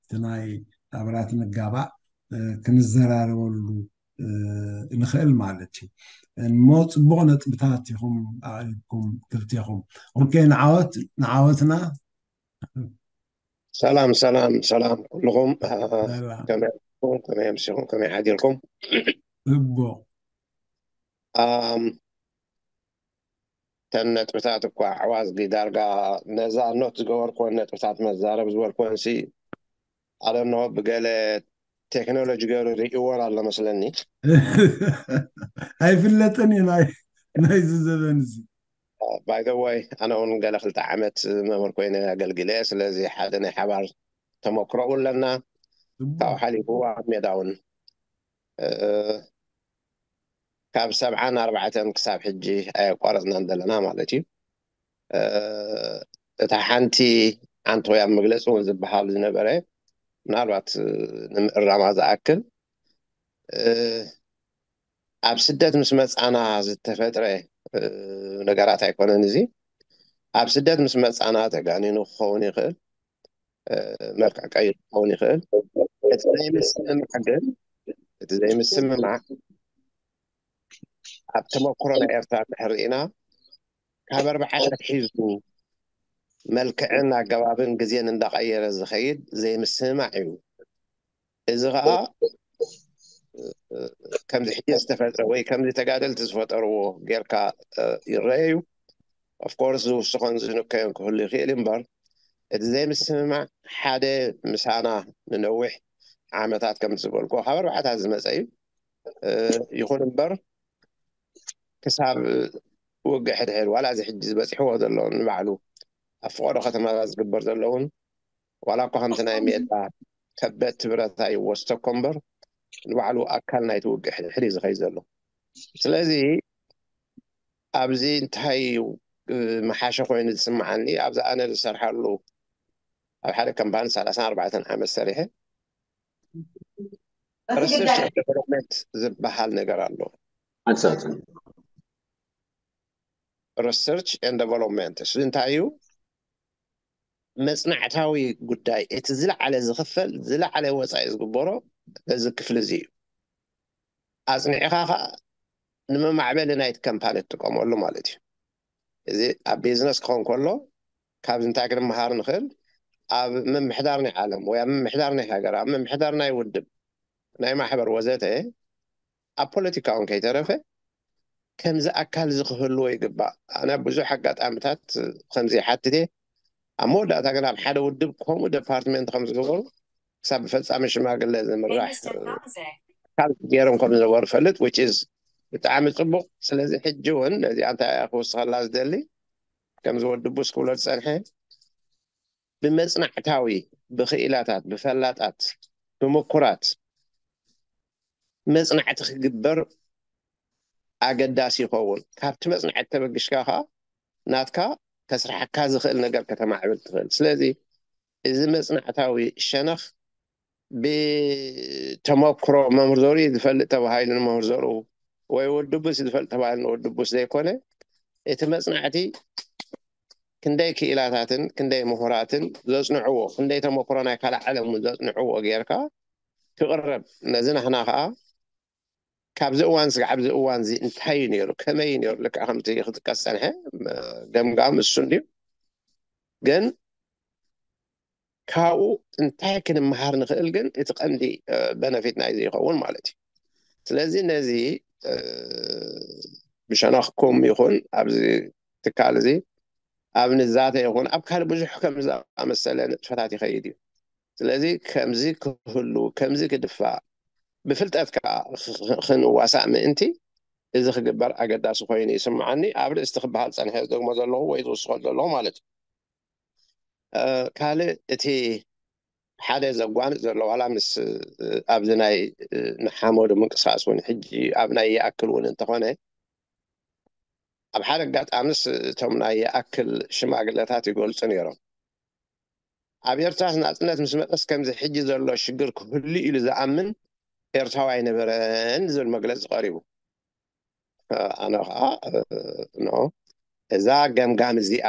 እቲ ናይ ኣባላት ንጋባእ ክንዘራረበሉ ንኽእል ማለት እዩ። እሞ ፅቡቕ ነጥብታት ኢኹም ኣቕሪብኩም ክልቴኹም። ኦኬ፣ ንዓወት ንዓወትና። ሰላም ሰላም ሰላም ኩልኹም፣ ከመይ ኣምሲኹም፣ ከመይ ሓዲርኩም? እቦ ተን ነጥብታት እኳ ኣዕዋዝጊ ዳርጋ ነዛ ኖት ዝገበርኩወን ነጥብታት መዛረብ ዝበልኩወን ሲ ኣለኖ ብገለ ቴክኖሎጂ ገይሩ ርእይዎን ኣሎ መስለኒ። ኣይፍለጥን እዩ ናይዚ ዘበን እዚ። ባይደወይ ኣነ እውን ገለ ክልተ ዓመት መምህር ኮይነ ኣገልግለ። ስለዚ ሓደ ናይ ሓባር ተመክሮ ኣለና። ካብኡ ሓሊፉ ኣብ ሜዳ እውን ካብ ሰብዓን ኣርባዕተን ክሳብ ሕጂ ኣየቋረፅናን ዘለና ማለት እዩ። እታ ሓንቲ ዓንቶ ኣብ መግለፂ እውን ዝበሃል ዝነበረ ምናልባት ንምእራማ ዝኣክል ኣብ ስደት ምስ መፃና ዝተፈጥረ ነገራት ኣይኮነን። እዚ ኣብ ስደት ምስ መፃና ተጋኒኑ ክኸውን ይኽእል፣ መልክዕ ቀይሩ ክኸውን ይኽእል። እቲ ዘይምስምማዕ ግን እቲ ዘይምስምማዕ ኣብ ተመክሮ ናይ ኤርትራ እንድሕር ርኢና ካብ ኣርባዓተ ኣትሒዙ መልክዕን ኣገባብን ግዜን እንዳቐየረ ዝኸይድ ዘይምስምማዕ እዩ። እዚ ከዓ ከምዚ ሕጂ ዝተፈጥረ ወይ ከምዚ ተጋደልቲ ዝፈጠርዎ ጌርካ ይረአ እዩ። ኦፍኮርስ ዝውስኾን ዝንከዮን ክህሉ ይኽእል እምበር እቲ ዘይምስምማዕ ሓደ ምሳና ንነዊሕ ዓመታት ከም ዝበልኩ ካብ ኣርባዕታት ዝመፀ እዩ። ይኹን እምበር ክሳብ ውግእ ሕድሕድ ዋላ እዚ ሕጂ ዝበፂሕዎ ዘሎ ንባዕሉ ኣብ ፍቆዶ ከተማታት ዝግበር ዘሎ እውን ዋላ እኳ ከምቲ ናይ ሜዳ ከበድቲ ብረታ ይወስቶ እኮ እምበር ንባዕሉ ኣካል ናይቲ ውግእ ሕድሕድ እዩ ዝኸይድ ዘሎ። ስለዚ ኣብዚ እንታይ እዩ መሓሸ ኮይኑ ዝስምዓኒ፣ ኣብዚ ኣነ ዝሰርሓሉ ኣብ ሓደ ካምፓኒ ሰላሳን ኣርባዕተን ዓመት ሰሪሐ ሪሰርች ዴቨሎፕመንት ዝበሃል ነገር ኣሎ። ኣንሳትን ሪሰርች ን ዴቨሎፕመንት እሱ እንታይ እዩ? መፅናዕታዊ ጉዳይ እቲ ዝለዓለ ዝኽፈል ዝለዓለ ወፃኢ ዝግበሮ በዚ ክፍሊ እዚ እዩ። ኣፅኒዕኻ ከዓ ንመማዕበሊ ናይቲ ከምፓኒ ትጥቀመሉ ማለት እዩ። እዚ ኣብ ቢዝነስ ክኸውን ከሎ ካብዚ እንታይ ክንመሃር ንኽእል? ኣብ ምምሕዳር ናይ ዓለም ወይ ኣብ ምምሕዳር ናይ ሃገር፣ ኣብ ምምሕዳር ናይ ውድብ፣ ናይ ማሕበር ወዘተ ኣብ ፖለቲካ እውን ከይተረፈ ከምዚ ኣካል እዚ ክህልዎ ይግባእ። ኣነ ብዙሕ ኣጋጣሚታት ከምዚ ይሓትት እየ። ኣብ መወዳእታ ግን ኣብ ሓደ ውድብ ከምኡ ዲፓርትመንት ከም ዝገበሩ ክሳብ ብፈፃሚ ሽማግለ ዝምራሕ ኣካል ገይሮም ከም ዝነበሩ ፈልጥ which is ብጣዕሚ ፅቡቕ። ስለዚ ሕጂ እውን ነዚኣ እንታይ እያ ክውስኸላ ዝደሊ ከምዚ ወዲ ቡስ ክብሎ ዝፀንሐ ብመፅናዕታዊ ብኽኢላታት ብፈላጣት ብምኩራት መፅናዕቲ ክግበር ኣገዳሲ ይኸውን። ካብቲ መፅናዕቲ ተበግሽካ ከዓ ናትካ ከስርሓካ ዝኽእል ነገር ከተማዕብል ትኽእል። ስለዚ እዚ መፅናዕታዊ ሸነኽ ብተመክሮ መምህር ዘርኡ ዝፈልጥ ተባሂሉ ንመምህር ዘርኡ ወይ ወዲ ቡስ ዝፈልጥ ተባሂሉ ንወዲ ቡስ ዘይኮነ እቲ መፅናዕቲ ክንደይ ክኢላታትን ክንደይ ምሁራትን ዘፅንዕዎ ክንደይ ተመክሮ ናይ ካልእ ዓለም እውን ዘፅንዕዎ ጌርካ ክቕረብ ነዚ ናህና ከዓ ካብዚ እዋን ስጋዕ ኣብዚ እዋን እዚ እንታይ እዩ ነይሩ ከመይ እዩ ነይሩ ልክዕ ከምቲ ክጥቀስ ፀንሐ ገምጋም እሱ እንድዩ ግን ካብኡ እንታይ ክንመሃር ንኽእል ግን እቲ ቀንዲ በነፊት ናይዚ ይኸውን ማለት እዩ። ስለዚ ነዚ ብሸነኽኩም ይኹን ኣብዚ ትካል እዚ ኣብ ንዛተ ይኹን ኣብ ካልእ ብዙሕ ከም ዝኣመሰለ ንጥፈታት ይኸይድ እዩ። ስለዚ ከምዚ ክህሉ፣ ከምዚ ክድፋእ፣ ብፍልጠት ከዓ ኽ-፣ ኽ-፣ ክንዋሳእ ምእንቲ እዚ ክግበር ኣገዳሲ ኮይኑ ይስምዓኒ። ኣብ ርእስቲ ክበሃል ጸንሐ ዝደግሞ ዘለኹ ወይ ዝውስኾ ዘለኹ ማለት እዩ። እ፣ ካልእ እቲ ሓደ ዘጓንጽ ዘሎ ዋላ ምስ፣ እ፣ ኣብዚ ናይ፣ እ፣ ንሓመዱ ምንቅስቃስ እውን ሕጂ ኣብ ናይ ይኣክል እውን እንተኾነ፣ ኣብ ሓደ ኣጋጣሚስ እቶም ናይ ይኣክል ሽማግለታት ይገልጹ ነይሮም። ኣብ ኤርትራ ናጽነት ምስ መጸስ ከምዚ ሕጂ ዘሎ ሽግር ክህሉ ኢሉ ዝኣምን ኤርትራዊ ኣይነበረን ዝብል መግለጺ ቀሪቡ። እ፣ ኣነ ኸኣ፣ እ፣ ኖ፣ እዛ ገምጋም እዚኣ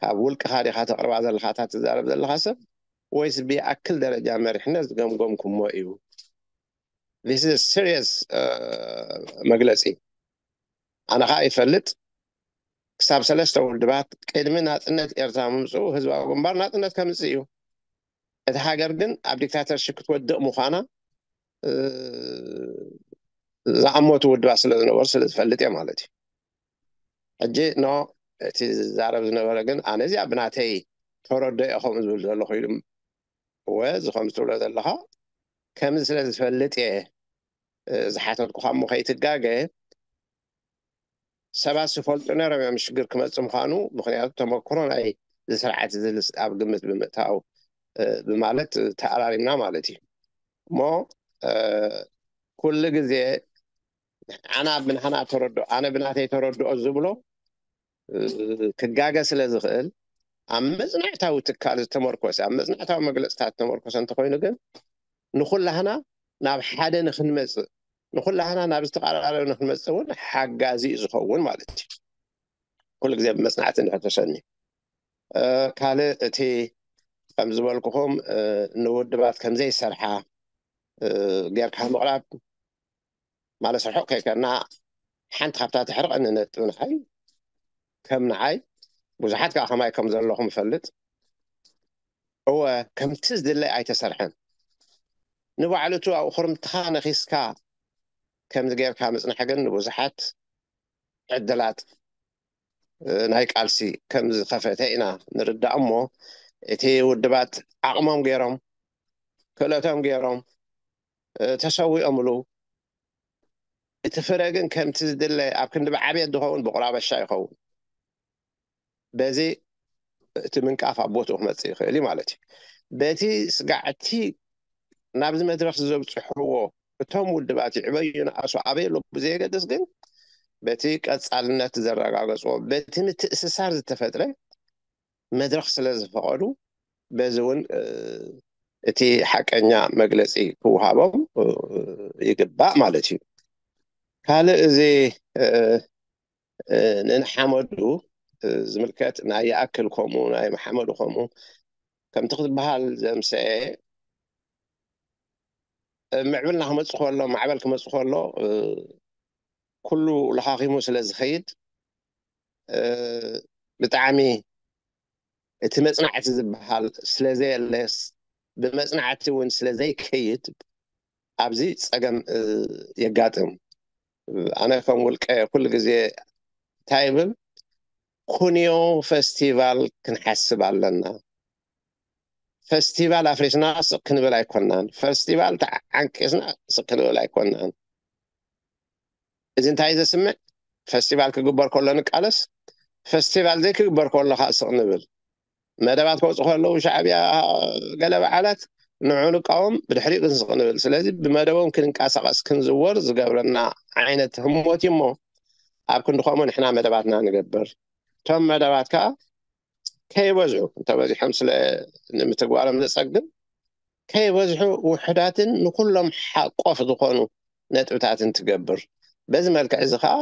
ካብ ውልቅኻ ዲኻ ተቕርባ ዘለኻ፣ እታ ትዛረብ ዘለኻ ሰብ፣ ወይስ ብይኣክል ደረጃ መሪሕነት ዝገምገምኩሞ እዩ? This is a serious፣ እ፣ መግለጺ። ኣነ ኸኣ ይፈልጥ፣ ክሳብ ሰለስተ ውድባት ቅድሚ ናጽነት ኤርትራ ምምጽኡ ህዝባዊ ግንባር ናጽነት ከምጽእ እዩ። እቲ ሃገር ግን ኣብ ዲክታተርሺፕ ክትወድቕ ምዃና፣ እ፣ ዝኣመቱ ውድባት ስለ ዝነበሩ ስለ ዝፈልጥ እየ ማለት እዩ። ሕጂ ኖ፣ እቲ ዝዛረብ ዝነበረ ግን ኣነ እዚኣ ብናተይ ተረዶ እየ ከምኡ ዝብል ዘለኹ ኢሉ፣ እወ፣ እዚ ከም ትብሎ ዘለኻ ከምዚ ስለ ዝፈልጥ እየ፣ እ፣ ዝሓተትኩኻ እሞ ከይትጋገ፣ ሰባት ዝፈልጡ ነይሮም እዮም ሽግር ክመጽእ ምዃኑ፣ ምኽንያቱ ተመክሮ ናይ እዚ ስርዓት እዚ ልስ-፣ ኣብ ግምት ብምእታው፣ እ፣ ብማለት ተኣራሪምና ማለት እዩ። እሞ፣ እ፣ ኩሉ ግዜ ኣና ብናህና ተረድኦ፣ ኣነ ብናተይ ተረድኦ ዝብሎ፣ እ፣ ክጋገ ስለ ዝኽእል፣ ኣብ መጽናዕታዊ ትካል ዝተመርኮሰ፣ ኣብ መጽናዕታዊ መግለጽታት ዝተመርኮሰ እንተኾይኑ ግን፣ ንኹላህና ናብ ሓደ ንኽንመጽእ፣ ንኹላህና ናብ ዝተቐራረበ ንኽንመጽእ እውን ሓጋዚ እዩ ዝኸውን ማለት እዩ። ኩሉ ግዜ ብመጽናዕቲ እንድሕር ተሰንዩ። እ፣ ካልእ እቲ ከም ዝበልኩኹም፣ እ፣ ንውድባት ከም ዘይሰርሓ፣ እ፣ ጌርካ ምቕራብ ማለት ርሑቕ ከይከድና ሓንቲ ካብታ ተሕርቐኒ ነጥቢ ንዓይ፣ ከም ንዓይ ብዙሓት ከኣ ከማይ ከም ዘለኹም እፈልጥ። እወ፣ ከምቲ ዝድለ ኣይተሰርሐን። ንባዕሉ እቲ ኣብኡ ክርምትኻ ነኺስካ ከምዚ ጌርካ ምጽናሕ ግን ንብዙሓት ዕድላት፣ እ፣ ናይ ቃልሲ ከም ዝኸፈተ ኢና ንርዳእ እሞ፣ እቲ ውድባት ዓቕሞም ገይሮም፣ ክእለቶም ገይሮም፣ እ፣ ተሰዊኦምሉ፣ እቲ ፍረ ግን ከምቲ ዝድለ ኣብ ክንዲ ብዓብየት ዝኸውን ብቑራበሻ ይኸውን። በዚ እቲ ምንቃፍ ኣብ ቦትኡ ክመጽእ ይኽእል እዩ ማለት እዩ። በቲ ስጋዕቲ ናብዚ መድረኽ ዘብጽሕዎ እቶም ውድባት ይዕበዩ ይንኣሱ ኣበይ ኣሎ ብዘየገድስ ግን በቲ ቀጻልነት ዘረጋገጽዎ፣ በቲ ምትእስሳር ዝተፈጥረ መድረኽ ስለ ዝፈቐዱ በዚ እውን፣ እ፣ እቲ ሓቀኛ መግለጺ ክወሃቦም፣ እ፣ ይግባእ ማለት እዩ። ካልእ እዚ፣ እ፣ እ፣ ንንሓመዱ፣ እ፣ ዝምልከት ናይ ይኣክል ከምኡ፣ ናይ መሓመዱ ከምኡ፣ ከምቲ ክትበሃል ዘምሰኤ፣ እ፣ ምዕብልና ክመጽእ ከሎ፣ ማዕበል ክመጽእ ከሎ፣ እ፣ ኩሉ ለኻኺሙ ስለ ዝኸይድ፣ እ፣ ብጣዕሚ እቲ መጽናዕቲ ዝበሃል ስለ ዘየለስ፣ ብመጽናዕቲ እውን ስለ ዘይከይድ፣ ኣብዚ ጸገም፣ እ፣ የጋጥም። ኣነ ከም ውልቀ ኩሉ ግዜ እንታይ ይብል? ኩንዮ ፈስቲቫል ክንሓስብ ኣለና። ፈስቲቫል ኣፍሪስና ስቕ ክንብል ኣይኮናን። ፈስቲቫል ተዓንቂስና ስቕ ክንብል ኣይኮናን። እዚ እንታይ ዘስምዕ? ፈስቲቫል ክግበር ከሎ ንቃለስ፣ ፈስቲቫል ዘይክግበር ከሎ ከዓ ስቕ ንብል። መደባት ከውፅኡ ከለዉ ሻዕብያ ገለ በዓላት ንዑ ንቃወም፣ ብድሕሪኡ ግን ስቕ ንብል። ስለዚ ብመደቦም ክንንቀሳቐስ ክንዝወር ዝገብረና ዓይነት ህሞት እዩ እሞ፣ ኣብ ክንዲ ከምኡ ንሕና መደባትና ንገብር። እቶም መደባት ከዓ ከይበዝሑ፣ እንተበዚሖም ስለ ንምትግባሮም ዘጸግም፣ ከይበዝሑ ውሑዳትን ንኩሎም ሓቆፍ ዝኾኑ ነጥብታትን ትገብር። በዚ መልክዕ እዚ ከዓ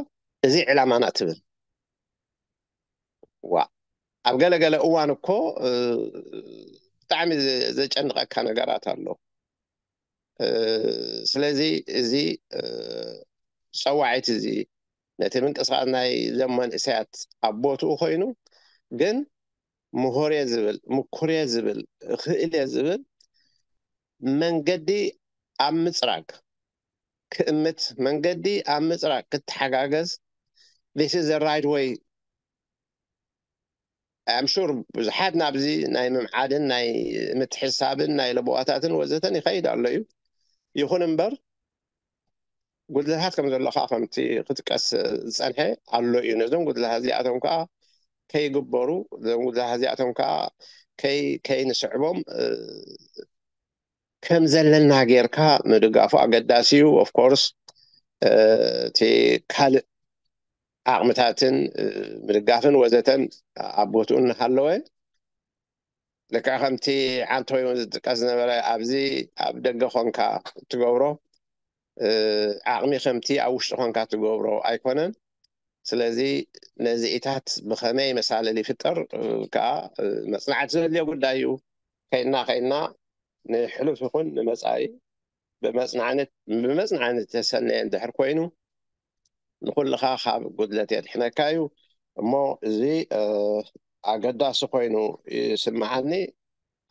እዚ ዕላማና ትብል። ዋ፣ ኣብ ገለ ገለ እዋን እኮ፣ እ፣ ብጣዕሚ ዘ-፣ ዘጨንቐካ ነገራት ኣሎ። እ፣ ስለዚ እዚ፣ እ፣ ጸዋዒት እዚ ነቲ ምንቅስቃስ ናይ ዘም መንእሰያት ኣብ ቦትኡ ኮይኑ፣ ግን ምሁር እየ ዝብል፣ ምኩር እየ ዝብል፣ እኽእል እየ ዝብል መንገዲ ኣብ ምጽራግ ክእምት፣ መንገዲ ኣብ ምጽራግ ክተሓጋገዝ፣ this is the right way I'm sure ብዙሓት ናብዚ ናይ ምምዓድን ናይ ምትሕሳብን ናይ ለበዋታትን ወዘተን ይኸይድ ኣሎ እዩ። ይኹን እምበር ጉድለታት ከም ዘሎ ከዓ ከምቲ ክጥቀስ ዝፀንሐ ኣሎ እዩ። ነዞም ጉድለታት እዚኣቶም ከዓ ከይግበሩ፣ እዞም ጉድለታት እዚኣቶም ከዓ ከይ ከይንስዕቦም ከም ዘለና ጌርካ ምድጋፉ ኣገዳሲ እዩ። Of course እቲ ካልእ ዓቕምታትን ምድጋፍን ወዘተን ኣብ ቦትኡ እናሃለወ፣ ልክዕ ከምቲ ዓንቶይ እውን ዝጥቀስ ዝነበረ፣ ኣብዚ ኣብ ደገ ኮንካ እትገብሮ ዓቕሚ ከምቲ ኣብ ውሽጢ ኮንካ ትገብሮ ኣይኮነን። ስለዚ ነዚኢታት ብኸመይ መሳለል ይፍጠር ከዓ መፅናዕቲ ዘድልዮ ጉዳይ እዩ። ከይና ከይና ንሕሉፍ ይኹን ንመፃኢ ብመፅናዕነት ብመፅናዕነት ተሰነየ እንድሕር ኮይኑ ንኩልኻ ካብ ጉድለት የድሕነካ እዩ። እሞ እዚ ኣገዳሲ ኮይኑ ይስምዓኒ።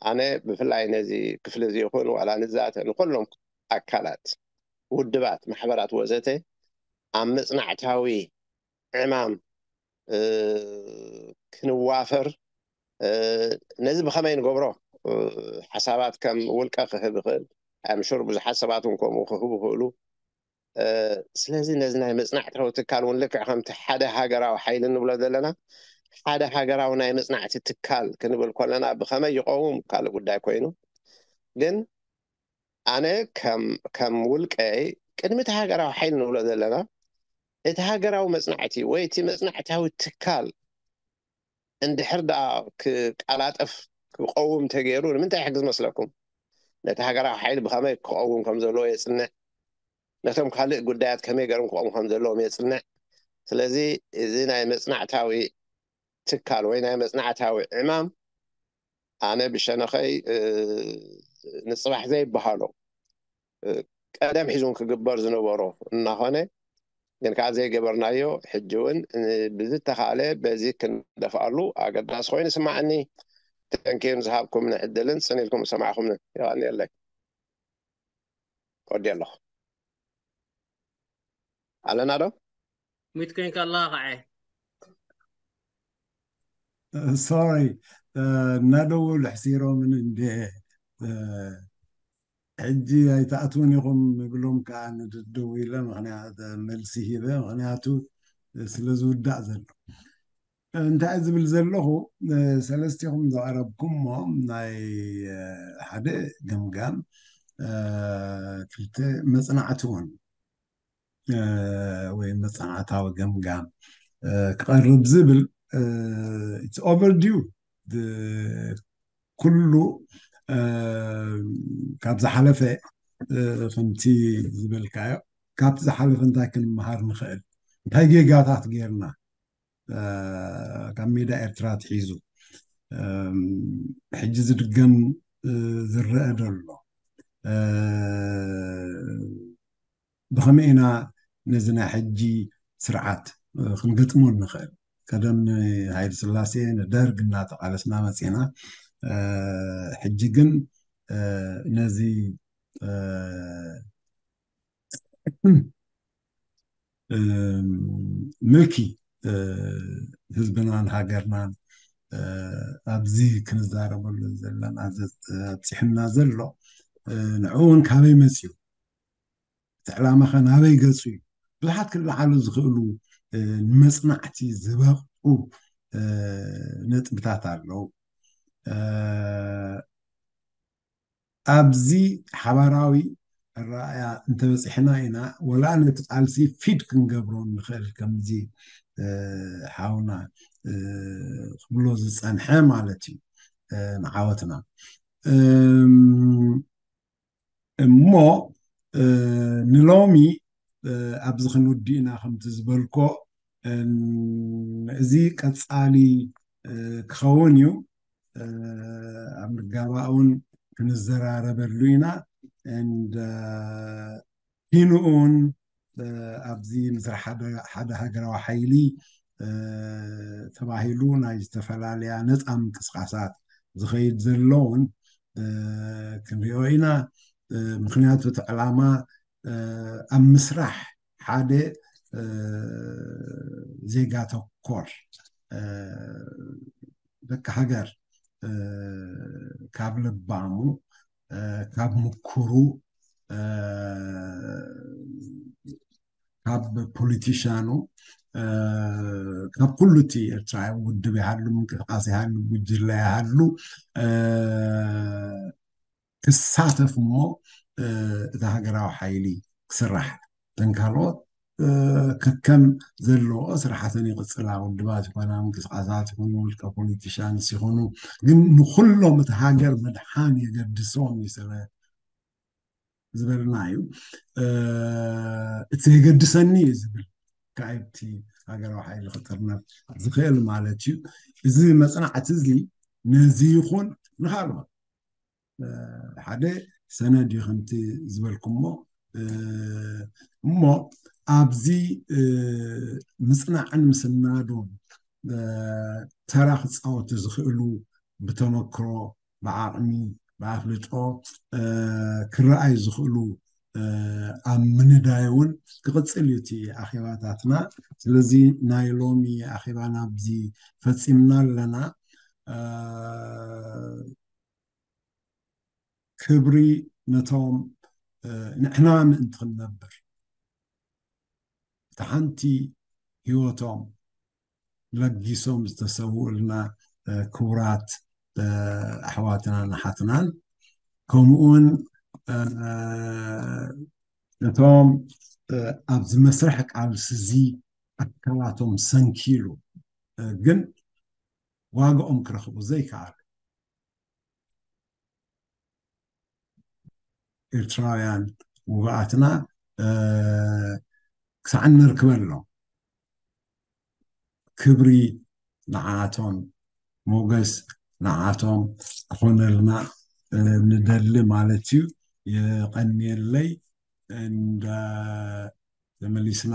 ኣነ ብፍላይ ነዚ ክፍሊ እዚ ይኹን ዋላ ንዛተ ንኩሎም ኣካላት፣ ውድባት፣ ማሕበራት ወዘተ ኣብ መፅናዕታዊ ዕማም ክንዋፈር፣ ነዚ ብኸመይ ንገብሮ ሓሳባት ከም ውልቀ ክህብ ይኽእል። ኣምሹር ብዙሓት ሰባት እውን ከምኡ ክህቡ ይኽእሉ። ስለዚ ነዚ ናይ መፅናዕታዊ ትካል እውን ልክዕ ከምቲ ሓደ ሃገራዊ ሓይሊ ንብሎ ዘለና ሓደ ሃገራዊ ናይ መፅናዕቲ ትካል ክንብል ከለና ብኸመይ ይቐውም ካልእ ጉዳይ ኮይኑ፣ ግን ኣነ ከም ውልቀይ ቅድሚ እቲ ሃገራዊ ሓይሊ ንብሎ ዘለና እቲ ሃገራዊ መፅናዕቲ ወይ እቲ መፅናዕታዊ ትካል እንድሕር ደኣ ክቀላጠፍ ክቀውም ተገይሩ ንምንታይ ይሕግዝ መስለኩም? ነቲ ሃገራዊ ሓይሊ ብኸመይ ክቐውም ከም ዘለዎ የፅንዕ፣ ነቶም ካልእ ጉዳያት ከመይ ገይሮም ክቐውሙ ከም ዘለዎም የፅንዕ። ስለዚ እዚ ናይ መፅናዕታዊ ትካል ወይ ናይ መፅናዕታዊ ዕማም ኣነ ብሸነኸይ ንፅባሕ ዘይበሃሎ ቀደም ሒዙን ክግበር ዝነበሮ እናኾነ ግን ከዓ ዘይገበርናዮ ሕጂ እውን ብዝተኻእለ በዚ ክንደፍኣሉ ኣገዳሲ ኮይኑ ይስማዓኒ። ተንኪን ዝሃብኩም ንዕድልን ፅን ኢልኩም ዝሰማዕኹምኒ የቐንየለይ። ወዲ ኣለኹ ኣለና ዶ? ሚት ኮይንካ ኣለኻ ከዓ ሶሪ እናደወሉ ሕሲሮምን እንደ ሕጂ ኣይተኣትውን ኢኹም ብሎም ከዓ ንድደው ኢለ ምክንያት መልሲ ሂበ ምክንያቱ ስለ ዝውዳእ ዘሎ እንታይ ዝብል ዘለኹ ሰለስቲኹም ዘቕረብኩሞ ናይ ሓደ ገምጋም ክልተ መፅናዕቲ እውን ወይ መፅናዕታዊ ገምጋም ክቐርብ ዝብል ኦቨርዲው ኩሉ ካብ ዝሓለፈ ከምቲ ዝበልካዮ ካብቲ ዝሓለፈ እንታይ ክንመሃር ንኽእል እንታይ ጌጋታት ጌርና ካብ ሜዳ ኤርትራ ትሒዙ ሕጂ ዝድገም ዝረአ ዘሎ ብኸመይ ኢና ነዚ ናይ ሕጂ ስርዓት ክንገጥሞ ንኽእል ቀደም ንሃይለ ስላሴ ንደርግ እናተቓለስና መፂና ሕጂ ግን ነዚ ምልኪ ህዝብናን ሃገርናን ኣብዚ ክንዛረበሉ ዘለና ኣብፅሕና ዘሎ ንዕኡ እውን ካበይ መፅዩ እቲ ዕላማኸ ናበይ ገፁ እዩ ብዙሓት ክለዓሉ ዝኽእሉ ንመፅናዕቲ ዝበቕዑ ነጥብታት ኣለዉ ኣብዚ ሓባራዊ ኣረኣያ እንተበፂሕና ኢና ወላ ነቲ ቃልሲ ፊድ ክንገብሮ ንኽእል ከምዚ ሓውና ክብሎ ዝፀንሐ ማለት እዩ ንዓወትና እሞ ንሎሚ ኣብዚ ክንውድእና ከምቲ ዝበልኮ እዚ ቀፃሊ ክኸውን እዩ ኣብ ንጋባእ እውን ክንዘራረበሉ ኢና ክንኡን ኣብዚ ምስራሕ ሓደ ሃገራዊ ሓይሊ ተባሂሉ ናይ ዝተፈላለያ ነፃ ምንቅስቃሳት ዝኸይድ ዘለውን ክንሪኦ ኢና ምክንያቱ እቲ ዕላማ ኣብ ምስራሕ ሓደ ዜጋ ተኮር ደቂ ሃገር ካብ ልባሙ፣ ካብ ምኩሩ፣ ካብ ፖሊቲሻኑ፣ ካብ ኩሉ እቲ ኤርትራዊ ውድብ ይሃሉ፣ ምንቅስቃስ ይሃሉ፣ ጉጅለ ይሃሉ፣ ክሳተፍ እሞ እቲ ሃገራዊ ሓይሊ ክስራሕ፣ እተን ካልኦት ከከም ዘለዎ ስራሕተን ይቕፅላ። ውድባት ይኾና፣ ምንቅስቃሳት ይኹኑ፣ ውልቀ ፖሊቲሻንስ ይኹኑ፣ ግን ንኩሎም እቲ ሃገር ምድሓን የገድሶም እዩ ስለ ዝበልና እዩ። እቲ የገድሰኒ እዩ ዝብል ካይብቲ ሃገራዊ ሓይሊ ክጥርነፍ ዝኽእል ማለት እዩ። እዚ መፅናዕቲ እዚ ነዚ ይኹን ንካልኦት ሓደ ሰነድ እዩ ከምቲ ዝበልኩሞ። እሞ ኣብዚ ምፅናዕን ምስናዱን ተራ ክፃወቱ ዝኽእሉ ብተመክሮ፣ ብዓቕሚ፣ ብኣፍልጦ ክረኣዩ ዝኽእሉ ኣብ ምንዳይ እውን ክቕፅል እዩ እቲ ኣኼባታትና። ስለዚ ናይ ሎሚ ኣኼባና ኣብዚ ፈፂምና ኣለና። ክብሪ ነቶም ንሕና ምእንቲ ክንነብር እቲ ሓንቲ ህይወቶም ለጊሶም ዝተሰውኡልና ክቡራት ኣሕዋትናን ኣሓትናን፣ ከምኡውን ነቶም ኣብዚ መስርሕ ቃልሲ እዚ ኣካላቶም ሰንኪሉ ግን ዋጋኦም ክረኽቡ ዘይከኣሉ ኤርትራውያን ውግኣትና ክሳዕ እነርክበሎም ክብሪ ንዓኣቶም፣ ሞገስ ንዓኣቶም ክኾነልና ንደሊ ማለት እዩ። የቐንየለይ። እንዳ ተመሊስና